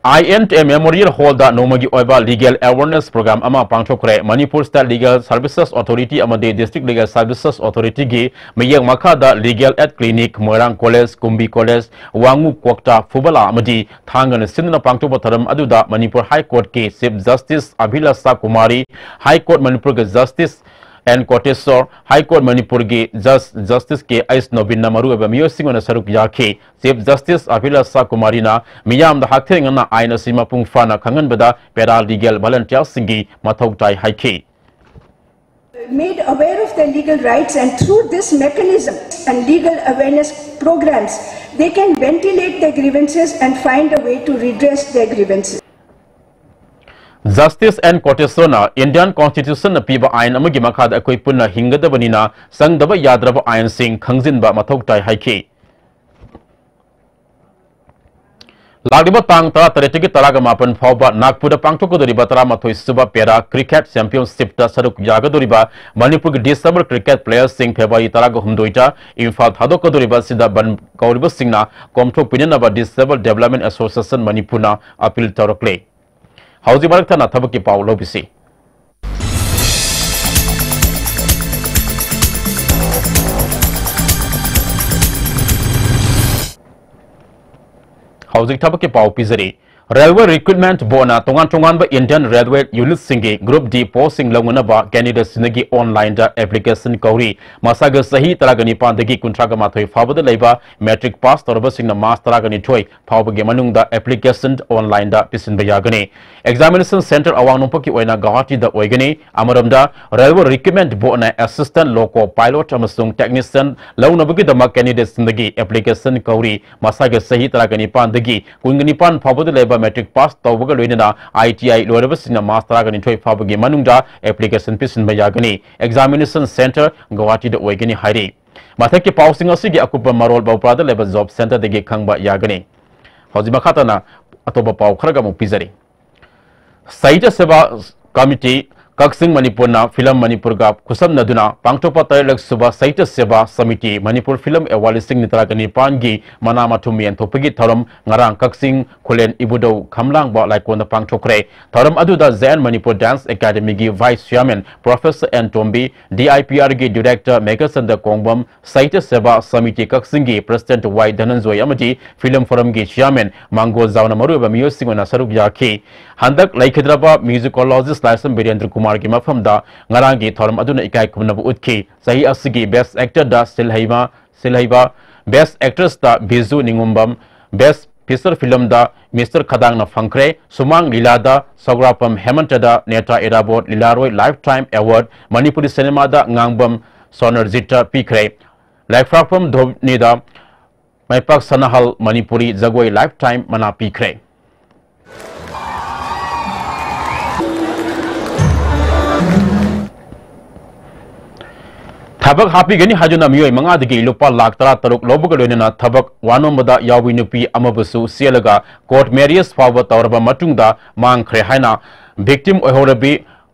I N T A memorial ꯍꯣꯜꯗ ꯅꯣꯡꯃꯒꯤ ꯑꯣꯏꯕ ꯂꯤꯒꯦꯜ ꯑꯦꯋꯥꯔꯅꯦꯁ ꯄ꯭ꯔꯣꯒ꯭ꯔꯥꯝ ꯑꯃ ꯄꯥꯡꯊꯣꯛꯈ꯭ꯔꯦ꯫ Manipur state legal services authority ꯑꯃꯗꯤ ꯗꯤꯁꯇ꯭ꯔꯤꯛ ꯂꯤꯒꯦꯜ ꯁꯔꯚꯤꯁꯦꯁ ꯑꯣꯊꯣꯔꯤꯇꯤꯒꯤ ꯃꯤꯠꯌꯦꯡ ꯃꯈꯥꯗ legal aid clinic, Moirang college, Kumbi college, Wangu Kwakta, Phubala ꯑꯃꯗꯤ ꯊꯥꯡꯒꯅ ꯁꯤꯟꯗꯨꯅ ꯄꯥꯡꯊꯣꯛꯄ ꯊꯧꯔꯝ ꯑꯗꯨꯗ ꯃꯅꯤꯄꯨꯔ ꯍꯥꯏ ꯀꯣꯔꯠꯀꯤ chief justice Abhilasha Kumari, high court ꯃꯅꯤꯄꯨꯔꯒꯤ justice N Kotiswar, high court ꯃꯅꯤꯄꯨꯔꯒꯤ ꯖꯁ ꯖꯁꯇꯤꯁ ꯀꯦ ꯑꯩꯆ ꯅꯣꯕꯤꯟꯅ ꯃꯔꯨꯑꯣꯏꯕ ꯃꯤꯑꯣꯏꯁꯤꯡ ꯑꯣꯏꯅ ꯁꯔꯨꯛ ꯌꯥꯈꯤ꯫ ꯆꯤꯐ ꯖꯁꯇꯤꯁ ꯑꯚꯤꯂꯥꯁꯥ ꯀꯨꯃꯥꯔꯤꯅ ꯃꯤꯌꯥꯝꯗ ꯍꯛꯊꯦꯡꯅꯅ ꯑꯥꯏꯟ ꯑꯁꯤ ꯃꯄꯨꯡ ꯐꯥꯅ ꯈꯪꯍꯟꯕꯗ ꯄꯦꯔꯥ ꯂꯤꯒꯦꯜ ꯚꯣꯂꯨꯟꯇꯤꯌꯔꯁꯤꯡꯒꯤ ꯃꯊꯧ ꯇꯥꯏ ꯍꯥꯏꯈꯤ꯫ Made aware of their legal rights, and through this mechanism and legal awareness programs, they can ventilate their grievances and find a way to redress their grievances. ꯖꯁꯇꯤꯁ ꯑꯦꯟ ꯀꯣꯇꯦꯁꯣꯔꯅ ꯏꯟꯗꯤꯌꯟ ꯀꯣꯟꯁꯇꯤꯇ꯭ꯌꯨꯁꯟꯅ ꯄꯤꯕ ꯑꯥꯏꯟ ꯑꯃꯒꯤ ꯃꯈꯥꯗ ꯑꯩꯈꯣꯏ ꯄꯨꯟꯅ ꯍꯤꯡꯒꯗꯕꯅꯤꯅ ꯆꯪꯗꯕ ꯌꯥꯗ꯭ꯔꯕ ꯑꯥꯏꯟꯁꯤꯡ ꯈꯪꯖꯤꯟꯕ ꯃꯊꯧ ꯇꯥꯏ ꯍꯥꯏꯈꯤ꯫ ꯂꯥꯛꯂꯤꯕ ꯇꯥꯡ ꯇꯔꯥꯇꯔꯦꯠꯇꯒꯤ ꯇꯔꯥꯃꯥꯄꯟ ꯐꯥꯎꯕ ꯅꯥꯒꯄꯨꯔꯗ ꯄꯥꯡꯊꯣꯛꯀꯗꯧꯔꯤꯕ ꯇꯔꯥꯃꯥꯊꯣꯏ ꯁꯨꯕ ꯄꯦꯔꯥ ꯀ꯭ꯔꯤꯀꯦꯠ ꯆꯦꯝꯄꯤꯌꯟꯁꯤꯞꯇ ꯁꯔꯨꯛ ꯌꯥꯒꯗꯧꯔꯤꯕ ꯃꯅꯤꯄꯨꯔꯒꯤ ꯗꯤꯁꯑꯦꯕꯜ ꯀ꯭ꯔꯤꯀꯦꯠ ꯄ꯭ꯂꯦꯌꯔꯁꯤꯡ ꯐꯦꯕ꯭ꯔꯨꯋꯥꯔꯤ ꯇꯔꯥꯍꯨꯝꯗꯣꯏꯗ ꯏꯝꯐꯥꯜ ꯊꯥꯗꯣꯛꯀꯗꯧꯔꯤꯕ ꯑꯁꯤꯗ ꯕꯟ ꯀꯧꯔꯤꯕꯁꯤꯡꯅ ꯀꯣꯝꯊꯣꯛꯄꯤꯅꯅꯕ ꯗꯤꯁꯑꯦꯕꯜ ꯗꯤꯕꯦꯂꯞꯃꯦꯟ ꯑꯦꯁꯣꯁꯤꯌꯦꯁꯟ ꯃꯅꯤꯄꯨꯔꯅ ꯑꯄꯤꯜ ꯇꯧꯔꯛꯂꯦ꯫ ꯍꯧꯖꯤꯛ ꯃꯔꯛ ꯊꯠꯅ ꯊꯕꯛꯀꯤ ꯄꯥꯎ ꯂꯧꯕꯤꯁꯤ꯫ ꯍꯧꯖꯤꯛ ꯊꯕꯛꯀꯤ ꯄꯥꯎ ꯄꯤꯖꯔꯤ꯫ Railway Recruitment Boardꯅ ꯇꯣꯉꯥꯟ ꯇꯣꯉꯥꯟꯕ Indian Railway unitꯁꯤꯡꯒꯤ Group D postꯁꯤꯡ ꯂꯧꯅꯅꯕ candidateꯁꯤꯡꯗꯒꯤ onlineꯗ application ꯀꯧꯔꯤ꯫ ꯃꯁꯥꯒꯤ ꯆꯍꯤ ꯇꯔꯥꯒ ꯅꯤꯄꯥꯟꯗꯒꯤ ꯀꯨꯟꯊ꯭ꯔꯥꯒ ꯃꯥꯊꯣꯏ ꯐꯥꯎꯕꯗ ꯂꯩꯕ matric pass ꯇꯧꯔꯕꯁꯤꯡꯅ March ꯇꯔꯥꯒ ꯅꯤꯊꯣꯏ ꯐꯥꯎꯕꯒꯤ ꯃꯅꯨꯡꯗ application onlineꯗ ꯄꯤꯁꯤꯟꯕ ꯌꯥꯒꯅꯤ꯫ Examination centre ꯑꯋꯥꯡ ꯅꯣꯡꯄꯣꯛꯀꯤ ꯑꯣꯏꯅ ꯒꯧꯍꯥꯇꯤꯗ ꯑꯣꯏꯒꯅꯤ꯫ ꯑꯃꯔꯣꯝꯗ, Railway Recruitment Boardꯅ assistant loco pilot ꯑꯃꯁꯨꯡ technician ꯂꯧꯅꯕꯒꯤꯗꯃꯛ candidateꯁꯤꯡꯗꯒꯤ application ꯀꯧꯔꯤ꯫ ꯃꯁꯥꯒꯤ ꯆꯍꯤ ꯇꯔꯥꯒ ꯅꯤꯄꯥꯟꯗꯒꯤ ꯀꯨꯟꯒ ꯅꯤꯄꯥꯟ ꯐꯥꯎꯕꯗ ꯂꯩꯕ matric pass ꯇꯧꯕꯒ ꯂꯣꯏꯅꯅ I T I ꯂꯣꯏꯔꯕꯁꯤꯡꯅ March ꯇꯔꯥꯒ ꯅꯤꯊꯣꯏ ꯐꯥꯎꯕꯒꯤ ꯃꯅꯨꯡꯗ application ꯄꯤꯁꯤꯟꯕ ꯌꯥꯒꯅꯤ꯫ Examination centre ꯒꯧꯍꯥꯇꯤꯗ ꯑꯣꯏꯒꯅꯤ ꯍꯥꯏꯔꯤ꯫ ꯃꯊꯛꯀꯤ ꯄꯥꯎꯁꯤꯡ ꯑꯁꯤꯒꯤ ꯑꯀꯨꯞꯄ ꯃꯔꯣꯜ ꯕꯧꯄ꯭ꯔꯥꯗ ꯂꯩꯕ job centreꯗꯒꯤ ꯈꯪꯕ ꯌꯥꯒꯅꯤ꯫ ꯍꯧꯖꯤꯛ ꯃꯈꯥ ꯇꯥꯅ ꯑꯇꯣꯞꯄ ꯄꯥꯎ ꯈꯔꯒ ꯑꯃꯨꯛ ꯄꯤꯖꯔꯤ꯫ ꯁꯥꯍꯤꯇ꯭ꯌ ꯁꯦꯕꯥ ꯀꯃꯤꯇꯤ, ꯀꯛꯆꯤꯡ ꯃꯅꯤꯄꯨꯔꯅ ꯐꯤꯂꯝ ꯃꯅꯤꯄꯨꯔꯒ ꯈꯨꯠꯁꯝꯅꯗꯨꯅ ꯄꯥꯡꯊꯣꯛꯄ ꯇꯔꯦꯠꯂꯛ ꯁꯨꯕ ꯁꯥꯍꯤꯇ꯭ꯌ ꯁꯦꯕꯥ ꯁꯃꯤꯇꯤ ꯃꯅꯤꯄꯨꯔ ꯐꯤꯂꯝ ꯑꯦꯋꯥꯔꯗ ꯂꯤꯁꯤꯡ ꯇꯔꯥꯒ ꯅꯤꯄꯥꯟꯒꯤ ꯃꯅꯥ ꯃꯊꯨꯝ ꯌꯦꯟꯊꯣꯛꯄꯒꯤ ꯊꯧꯔꯝ ꯉꯔꯥꯡ ꯀꯛꯆꯤꯡ ꯈꯨꯂꯦꯟ ꯏꯕꯨꯙꯧ ꯈꯝꯂꯥꯡꯕ ꯂꯥꯏꯀꯣꯟꯗ ꯄꯥꯡꯊꯣꯛꯈ꯭ꯔꯦ꯫ ꯊꯧꯔꯝ ꯑꯗꯨꯗ J N Manipur Dance Academyꯒꯤ Vice Chairman Professor N Tombi, D I P Rꯒꯤ Director Meghachandra ꯀꯣꯡꯕꯝ, ꯁꯥꯍꯤꯇ꯭ꯌ ꯁꯦꯕꯥ ꯁꯃꯤꯇꯤ ꯀꯛꯆꯤꯡꯒꯤ President Y ꯙꯅꯟꯖꯣꯏ ꯑꯃꯗꯤ Film Forumꯒꯤ Chairman ꯃꯥꯡꯒꯣꯜ ꯖꯥꯎꯅ ꯃꯔꯨꯑꯣꯏꯕ ꯃꯤꯑꯣꯏꯁꯤꯡ ꯑꯣꯏꯅ ꯁꯔꯨꯛ ꯌꯥꯈꯤ꯫ ꯍꯟꯗꯛ ꯂꯩꯈꯤꯗ꯭ꯔꯕ musicologist ꯂꯥꯏꯁ꯭ꯔꯝ ꯕꯤꯔꯦꯟꯗ꯭ꯔ ꯀꯨꯃꯥꯔꯒꯤ ꯃꯐꯝꯗ ꯉꯔꯥꯡꯒꯤ ꯊꯧꯔꯝ ꯑꯗꯨꯅ ꯏꯀꯥꯏ ꯈꯨꯝꯅꯕ ꯎꯠꯈꯤ꯫ ꯆꯍꯤ ꯑꯁꯤꯒꯤ Best Actorꯗ ꯁꯤꯜꯍꯩꯃ, ꯁꯤꯜꯍꯩꯕ, Best Actressꯇ Biju ꯅꯤꯉꯣꯝꯕꯝ, Best Feature Filmꯗ Mister ꯈꯗꯥꯡꯅ ꯐꯪꯈ꯭ꯔꯦ꯫ ꯁꯨꯃꯥꯡ ꯂꯤꯂꯥꯗ ꯁꯧꯒ꯭ꯔꯥꯛꯄꯝ ꯍꯦꯃꯟꯇꯗ ꯅꯦꯇꯥ ꯏꯔꯥꯕꯣꯠ ꯂꯤꯂꯥꯔꯣꯏ Lifetime Award, ꯃꯅꯤꯄꯨꯔꯤ ꯁꯤꯅꯦꯃꯥꯗ ꯉꯥꯡꯕꯝ ꯁꯣꯅꯔꯖꯤꯠꯇ ꯄꯤꯈ꯭ꯔꯦ꯫ ꯂꯥꯏꯐ꯭ꯔꯥꯛꯄꯝ ꯙꯣꯅꯤꯗ ꯃꯥꯏꯄꯥꯛ ꯁꯅꯥꯍꯜ ꯃꯅꯤꯄꯨꯔꯤ ꯖꯒꯣꯏ Lifetime ꯃꯅꯥ ꯄꯤꯈ꯭ꯔꯦ꯫ ꯊꯕꯛ ꯍꯥꯞꯄꯤꯒꯅꯤ ꯍꯥꯏꯗꯨꯅ ꯃꯤꯑꯣꯏ ꯃꯉꯥꯗꯒꯤ ꯂꯨꯄꯥ ꯂꯥꯈ ꯇꯔꯥꯇꯔꯨꯛ ꯂꯧꯕꯒ ꯂꯣꯏꯅꯅ ꯊꯕꯛ ꯋꯥꯅꯣꯝꯕꯗ ꯌꯥꯎꯕꯤ ꯅꯨꯄꯤ ꯑꯃꯕꯨꯁꯨ ꯆꯦꯜꯂꯒ court marriage ꯐꯥꯎꯕ ꯇꯧꯔꯕ ꯃꯇꯨꯡꯗ ꯃꯥꯡꯈ꯭ꯔꯦ ꯍꯥꯏꯅ victim ꯑꯣꯏꯍꯧꯔꯕꯤ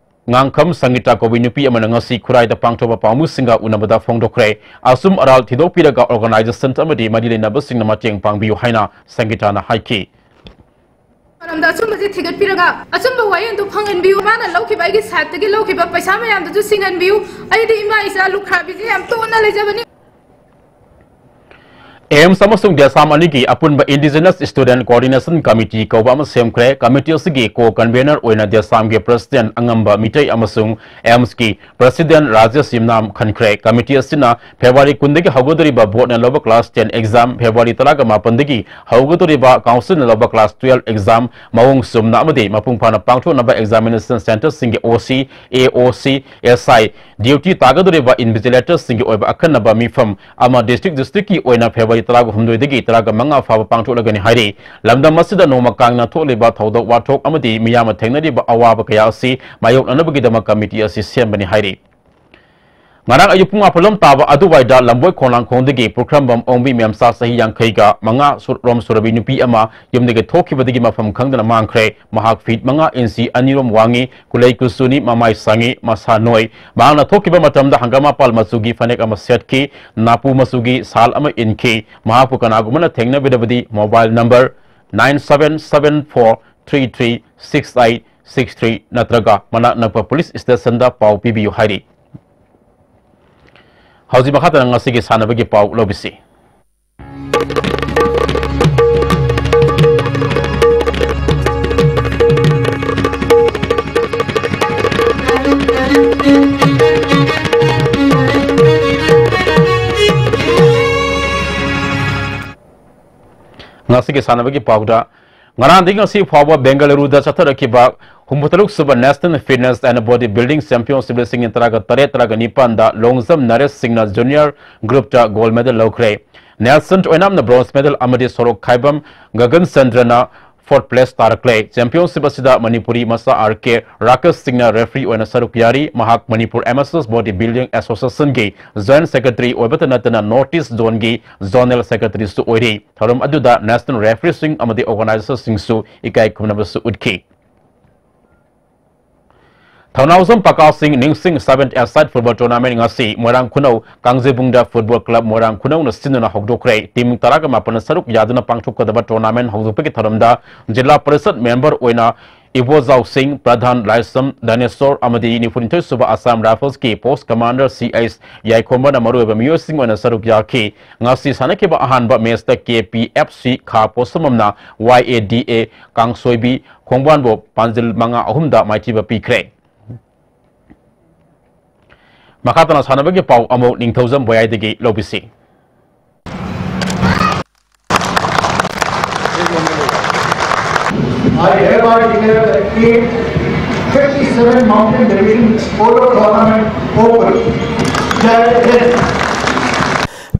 ꯉꯥꯡꯈꯝ ꯁꯪꯒꯤꯇꯥ ꯀꯧꯕꯤ ꯅꯨꯄꯤ ꯑꯃꯅ ꯉꯁꯤ ꯈꯨꯔꯥꯏꯗ ꯄꯥꯡꯊꯣꯛꯄ ꯄꯥꯎꯃꯤꯁꯤꯡꯒ ꯎꯅꯕꯗ ꯐꯣꯡꯗꯣꯛꯈ꯭ꯔꯦ꯫ ꯑꯆꯨꯝ ꯑꯔꯥꯜ ꯊꯤꯗꯣꯛꯄꯤꯔꯒ organization ꯑꯃꯗꯤ ꯃꯔꯤ ꯂꯩꯅꯕꯁꯤꯡꯅ ꯃꯇꯦꯡ ꯄꯥꯡꯕꯤꯌꯨ ꯍꯥꯏꯅ ꯁꯪꯒꯤꯇꯥꯅ ꯍꯥꯏꯈꯤ꯫ ꯃꯔꯝꯗ ꯑꯆꯨꯝꯕꯁꯤ ꯊꯤꯒꯠꯄꯤꯔꯒ ꯑꯆꯨꯝꯕ ꯋꯥꯌꯦꯜꯗꯨ ꯐꯪꯍꯟꯕꯤꯌꯨ꯫ ꯃꯥꯅ ꯂꯧꯈꯤꯕ, ꯑꯩꯒꯤ sideꯇꯒꯤ ꯂꯧꯈꯤꯕ ꯄꯩꯁꯥ ꯃꯌꯥꯝꯗꯨꯁꯨ ꯁꯤꯡꯍꯟꯕꯤꯌꯨ꯫ ꯑꯩꯗꯤ ꯏꯃꯥ ꯏꯆꯥ ꯂꯨꯈ꯭ꯔꯥꯕꯤꯁꯦ ꯌꯥꯝ ꯇꯣꯟꯅ ꯂꯩꯖꯕꯅꯤ꯫ ꯑꯦꯝꯁ ꯑꯃꯁꯨꯡ ꯗꯦꯁꯥꯝ ꯑꯅꯤꯒꯤ ꯑꯄꯨꯟꯕ Indigenous Student Coordination Committee ꯀꯧꯕ ꯑꯃ ꯁꯦꯝꯈ꯭ꯔꯦ꯫ ꯀꯃꯤꯇꯤ ꯑꯁꯤꯒꯤ ꯀꯣ ꯀꯟꯚꯦꯅꯔ ꯑꯣꯏꯅ ꯗꯦꯁꯥꯝꯒꯤ ꯄ꯭ꯔꯁꯤꯗꯦꯟꯠ ꯑꯉꯝꯕ ꯃꯤꯇꯩ ꯑꯃꯁꯨꯡ ꯑꯦꯝꯁꯀꯤ ꯄ꯭ꯔꯁꯤꯗꯦꯟꯠ ꯔꯥꯖꯦꯁ ꯌꯨꯝꯅꯥꯝ ꯈꯟꯈ꯭ꯔꯦ꯫ ꯀꯃꯤꯇꯤ ꯑꯁꯤꯅ ꯐꯦꯕ꯭ꯔꯨꯋꯥꯔꯤ ꯀꯨꯟꯗꯒꯤ ꯍꯧꯒꯗꯧꯔꯤꯕ ꯕꯣꯔꯗꯅ ꯂꯧꯕ ꯀ꯭ꯂꯥꯁ ꯇꯦꯟ ꯑꯦꯛꯖꯥꯝ, ꯐꯦꯕ꯭ꯔꯨꯋꯥꯔꯤ ꯇꯔꯥꯃꯥꯄꯟꯗꯒꯤ ꯍꯧꯒꯗꯧꯔꯤꯕ ꯀꯥꯎꯟꯁꯤꯜꯅ ꯂꯧꯕ ꯀ꯭ꯂꯥꯁ ꯇꯨꯌꯦꯜꯐ ꯑꯦꯛꯖꯥꯝ ꯃꯑꯣꯡ ꯆꯨꯝꯅ ꯑꯃꯗꯤ ꯃꯄꯨꯡ ꯐꯥꯅ ꯄꯥꯡꯊꯣꯛꯅꯕ ꯑꯦꯛꯖꯥꯃꯤꯅꯦꯁꯟ ꯁꯦꯟꯇꯔꯁꯤꯡꯒꯤ ꯑꯣ ꯁꯤ, ꯑꯦ ꯑꯣ ꯁꯤ, ꯑꯦꯁ ꯑꯥꯏ, ꯗ꯭ꯌꯨꯇꯤ ꯇꯥꯒꯗꯧꯔꯤꯕ ꯏꯟꯚꯤꯖꯤꯂꯦꯇꯔꯁꯤꯡꯒꯤ ꯑꯣꯏꯕ ꯑꯈꯟꯅꯕ ꯃꯤꯐꯝ ꯑꯃ ꯗꯤꯁꯇ꯭ꯔꯤꯛ ꯗꯤꯁꯇ꯭ꯔꯤꯛꯀꯤ ꯑꯣꯏꯅ ꯐꯦꯕ꯭ꯔꯨꯋꯥꯔꯤ ꯇꯔꯥꯍꯨꯝꯗꯣꯏꯗꯒꯤ ꯇꯔꯥꯃꯉꯥ ꯐꯥꯎꯕ ꯄꯥꯡꯊꯣꯛꯂꯒꯅꯤ ꯍꯥꯏꯔꯤ꯫ ꯂꯝꯗꯝ ꯑꯁꯤꯗ ꯅꯣꯡꯃ ꯀꯥꯡꯅ ꯊꯣꯛꯂꯤꯕ ꯊꯧꯗꯣꯛ ꯋꯥꯊꯣꯛ ꯑꯃꯗꯤ ꯃꯤꯌꯥꯝꯅ ꯊꯦꯡꯅꯔꯤꯕ ꯑꯋꯥꯕ ꯀꯌꯥ ꯑꯁꯤ ꯃꯥꯌꯣꯛꯅꯅꯕꯒꯤꯗꯃꯛ ꯀꯃꯤꯇꯤ ꯑꯁꯤ ꯁꯦꯝꯕꯅꯤ ꯍꯥꯏꯔꯤ꯫ ꯉꯔꯥꯡ ꯑꯌꯨꯛ ꯄꯨꯡ ꯃꯥꯄꯜ ꯂꯣꯝ ꯇꯥꯕ ꯑꯗꯨꯋꯥꯏꯗ ꯂꯝꯕꯣꯏ ꯈꯣꯡꯅꯥꯡꯈꯣꯡꯗꯒꯤ ꯄꯨꯈ꯭ꯔꯝꯕꯝ ꯑꯣꯡꯕꯤ ꯃꯦꯝꯆꯥ ꯆꯍꯤ ꯌꯥꯡꯈꯩꯒ ꯃꯉꯥ ꯁꯨ-, ꯔꯣꯝ ꯁꯨꯔꯕꯤ ꯅꯨꯄꯤ ꯑꯃ ꯌꯨꯝꯗꯒꯤ ꯊꯣꯛꯈꯤꯕꯗꯒꯤ ꯃꯐꯝ ꯈꯪꯗꯅ ꯃꯥꯡꯈ꯭ꯔꯦ꯫ ꯃꯍꯥꯛ ꯐꯤꯠ ꯃꯉꯥ ꯏꯟꯆꯤ ꯑꯅꯤꯔꯣꯝ ꯋꯥꯡꯉꯤ, ꯀꯨꯂꯩ ꯀꯨꯆꯨꯅꯤ, ꯃꯃꯥꯏ ꯁꯥꯡꯉꯤ, ꯃꯁꯥ ꯅꯣꯏ꯫ ꯃꯍꯥꯛꯅ ꯊꯣꯛꯈꯤꯕ ꯃꯇꯝꯗ ꯍꯪꯒꯥꯝ ꯃꯄꯥꯜ ꯃꯆꯨꯒꯤ ꯐꯅꯦꯛ ꯑꯃ ꯁꯦꯠꯈꯤ, ꯅꯥꯄꯨ ꯃꯆꯨꯒꯤ ꯁꯥꯜ ꯑꯃ ꯏꯟꯈꯤ꯫ ꯃꯍꯥꯛꯄꯨ ꯀꯅꯥꯒꯨꯝꯕꯅ ꯊꯦꯡꯅꯕꯤꯔꯕꯗꯤ mobile number nine seven seven four three three six eight six three ꯅꯠꯇ꯭ꯔꯒ ꯃꯅꯥꯛ ꯅꯛꯄ ꯄꯨꯂꯤꯁ ꯁ꯭ꯇꯦꯁꯟꯗ ꯄꯥꯎ ꯄꯤꯕꯤꯌꯨ ꯍꯥꯏꯔꯤ꯫ ꯍꯧꯖꯤꯛ ꯃꯈꯥ ꯇꯥꯅ ꯉꯁꯤꯒꯤ ꯁꯥꯟꯅꯕꯒꯤ ꯄꯥꯎ ꯂꯧꯕꯤꯁꯤ꯫ ꯉꯁꯤꯒꯤ ꯁꯥꯟꯅꯕꯒꯤ ꯄꯥꯎꯗ, ꯉꯔꯥꯡꯗꯒꯤ ꯉꯁꯤ ꯐꯥꯎꯕ ꯕꯦꯡꯒꯂꯨꯔꯨꯗ ꯆꯠꯊꯔꯛꯈꯤꯕ ꯍꯨꯝꯐꯨꯇꯔꯨꯛ ꯁꯨꯕ National Fitness and Body Building Championship ꯂꯤꯁꯤꯡ ꯑꯅꯤ ꯇꯔꯥꯒ ꯇꯔꯦꯠ ꯇꯔꯥꯒ ꯅꯤꯄꯥꯟꯗ long jump ꯅꯔꯦꯁ ꯁꯤꯡꯅ junior groupꯇ gold medal ꯂꯧꯈ꯭ꯔꯦ꯫ ꯅꯦꯜꯁꯟ ꯑꯣꯏꯅꯥꯝꯅ bronze medal ꯑꯃꯗꯤ ꯁꯣꯔꯣꯛ ꯈꯥꯏꯕꯝ ꯒꯒꯟ ꯆꯟꯗ꯭ꯔꯅ fourth place ꯇꯥꯔꯛꯂꯦ꯫ Championship ꯑꯁꯤꯗ ꯃꯅꯤꯄꯨꯔꯤ ꯃꯆꯥ ꯑꯥꯔ ꯀꯦ ꯔꯥꯀꯦꯁ ꯁꯤꯡꯅ referee ꯑꯣꯏꯅ ꯁꯔꯨꯛ ꯌꯥꯔꯤ꯫ ꯃꯍꯥꯛ ꯃꯅꯤꯄꯨꯔ ꯑꯦꯃꯦꯆꯔꯁ ꯕꯣꯗꯤ ꯕꯤꯜꯗꯤꯡ ꯑꯦꯁꯣꯁꯤꯌꯦꯁꯟꯒꯤ joint secretary ꯑꯣꯏꯕꯇ ꯅꯠꯇꯅ North East zoneꯒꯤ zonal secretaryꯁꯨ ꯑꯣꯏꯔꯤ꯫ ꯊꯧꯔꯝ ꯑꯗꯨꯗ national refereeꯁꯤꯡ ꯑꯃꯗꯤ organizerꯁꯤꯡꯁꯨ ꯏꯀꯥꯏ ꯈꯨꯝꯅꯕꯁꯨ ꯎꯠꯈꯤ꯫ ꯊꯧꯅꯥꯎꯖꯝ ꯄꯀꯥꯁꯤꯡ ꯅꯤꯡꯁꯤꯡ seven-a-side football tournament ꯉꯁꯤ ꯃꯣꯏꯔꯥꯡ ꯈꯨꯅꯧ ꯀꯥꯡꯖꯩꯕꯨꯡꯗ football club ꯃꯣꯏꯔꯥꯡ ꯈꯨꯅꯧꯅ ꯁꯤꯟꯗꯨꯅ ꯍꯧꯗꯣꯛꯈ꯭ꯔꯦ꯫ Team ꯇꯔꯥꯒ ꯃꯥꯄꯟꯅ ꯁꯔꯨꯛ ꯌꯥꯗꯨꯅ ꯄꯥꯡꯊꯣꯛꯀꯗꯕ tournament ꯍꯧꯗꯣꯛꯄꯒꯤ ꯊꯧꯔꯝꯗ ꯖꯤꯂꯥ ꯄꯔꯤꯁꯠ member ꯑꯣꯏꯅ ꯏꯕꯣꯖꯥꯎ ꯁꯤꯡ, ꯄ꯭ꯔꯙꯥꯟ ꯂꯥꯏꯁ꯭ꯔꯝ ꯙꯅꯦꯁꯣꯔ ꯑꯃꯗꯤ ꯅꯤꯐꯨꯅꯤꯊꯣꯏ ꯁꯨꯕ ꯑꯁꯥꯝ ꯔꯥꯏꯐꯜꯁꯀꯤ ꯄꯣꯁ꯭ꯠ ꯀꯃꯥꯟꯗꯔ ꯁꯤ ꯑꯩꯆ ꯌꯥꯏꯈꯣꯝꯕꯅ ꯃꯔꯨꯑꯣꯏꯕ ꯃꯤꯑꯣꯏꯁꯤꯡ ꯑꯣꯏꯅ ꯁꯔꯨꯛ ꯌꯥꯈꯤ꯫ ꯉꯁꯤ ꯁꯥꯟꯅꯈꯤꯕ ꯑꯍꯥꯟꯕ ꯃꯦꯆꯇ ꯀꯦ ꯄꯤ ꯑꯦꯐ ꯁꯤ ꯈꯥ ꯄꯣꯠꯁꯪꯕꯝꯅ ꯋꯥꯏ ꯑꯦ ꯗꯤ ꯑꯦ ꯀꯥꯡꯁꯣꯏꯕꯤ ꯈꯣꯡꯕꯥꯟꯕꯨ ꯄꯥꯟꯖꯤꯜ ꯃꯉꯥ ꯑꯍꯨꯝꯗ ꯃꯥꯏꯊꯤꯕ ꯄꯤꯈ꯭ꯔꯦ꯫ ꯃꯈꯥ ꯇꯥꯅ ꯁꯥꯟꯅꯕꯒꯤ ꯄꯥꯎ ꯑꯃꯨꯛ ꯅꯤꯡꯊꯧꯖꯝ ꯕꯣꯌꯥꯏꯗꯒꯤ ꯂꯧꯕꯤꯁꯤ꯫ I hereby declare the eighth fifty-seven Mountain Division Polo Tournament open. Jai Hind.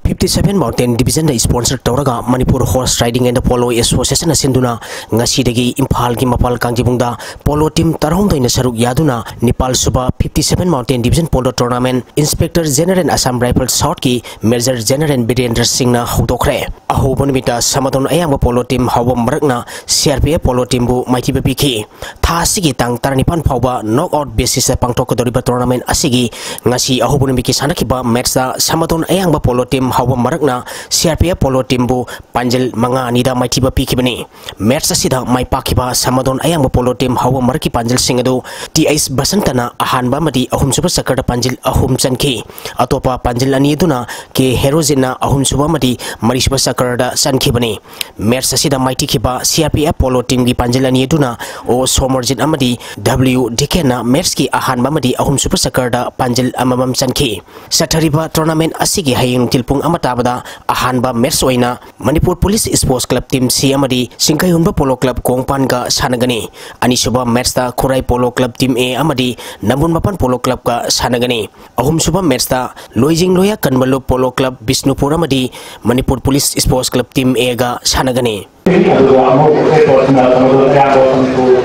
Fifty seven Mountain Division the sponsor ꯇꯧꯔꯒ Manipur Horse Riding and Polo Association ꯅ ꯁꯤꯟꯗꯨꯅ ꯉꯁꯤꯗꯒꯤ ꯏꯝꯐꯥꯜꯒꯤ ꯃꯄꯥꯜ ꯀꯥꯡꯖꯩꯕꯨꯡꯗ polo team ꯇꯔꯥꯍꯨꯝꯗꯣꯏꯅ ꯁꯔꯨꯛ ꯌꯥꯗꯨꯅ ꯅꯤꯄꯥꯜ ꯁꯨꯕ Fifty seven Mountain Division Polo Tournament Inspector General Assam Rifle South ꯀꯤ Major General ꯕꯤꯔꯦꯟꯗ꯭ꯔ ꯁꯤꯡꯅ ꯍꯧꯗꯣꯛꯈ꯭ꯔꯦ꯫ ꯑꯍꯧꯕ ꯅꯨꯃꯤꯠꯇ ꯁꯃꯥꯗꯣꯟ ꯑꯌꯥꯡꯕ polo team ꯍꯧꯕ ꯃꯔꯛꯅ C R P F polo team ꯕꯨ ꯃꯥꯏꯊꯤꯕ ꯄꯤꯈꯤ꯫ ꯊꯥ ꯑꯁꯤꯒꯤ ꯇꯥꯡ ꯇꯔꯥꯅꯤꯄꯥꯟ ꯐꯥꯎꯕ knock out basis ꯇ ꯄꯥꯡꯊꯣꯛꯀꯗꯧꯔꯤꯕ tournament ꯑꯁꯤꯒꯤ ꯉꯁꯤ ꯑꯍꯧꯕ ꯅꯨꯃꯤꯠꯀꯤ ꯁꯥꯟꯅꯈꯤꯕ match ꯇ ꯁꯃꯥꯗꯣꯟ ꯑꯌꯥꯡꯕ polo team ꯍꯧꯕ ꯃꯔꯛꯅ C R P F polo team ꯕꯨ ꯄꯥꯟꯖꯤꯜ ꯃꯉꯥ ꯑꯅꯤꯗ ꯃꯥꯏꯊꯤꯕ ꯄꯤꯈꯤꯕꯅꯤ꯫ Match ꯑꯁꯤꯗ ꯃꯥꯏ ꯄꯥꯛꯈꯤꯕ ꯁꯃꯥꯗꯣꯟ ꯑꯌꯥꯡꯕ polo team ꯍꯧꯕ ꯃꯔꯛꯀꯤ ꯄꯥꯟꯖꯤꯜꯁꯤꯡ ꯑꯗꯨ ꯇꯤ ꯑꯩꯆ ꯕꯁꯟꯇꯅ ꯑꯍꯥꯟꯕ ꯑꯃꯗꯤ ꯑꯍꯨꯝꯁꯨꯕ ꯆꯀꯔꯗ ꯄꯥꯟꯖꯤꯜ ꯑꯍꯨꯝ ꯆꯟꯈꯤ꯫ ꯑꯇꯣꯞꯄ ꯄꯥꯟꯖꯤꯜ ꯑꯅꯤ ꯑꯗꯨꯅ ꯀꯦ ꯍꯦꯔꯣꯖꯤꯟꯅ ꯑꯍꯨꯝꯁꯨꯕ ꯑꯃꯗꯤ ꯃꯔꯤꯁꯨꯕ ꯆꯀꯔꯗ ꯆꯟꯈꯤꯕꯅꯤ꯫ Match ꯑꯁꯤꯗ ꯃꯥꯏꯊꯤꯈꯤꯕ C R P F polo team ꯒꯤ ꯄꯥꯟꯖꯤꯜ ꯑꯅꯤ ꯑꯗꯨꯅ ꯑꯣ ꯁꯣꯃꯔꯖꯤꯠ ꯑꯃꯗꯤ W ꯗꯤꯀꯦꯟꯅ match ꯀꯤ ꯑꯍꯥꯟꯕ ꯑꯃꯗꯤ ꯑꯍꯨꯝꯁꯨꯕ ꯆꯀꯔꯗ ꯄꯥꯟꯖꯤꯜ ꯑꯃꯃꯝ ꯆꯟꯈꯤ꯫ ꯆꯠꯊꯔꯤꯕ tournament ꯑꯁꯤꯒꯤ ꯍꯌꯦꯡ ꯅꯨꯡꯊꯤꯜ ꯄꯨꯡ ꯑꯃ ꯇꯥꯕꯗ ꯑꯍꯥꯟꯕ match ꯑꯣꯏꯅ Manipur police Sports Club team C ꯑꯃꯗꯤ ꯆꯤꯡꯈꯩꯍꯨꯟꯕ polo club ꯀꯣꯡꯄꯥꯟꯒ ꯁꯥꯟꯅꯒꯅꯤ꯫ ꯑꯅꯤꯁꯨꯕ match ꯇ ꯈꯨꯔꯥꯏ polo club team A ꯑꯃꯗꯤ ꯅꯝꯕꯨꯜ ꯃꯄꯥꯟ polo club ꯀ ꯁꯥꯟꯅꯒꯅꯤ꯫ ꯑꯍꯨꯝꯁꯨꯕ match ꯇ ꯂꯣꯏꯖꯤꯡ ꯂꯣꯌꯥ ꯀꯟꯕ ꯂꯨꯞ polo club ꯕꯤꯁꯅꯨꯄꯨꯔ ꯑꯃꯗꯤ Manipur police Sports Club team A ꯒ ꯁꯥꯟꯅꯒꯅꯤ꯫ ꯑꯗꯨꯒ ꯑꯃꯨꯛ ꯑꯩꯈꯣꯏ ꯄꯣꯠꯁꯤꯅ ꯀꯩꯅꯣꯗꯣ ꯑꯌꯥꯝꯕ ꯃꯅꯤꯄꯨꯔ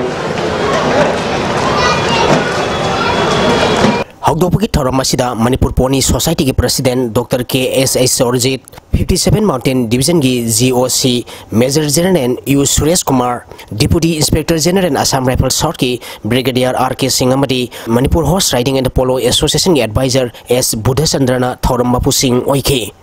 ꯍꯧꯗꯣꯛꯄꯒꯤ ꯊꯧꯔꯝ ꯑꯁꯤꯗ ꯃꯅꯤꯄꯨꯔ Pony Society ꯒꯤ president Doctor K S H ꯁꯣꯔꯖꯤꯠ, Fifty seven Mountain Division ꯒꯤ G O C Major General U Suresh Kumar, Deputy Inspector General Assam Rifle South ꯀꯤ Brigadier R K ꯁꯤꯡ ꯑꯃꯗꯤ Manipur Horse Riding and Polo Association ꯒꯤ advisor S ꯕꯨꯙꯆꯟꯗ꯭ꯔꯅ ꯊꯧꯔꯝ ꯃꯄꯨꯁꯤꯡ ꯑꯣꯏꯈꯤ꯫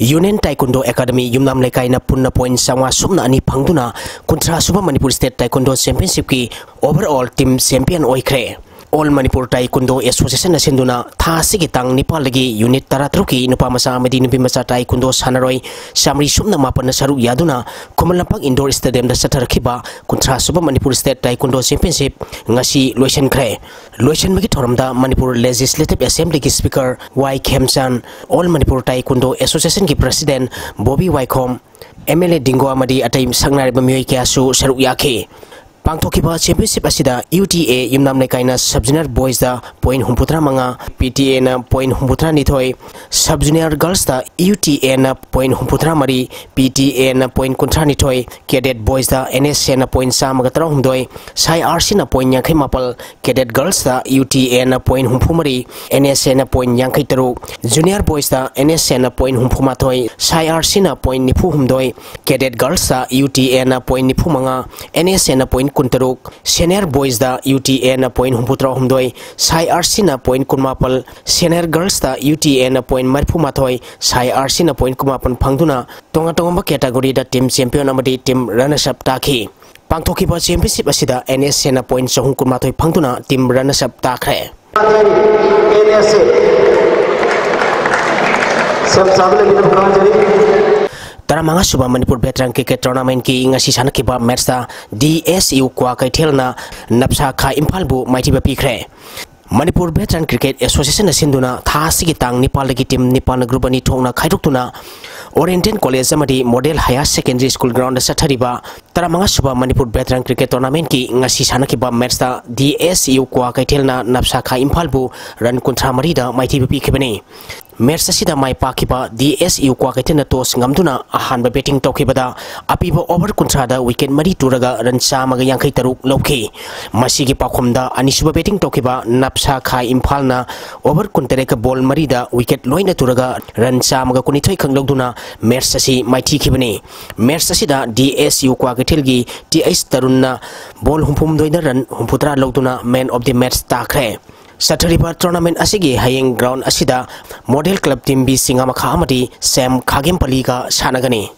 Union Taekwondo Academy ꯌꯨꯝꯅꯥꯝ ꯂꯩꯀꯥꯏꯅ ꯄꯨꯟꯅ point ꯆꯥꯝꯃꯉꯥ ꯁꯨꯞꯅ ꯑꯅꯤ ꯐꯪꯗꯨꯅ ꯀꯨꯟꯊ꯭ꯔꯥ ꯁꯨꯕ Manipur State Taekwondo Championship ꯀꯤ overall team champion ꯑꯣꯏꯈ꯭ꯔꯦ꯫ All Manipur Taekwondo Association ꯅ ꯁꯤꯟꯗꯨꯅ ꯊꯥ ꯑꯁꯤꯒꯤ ꯇꯥꯡ ꯅꯤꯄꯥꯜꯗꯒꯤ unit ꯇꯔꯥꯇꯔꯨꯛꯀꯤ ꯅꯨꯄꯥ ꯃꯆꯥ ꯑꯃꯗꯤ ꯅꯨꯄꯤ ꯃꯆꯥ taekwondo ꯁꯥꯟꯅꯔꯣꯏ ꯆꯥꯃꯔꯤ ꯁꯨꯞꯅ ꯃꯥꯄꯟꯅ ꯁꯔꯨꯛ ꯌꯥꯗꯨꯅ ꯈꯨꯃꯟ ꯂꯝꯄꯥꯛ indoor stadium ꯗ ꯆꯠꯊꯔꯛꯈꯤꯕ ꯀꯨꯟꯊ꯭ꯔꯥ ꯁꯨꯕ Manipur State Taekwondo Championship ꯉꯁꯤ ꯂꯣꯏꯁꯤꯟꯈ꯭ꯔꯦ꯫ ꯂꯣꯏꯁꯤꯟꯕꯒꯤ ꯊꯧꯔꯝꯗ Manipur Legislative Assembly ꯒꯤ Speaker ꯋꯥꯏ ꯈꯦꯝꯆꯥꯟ, All Manipur Taekwondo Association ꯒꯤ President ꯕꯣꯕꯤ ꯋꯥꯏꯈꯣꯝ, M L A ꯗꯤꯡꯒꯣ ꯑꯃꯗꯤ ꯑꯇꯩ ꯁꯛꯅꯥꯏꯔꯕ ꯃꯤꯑꯣꯏ ꯀꯌꯥꯁꯨ ꯁꯔꯨꯛ ꯌꯥꯈꯤ꯫ ꯄꯥꯡꯊꯣꯛꯈꯤꯕ championship ꯑꯁꯤꯗ U T A Yumnam ꯂꯩꯀꯥꯏꯅ sub junior boys the point ꯍꯨꯝꯐꯨꯇꯔꯥ ꯃꯉꯥ, P T A ꯅ point ꯍꯨꯝꯐꯨꯇꯔꯥ ꯅꯤꯊꯣꯏ, sub junior girls the U T A ꯅ point ꯍꯨꯝꯐꯨꯇꯔꯥ ꯃꯔꯤ, P T A ꯅ point ꯀꯨꯟꯊ꯭ꯔꯥ ꯅꯤꯊꯣꯏ, cadet boys the N S A ꯅ point ꯆꯥꯝꯃꯒ ꯇꯔꯥꯍꯨꯝꯗꯣꯏ, Sai R C ꯅ point ꯌꯥꯡꯈꯩ ꯃꯥꯄꯜ, cadet girls the U T A ꯅ point ꯍꯨꯝꯐꯨ ꯃꯔꯤ, N S A ꯅ point ꯌꯥꯡꯈꯩ ꯇꯔꯨꯛ, junior boys the N S A ꯅ point ꯍꯨꯝꯐꯨ ꯃꯥꯊꯣꯏ, Sai R C ꯅ point ꯅꯤꯐꯨ ꯍꯨꯝꯗꯣꯏ, cadet girls the U T A ꯅ point ꯅꯤꯐꯨ ꯃꯉꯥ, N S A ꯅ point ꯀꯨꯟ ꯇꯔꯨꯛ, senior boys the U T A ꯅ point ꯍꯨꯝꯐꯨ ꯇꯔꯥꯍꯨꯝꯗꯣꯏ, Sai R C ꯅ point ꯀꯨꯟꯃꯥꯄꯜ, senior girls the U T A ꯅ point ꯃꯔꯤꯐꯨ ꯃꯥꯊꯣꯏ, Sai R C ꯅ point ꯀꯨꯟꯃꯥꯄꯜ ꯐꯪꯗꯨꯅ ꯇꯣꯉꯥꯟ ꯇꯣꯉꯥꯟꯕ category ꯗ team champion ꯑꯃꯗꯤ team runners up ꯇꯥꯈꯤ꯫ ꯄꯥꯡꯊꯣꯛꯈꯤꯕ championship ꯑꯁꯤꯗ N S A ꯅ point ꯆꯍꯨꯝ ꯀꯨꯟꯃꯥꯊꯣꯏ ꯐꯪꯗꯨꯅ team runners up ꯇꯥꯈ꯭ꯔꯦ꯫ N S A ꯁꯦꯝ ꯁꯥꯕ ꯂꯩꯕꯤꯅꯕ ꯈꯪꯍꯟꯖꯔꯤ꯫ ꯇꯔꯥꯃꯉꯥ ꯁꯨꯕ Manipur Veteran Cricket Tournament ꯀꯤ ꯉꯁꯤ ꯁꯥꯟꯅꯈꯤꯕ match ꯇ D S U ꯀ꯭ꯋꯥꯀꯩꯊꯦꯜꯅ ꯅꯞꯁꯥ ꯈꯥ ꯏꯝꯐꯥꯜꯕꯨ ꯃꯥꯏꯊꯤꯕ ꯄꯤꯈ꯭ꯔꯦ꯫ Manipur Veteran Cricket Association ꯅ ꯁꯤꯟꯗꯨꯅ ꯊꯥ ꯑꯁꯤꯒꯤ ꯇꯥꯡ ꯅꯤꯄꯥꯜꯗꯒꯤ team ꯅꯤꯄꯥꯜꯅ group ꯑꯅꯤ ꯊꯣꯛꯅ ꯈꯥꯏꯗꯣꯛꯇꯨꯅ Oriental College ꯑꯃꯗꯤ Model Higher Secondary School ground ꯗ ꯆꯠꯊꯔꯤꯕ ꯇꯔꯥꯃꯉꯥ ꯁꯨꯕ Manipur Veteran Cricket Tournament ꯀꯤ ꯉꯁꯤ ꯁꯥꯟꯅꯈꯤꯕ match ꯇ D S U ꯀ꯭ꯋꯥꯀꯩꯊꯦꯜꯅ ꯅꯞꯁꯥ ꯈꯥ ꯏꯝꯐꯥꯜꯕꯨ run ꯀꯨꯟꯊ꯭ꯔꯥ ꯃꯔꯤꯗ ꯃꯥꯏꯊꯤꯕ ꯄꯤꯈꯤꯕꯅꯤ꯫ Match ꯑꯁꯤꯗ ꯃꯥꯏ ꯄꯥꯛꯈꯤꯕ D S U ꯀ꯭ꯋꯥꯀꯩꯊꯦꯜꯅ toss ꯉꯝꯗꯨꯅ ꯑꯍꯥꯟꯕ batting ꯇꯧꯈꯤꯕꯗ ꯑꯄꯤꯕ over ꯀꯨꯟꯊ꯭ꯔꯥꯗ wicket ꯃꯔꯤ ꯇꯨꯔꯒ run ꯆꯥꯝꯃꯒ ꯌꯥꯡꯈꯩ ꯇꯔꯨꯛ ꯂꯧꯈꯤ꯫ ꯃꯁꯤꯒꯤ ꯄꯥꯎꯈꯨꯝꯗ ꯑꯅꯤꯁꯨꯕ batting ꯇꯧꯈꯤꯕ ꯅꯞꯁꯥ ꯈꯥ ꯏꯝꯐꯥꯜꯅ over ꯀꯨꯟꯇꯔꯦꯠꯀ ball ꯃꯔꯤꯗ wicket ꯂꯣꯏꯅ ꯇꯨꯔꯒ run ꯆꯥꯝꯃꯒ ꯀꯨꯟꯅꯤꯊꯣꯏ ꯈꯛ ꯂꯧꯗꯨꯅ match ꯑꯁꯤ ꯃꯥꯏꯊꯤꯈꯤꯕꯅꯤ꯫ Match ꯑꯁꯤꯗ D S U ꯀ꯭ꯋꯥꯀꯩꯊꯦꯜꯒꯤ T H ꯇꯔꯨꯟꯅ ball ꯍꯨꯝꯐꯨꯍꯨꯝꯗꯣꯏꯗ run ꯍꯨꯝꯐꯨꯇꯔꯥ ꯂꯧꯗꯨꯅ man of the match ꯇꯥꯈ꯭ꯔꯦ꯫ ꯆꯠꯊꯔꯤꯕ tournament ꯑꯁꯤꯒꯤ ꯍꯌꯦꯡ ground ꯑꯁꯤꯗ Model Club team B ꯆꯤꯡꯉꯥꯃꯈꯥ ꯑꯃꯗꯤ ꯁꯦꯝ ꯈꯥꯒꯦꯝꯄꯜꯂꯤꯒ ꯁꯥꯟꯅꯒꯅꯤ꯫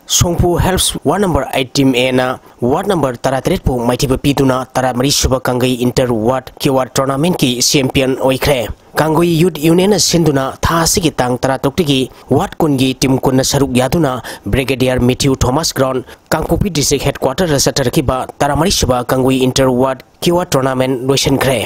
ꯁꯣꯡꯄꯨ Helps ward number eight team A ꯅ ward number ꯇꯔꯥꯇꯔꯦꯠꯄꯨ ꯃꯥꯏꯊꯤꯕ ꯄꯤꯗꯨꯅ ꯇꯔꯥꯃꯔꯤ ꯁꯨꯕ ꯀꯪꯒꯩ Inter Ward Q R tournament ꯀꯤ champion ꯑꯣꯏꯈ꯭ꯔꯦ꯫ ꯀꯥꯡꯒꯨꯏ Youth Union ꯅ ꯁꯤꯟꯗꯨꯅ ꯊꯥ ꯑꯁꯤꯒꯤ ꯇꯥꯡ ꯇꯔꯥꯇꯔꯨꯛꯇꯒꯤ ward ꯀꯨꯟꯒꯤ team ꯀꯨꯟꯅ ꯁꯔꯨꯛ ꯌꯥꯗꯨꯅ Brigadier Matthew Thomas Ground, ꯀꯥꯡꯄꯣꯛꯄꯤ District Headquarter ꯗ ꯆꯠꯊꯔꯛꯈꯤꯕ ꯇꯔꯥꯃꯔꯤ ꯁꯨꯕ ꯀꯥꯡꯒꯨꯏ Inter Ward Q R tournament ꯂꯣꯏꯁꯤꯟꯈ꯭ꯔꯦ꯫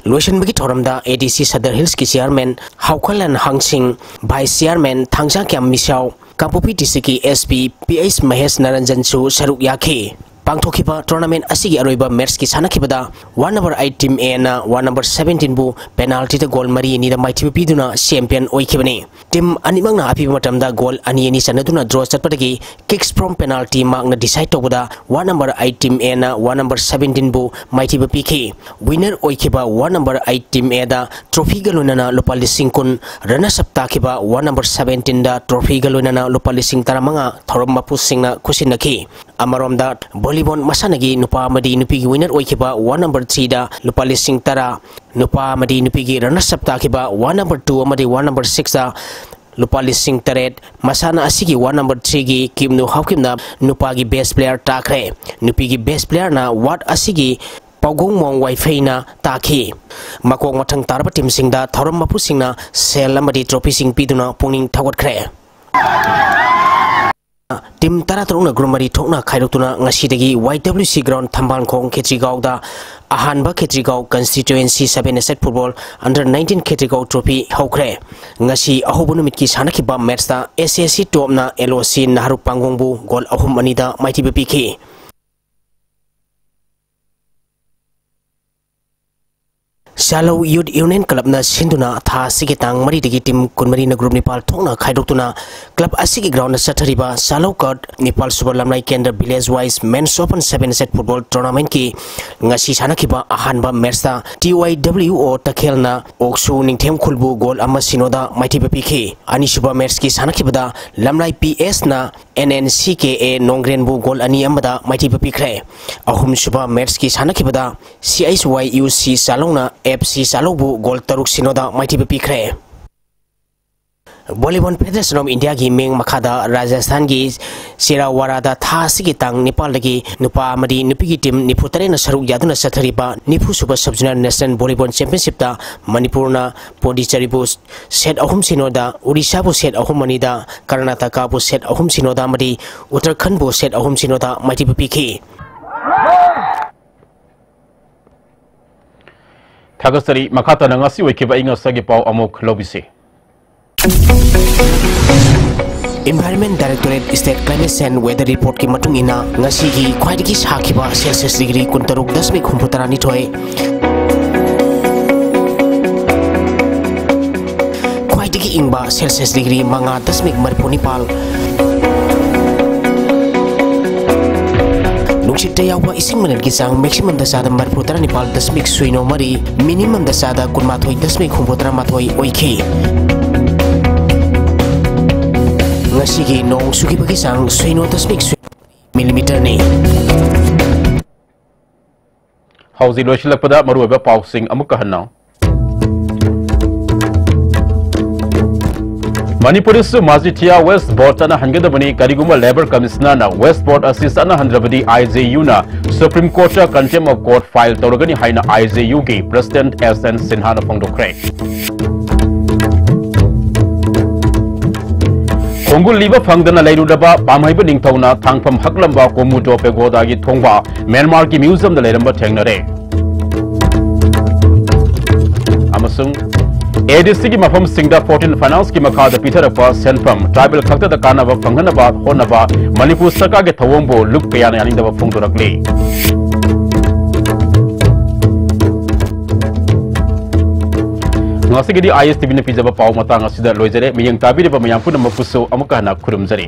ꯂꯣꯏꯁꯤꯟꯕꯒꯤ ꯊꯧꯔꯝꯗ A D C Sadar Hills ꯀꯤ chairman ꯍꯥꯎꯈꯜꯂꯟ ꯍꯥꯡꯁꯤꯡ, vice chairman ꯊꯥꯡꯖꯥꯀ꯭ꯌꯥꯝ ꯃꯤꯁꯥꯎ, ꯀꯥꯡꯄꯣꯛꯄꯤ district ꯀꯤ S P P H Mahesh ꯅꯔꯟꯖꯟꯁꯨ ꯁꯔꯨꯛ ꯌꯥꯈꯤ꯫ ꯄꯥꯡꯊꯣꯛꯈꯤꯕ tournament ꯑꯁꯤꯒꯤ ꯑꯔꯣꯏꯕ match ꯀꯤ ꯁꯥꯟꯅꯈꯤꯕꯗ ward number eight team A ꯅ ward number seventeen ꯕꯨ penalty ꯗ goal ꯃꯔꯤ ꯑꯅꯤꯗ ꯃꯥꯏꯊꯤꯕ ꯄꯤꯗꯨꯅ champion ꯑꯣꯏꯈꯤꯕꯅꯤ꯫ Team ꯑꯅꯤꯃꯛꯅ ꯑꯄꯤꯕ ꯃꯇꯝꯗ goal ꯑꯅꯤ ꯑꯅꯤ ꯆꯟꯅꯗꯨꯅ draw ꯆꯠꯄꯗꯒꯤ kicks from penalty mark ꯅ decide ꯇꯧꯕꯗ ward number eight team A ꯅ ward number seventeen ꯕꯨ ꯃꯥꯏꯊꯤꯕ ꯄꯤꯈꯤ꯫ Winner ꯑꯣꯏꯈꯤꯕ ward number eight team A the trophy ꯒ ꯂꯣꯏꯅꯅ ꯂꯨꯄꯥ ꯂꯤꯁꯤꯡ ꯀꯨꯟ, runners up ꯇꯥꯈꯤꯕ ward number seventeen ꯗ trophy ꯒ ꯂꯣꯏꯅꯅ ꯂꯨꯄꯥ ꯂꯤꯁꯤꯡ ꯇꯔꯥꯃꯉꯥ ꯊꯧꯔꯝ ꯃꯄꯨꯁꯤꯡꯅ ꯈꯨꯠꯁꯤꯟꯅꯈꯤ꯫ ꯑꯃꯔꯣꯝꯗ volleyball ꯃꯁꯥꯟꯅꯒꯤ ꯅꯨꯄꯥ ꯑꯃꯗꯤ ꯅꯨꯄꯤꯒꯤ winner ꯑꯣꯏꯈꯤꯕ ward number three ꯗ ꯂꯨꯄꯥ ꯂꯤꯁꯤꯡ ꯇꯔꯥ, ꯅꯨꯄꯥ ꯑꯃꯗꯤ ꯅꯨꯄꯤꯒꯤ runners up ꯇꯥꯈꯤꯕ ward number two ꯑꯃꯗꯤ ward number six ꯇ ꯂꯨꯄꯥ ꯂꯤꯁꯤꯡ ꯇꯔꯦꯠ, ꯃꯁꯥꯟꯅ ꯑꯁꯤꯒꯤ ward number three ꯒꯤ ꯀꯤꯝꯅꯨ ꯍꯥꯎꯀꯤꯝꯅ ꯅꯨꯄꯥꯒꯤ best player ꯇꯥꯈ꯭ꯔꯦ꯫ ꯅꯨꯄꯤꯒꯤ best player ꯅ ward ꯑꯁꯤꯒꯤ ꯄꯥꯎꯒꯣꯡꯃꯣꯡ ꯋꯥꯏꯐꯩꯅ ꯇꯥꯈꯤ꯫ ꯃꯀꯣꯛ ꯃꯊꯪ ꯇꯥꯔꯕ team ꯁꯤꯡꯗ ꯊꯧꯔꯝ ꯃꯄꯨꯁꯤꯡꯅ ꯁꯦꯜ ꯑꯃꯗꯤ trophy ꯁꯤꯡ ꯄꯤꯗꯨꯅ ꯄꯨꯛꯅꯤꯡ ꯊꯧꯒꯠꯈ꯭ꯔꯦ꯫ Team ꯇꯔꯥꯇꯔꯨꯛꯅ group ꯃꯔꯤ ꯊꯣꯛꯅ ꯈꯥꯏꯗꯣꯛꯇꯨꯅ ꯉꯁꯤꯗꯒꯤ Y W C ground ꯊꯝꯕꯥꯜꯈꯣꯡ ꯈꯦꯇ꯭ꯔꯤꯒꯥꯎꯗ ꯑꯍꯥꯟꯕ ꯈꯦꯇ꯭ꯔꯤꯒꯥꯎ constituency seven A set football under nineteen Khetrigao trophy ꯍꯧꯈ꯭ꯔꯦ꯫ ꯉꯁꯤ ꯑꯍꯧꯕ ꯅꯨꯃꯤꯠꯀꯤ ꯁꯥꯟꯅꯈꯤꯕ match ꯇ S A C top ꯅ L O C ꯅꯍꯥꯔꯨꯞ ꯄꯥꯡꯒꯣꯡꯕꯨ goal ꯑꯍꯨꯝ ꯑꯅꯤꯗ ꯃꯥꯏꯊꯤꯕ ꯄꯤꯈꯤ꯫ ꯆꯥꯂꯧ Youth Union Clubꯅ ꯁꯤꯟꯗꯨꯅ ꯊꯥ ꯑꯁꯤꯒꯤ ꯇꯥꯡ ꯃꯔꯤꯗꯒꯤ team ꯀꯨꯟꯃꯔꯤꯅ group ꯅꯤꯄꯥꯜ ꯊꯣꯛꯅ ꯈꯥꯏꯗꯣꯛꯇꯨꯅ club ꯑꯁꯤꯒꯤ groundꯗ ꯆꯠꯊꯔꯤꯕ ꯆꯥꯂꯧ ꯀꯠ ꯅꯤꯄꯥꯜ ꯁꯨꯕ ꯂꯝꯂꯥꯏ ꯀꯦꯟꯗ꯭ꯔ village wise men's open seven set football tournamentꯀꯤ ꯉꯁꯤ ꯁꯥꯟꯅꯈꯤꯕ ꯑꯍꯥꯟꯕ matchꯇ T Y W O ꯇꯈꯦꯜꯅ ꯑꯣꯛꯁꯨ ꯅꯤꯡꯊꯦꯝ ꯈꯨꯜꯕꯨ goal ꯑꯃ ꯁꯤꯅꯣꯗ ꯃꯥꯏꯊꯤꯕ ꯄꯤꯈꯤ꯫ ꯑꯅꯤꯁꯨꯕ matchꯀꯤ ꯁꯥꯟꯅꯈꯤꯕꯗ ꯂꯝꯂꯥꯏ P Sꯅ N N C K A ꯅꯣꯡꯒ꯭ꯔꯦꯟꯕꯨ goal ꯑꯅꯤ ꯑꯃꯗ ꯃꯥꯏꯊꯤꯕ ꯄꯤꯈ꯭ꯔꯦ꯫ ꯑꯍꯨꯝꯁꯨꯕ matchꯀꯤ ꯁꯥꯟꯅꯈꯤꯕꯗ C H Y U C ꯆꯥꯂꯧꯅ F C ꯆꯥꯂꯧꯕꯨ goal ꯇꯔꯨꯛ ꯁꯤꯅꯣꯗ ꯃꯥꯏꯊꯤꯕ ꯄꯤꯈ꯭ꯔꯦ꯫ Volleyball Federation of Indiaꯒꯤ ꯃꯤꯡ ꯃꯈꯥꯗ ꯔꯥꯖꯁꯊꯥꯟꯒꯤ ꯆꯤꯔꯥꯋꯥꯔꯥꯗ ꯊꯥ ꯑꯁꯤꯒꯤ ꯇꯥꯡ ꯅꯤꯄꯥꯜꯗꯒꯤ ꯅꯨꯄꯥ ꯑꯃꯗꯤ ꯅꯨꯄꯤꯒꯤ team ꯅꯤꯐꯨ ꯇꯔꯦꯠꯅ ꯁꯔꯨꯛ ꯌꯥꯗꯨꯅ ꯆꯠꯊꯔꯤꯕ ꯅꯤꯐꯨ ꯁꯨꯕ sub zonal national volleyball championshipꯇ ꯃꯅꯤꯄꯨꯔꯅ ꯄꯣꯟꯗꯤꯆꯦꯔꯤꯕꯨ set ꯑꯍꯨꯝ ꯁꯤꯅꯣꯗ, ꯎꯔꯤꯁꯥꯕꯨ set ꯑꯍꯨꯝ ꯑꯅꯤꯗ, ꯀꯔꯅꯥꯇꯀꯥꯕꯨ set ꯑꯍꯨꯝ ꯁꯤꯅꯣꯗ ꯑꯃꯗꯤ ꯎꯠꯇꯔꯈꯟꯕꯨ set ꯑꯍꯨꯝ ꯁꯤꯅꯣꯗ ꯃꯥꯏꯊꯤꯕ ꯄꯤꯈꯤ꯫ ꯊꯥꯒꯠꯆꯔꯤ꯫ ꯃꯈꯥ ꯇꯥꯅ ꯉꯁꯤ ꯑꯣꯏꯈꯤꯕ ꯑꯏꯪ ꯑꯁꯥꯒꯤ ꯄꯥꯎ ꯑꯃꯨꯛ ꯂꯧꯕꯤꯁꯤ꯫ Environment Directorate State Climate Change Weather Reportꯀꯤ ꯃꯇꯨꯡ ꯏꯟꯅ, ꯉꯁꯤꯒꯤ ꯈ꯭ꯋꯥꯏꯗꯒꯤ ꯁꯥꯈꯤꯕ Celsius degree ꯀꯨꯟꯇꯔꯨꯛ ꯗꯁꯃꯤꯛ ꯍꯨꯝꯐꯨꯇꯔꯥꯅꯤꯊꯣꯏ, ꯈ꯭ꯋꯥꯏꯗꯒꯤ ꯏꯪꯕ Celsius degree ꯃꯉꯥ ꯗꯁꯃꯤꯛ ꯃꯔꯤꯐꯨ ꯅꯤꯄꯥꯜ, ꯅꯨꯡꯁꯤꯠꯇ ꯌꯥꯎꯕ ꯏꯁꯤꯡ ꯃꯅꯤꯜꯒꯤ ꯆꯥꯡ maximumꯗ ꯆꯥꯗ ꯃꯔꯤꯐꯨ ꯇꯔꯥꯅꯤꯄꯥꯜ ꯗꯁꯃꯤꯛ ꯁꯤꯅꯣ ꯃꯔꯤ, minimumꯗ ꯆꯥꯗ ꯀꯨꯟꯃꯥꯊꯣꯏ ꯗꯁꯃꯤꯛ ꯍꯨꯝꯐꯨꯇꯔꯥꯃꯥꯊꯣꯏ ꯑꯣꯏꯈꯤ꯫ ꯉꯁꯤꯒꯤ ꯅꯣꯡ ꯆꯨꯈꯤꯕꯒꯤ ꯆꯥꯡ ꯁꯤꯅꯣ ꯗꯁꯃꯤꯛ ꯁꯤꯅꯣ millimeterꯅꯤ꯫ ꯍꯧꯖꯤꯛ ꯂꯣꯏꯁꯤꯜꯂꯛꯄꯗ ꯃꯔꯨꯑꯣꯏꯕ ꯄꯥꯎꯁꯤꯡ ꯑꯃꯨꯛꯀ ꯍꯟꯅ꯫ ꯃꯅꯤꯄꯨꯔꯗꯁꯨ ꯃꯥꯖꯤꯊꯤꯌꯥ Waste Board ꯆꯠꯅꯍꯟꯒꯗꯕꯅꯤ꯫ ꯀꯔꯤꯒꯨꯝꯕ Labour Commissionerꯅ Waste Board ꯑꯁꯤ ꯆꯠꯅꯍꯟꯗ꯭ꯔꯕꯗꯤ, I J Uꯅ Supreme Courtꯇ contempt of court file ꯇꯧꯔꯒꯅꯤ ꯍꯥꯏꯅ I J Uꯒꯤ President S N Sinhaꯅ ꯐꯣꯡꯗꯣꯛꯈ꯭ꯔꯦ꯫ ꯈꯣꯡꯒꯨꯜ ꯂꯤꯕ ꯐꯪꯗꯅ ꯂꯩꯔꯨꯔꯕ ꯄꯥꯝꯍꯩꯕ ꯅꯤꯡꯊꯧꯅ ꯊꯥꯡꯐꯝ ꯍꯛꯂꯝꯕ ꯀꯣꯃꯨꯗꯣ ꯄꯦꯒꯣꯗꯥꯒꯤ ꯊꯣꯡꯕ ꯃ꯭ꯌꯥꯟꯃꯥꯔꯒꯤ museumꯗ ꯂꯩꯔꯝꯕ ꯊꯦꯡꯅꯔꯦ꯫ ꯑꯃꯁꯨꯡ A D Cꯒꯤ ꯃꯐꯝꯁꯤꯡꯗ fourteen Financeꯀꯤ ꯃꯈꯥꯗ ꯄꯤꯊꯔꯛꯄ ꯁꯦꯟꯐꯝ tribal ꯈꯛꯇꯗ ꯀꯥꯟꯅꯕ ꯐꯪꯍꯟꯅꯕ ꯍꯣꯠꯅꯕ ꯃꯅꯤꯄꯨꯔ ꯁꯔꯀꯥꯔꯒꯤ ꯊꯧꯑꯣꯡꯕꯨ ꯂꯨꯞ ꯀꯌꯥꯅ ꯌꯥꯅꯤꯡꯗꯕ ꯐꯣꯡꯗꯣꯔꯛꯂꯤ꯫ ꯉꯁꯤꯒꯤꯗꯤ ꯑꯥꯏ ꯑꯦꯁ ꯇꯤ ꯚꯤꯅ ꯄꯤꯖꯕ ꯄꯥꯎ ꯃꯇꯥꯡ ꯑꯁꯤꯗ ꯂꯣꯏꯖꯔꯦ꯫ ꯃꯤꯠꯌꯦꯡ ꯇꯥꯕꯤꯔꯤꯕ ꯃꯌꯥꯝ ꯄꯨꯝꯅꯃꯛꯄꯨꯁꯨ ꯑꯃꯨꯛꯀ ꯍꯟꯅ ꯈꯨꯔꯨꯝꯖꯔꯤ꯫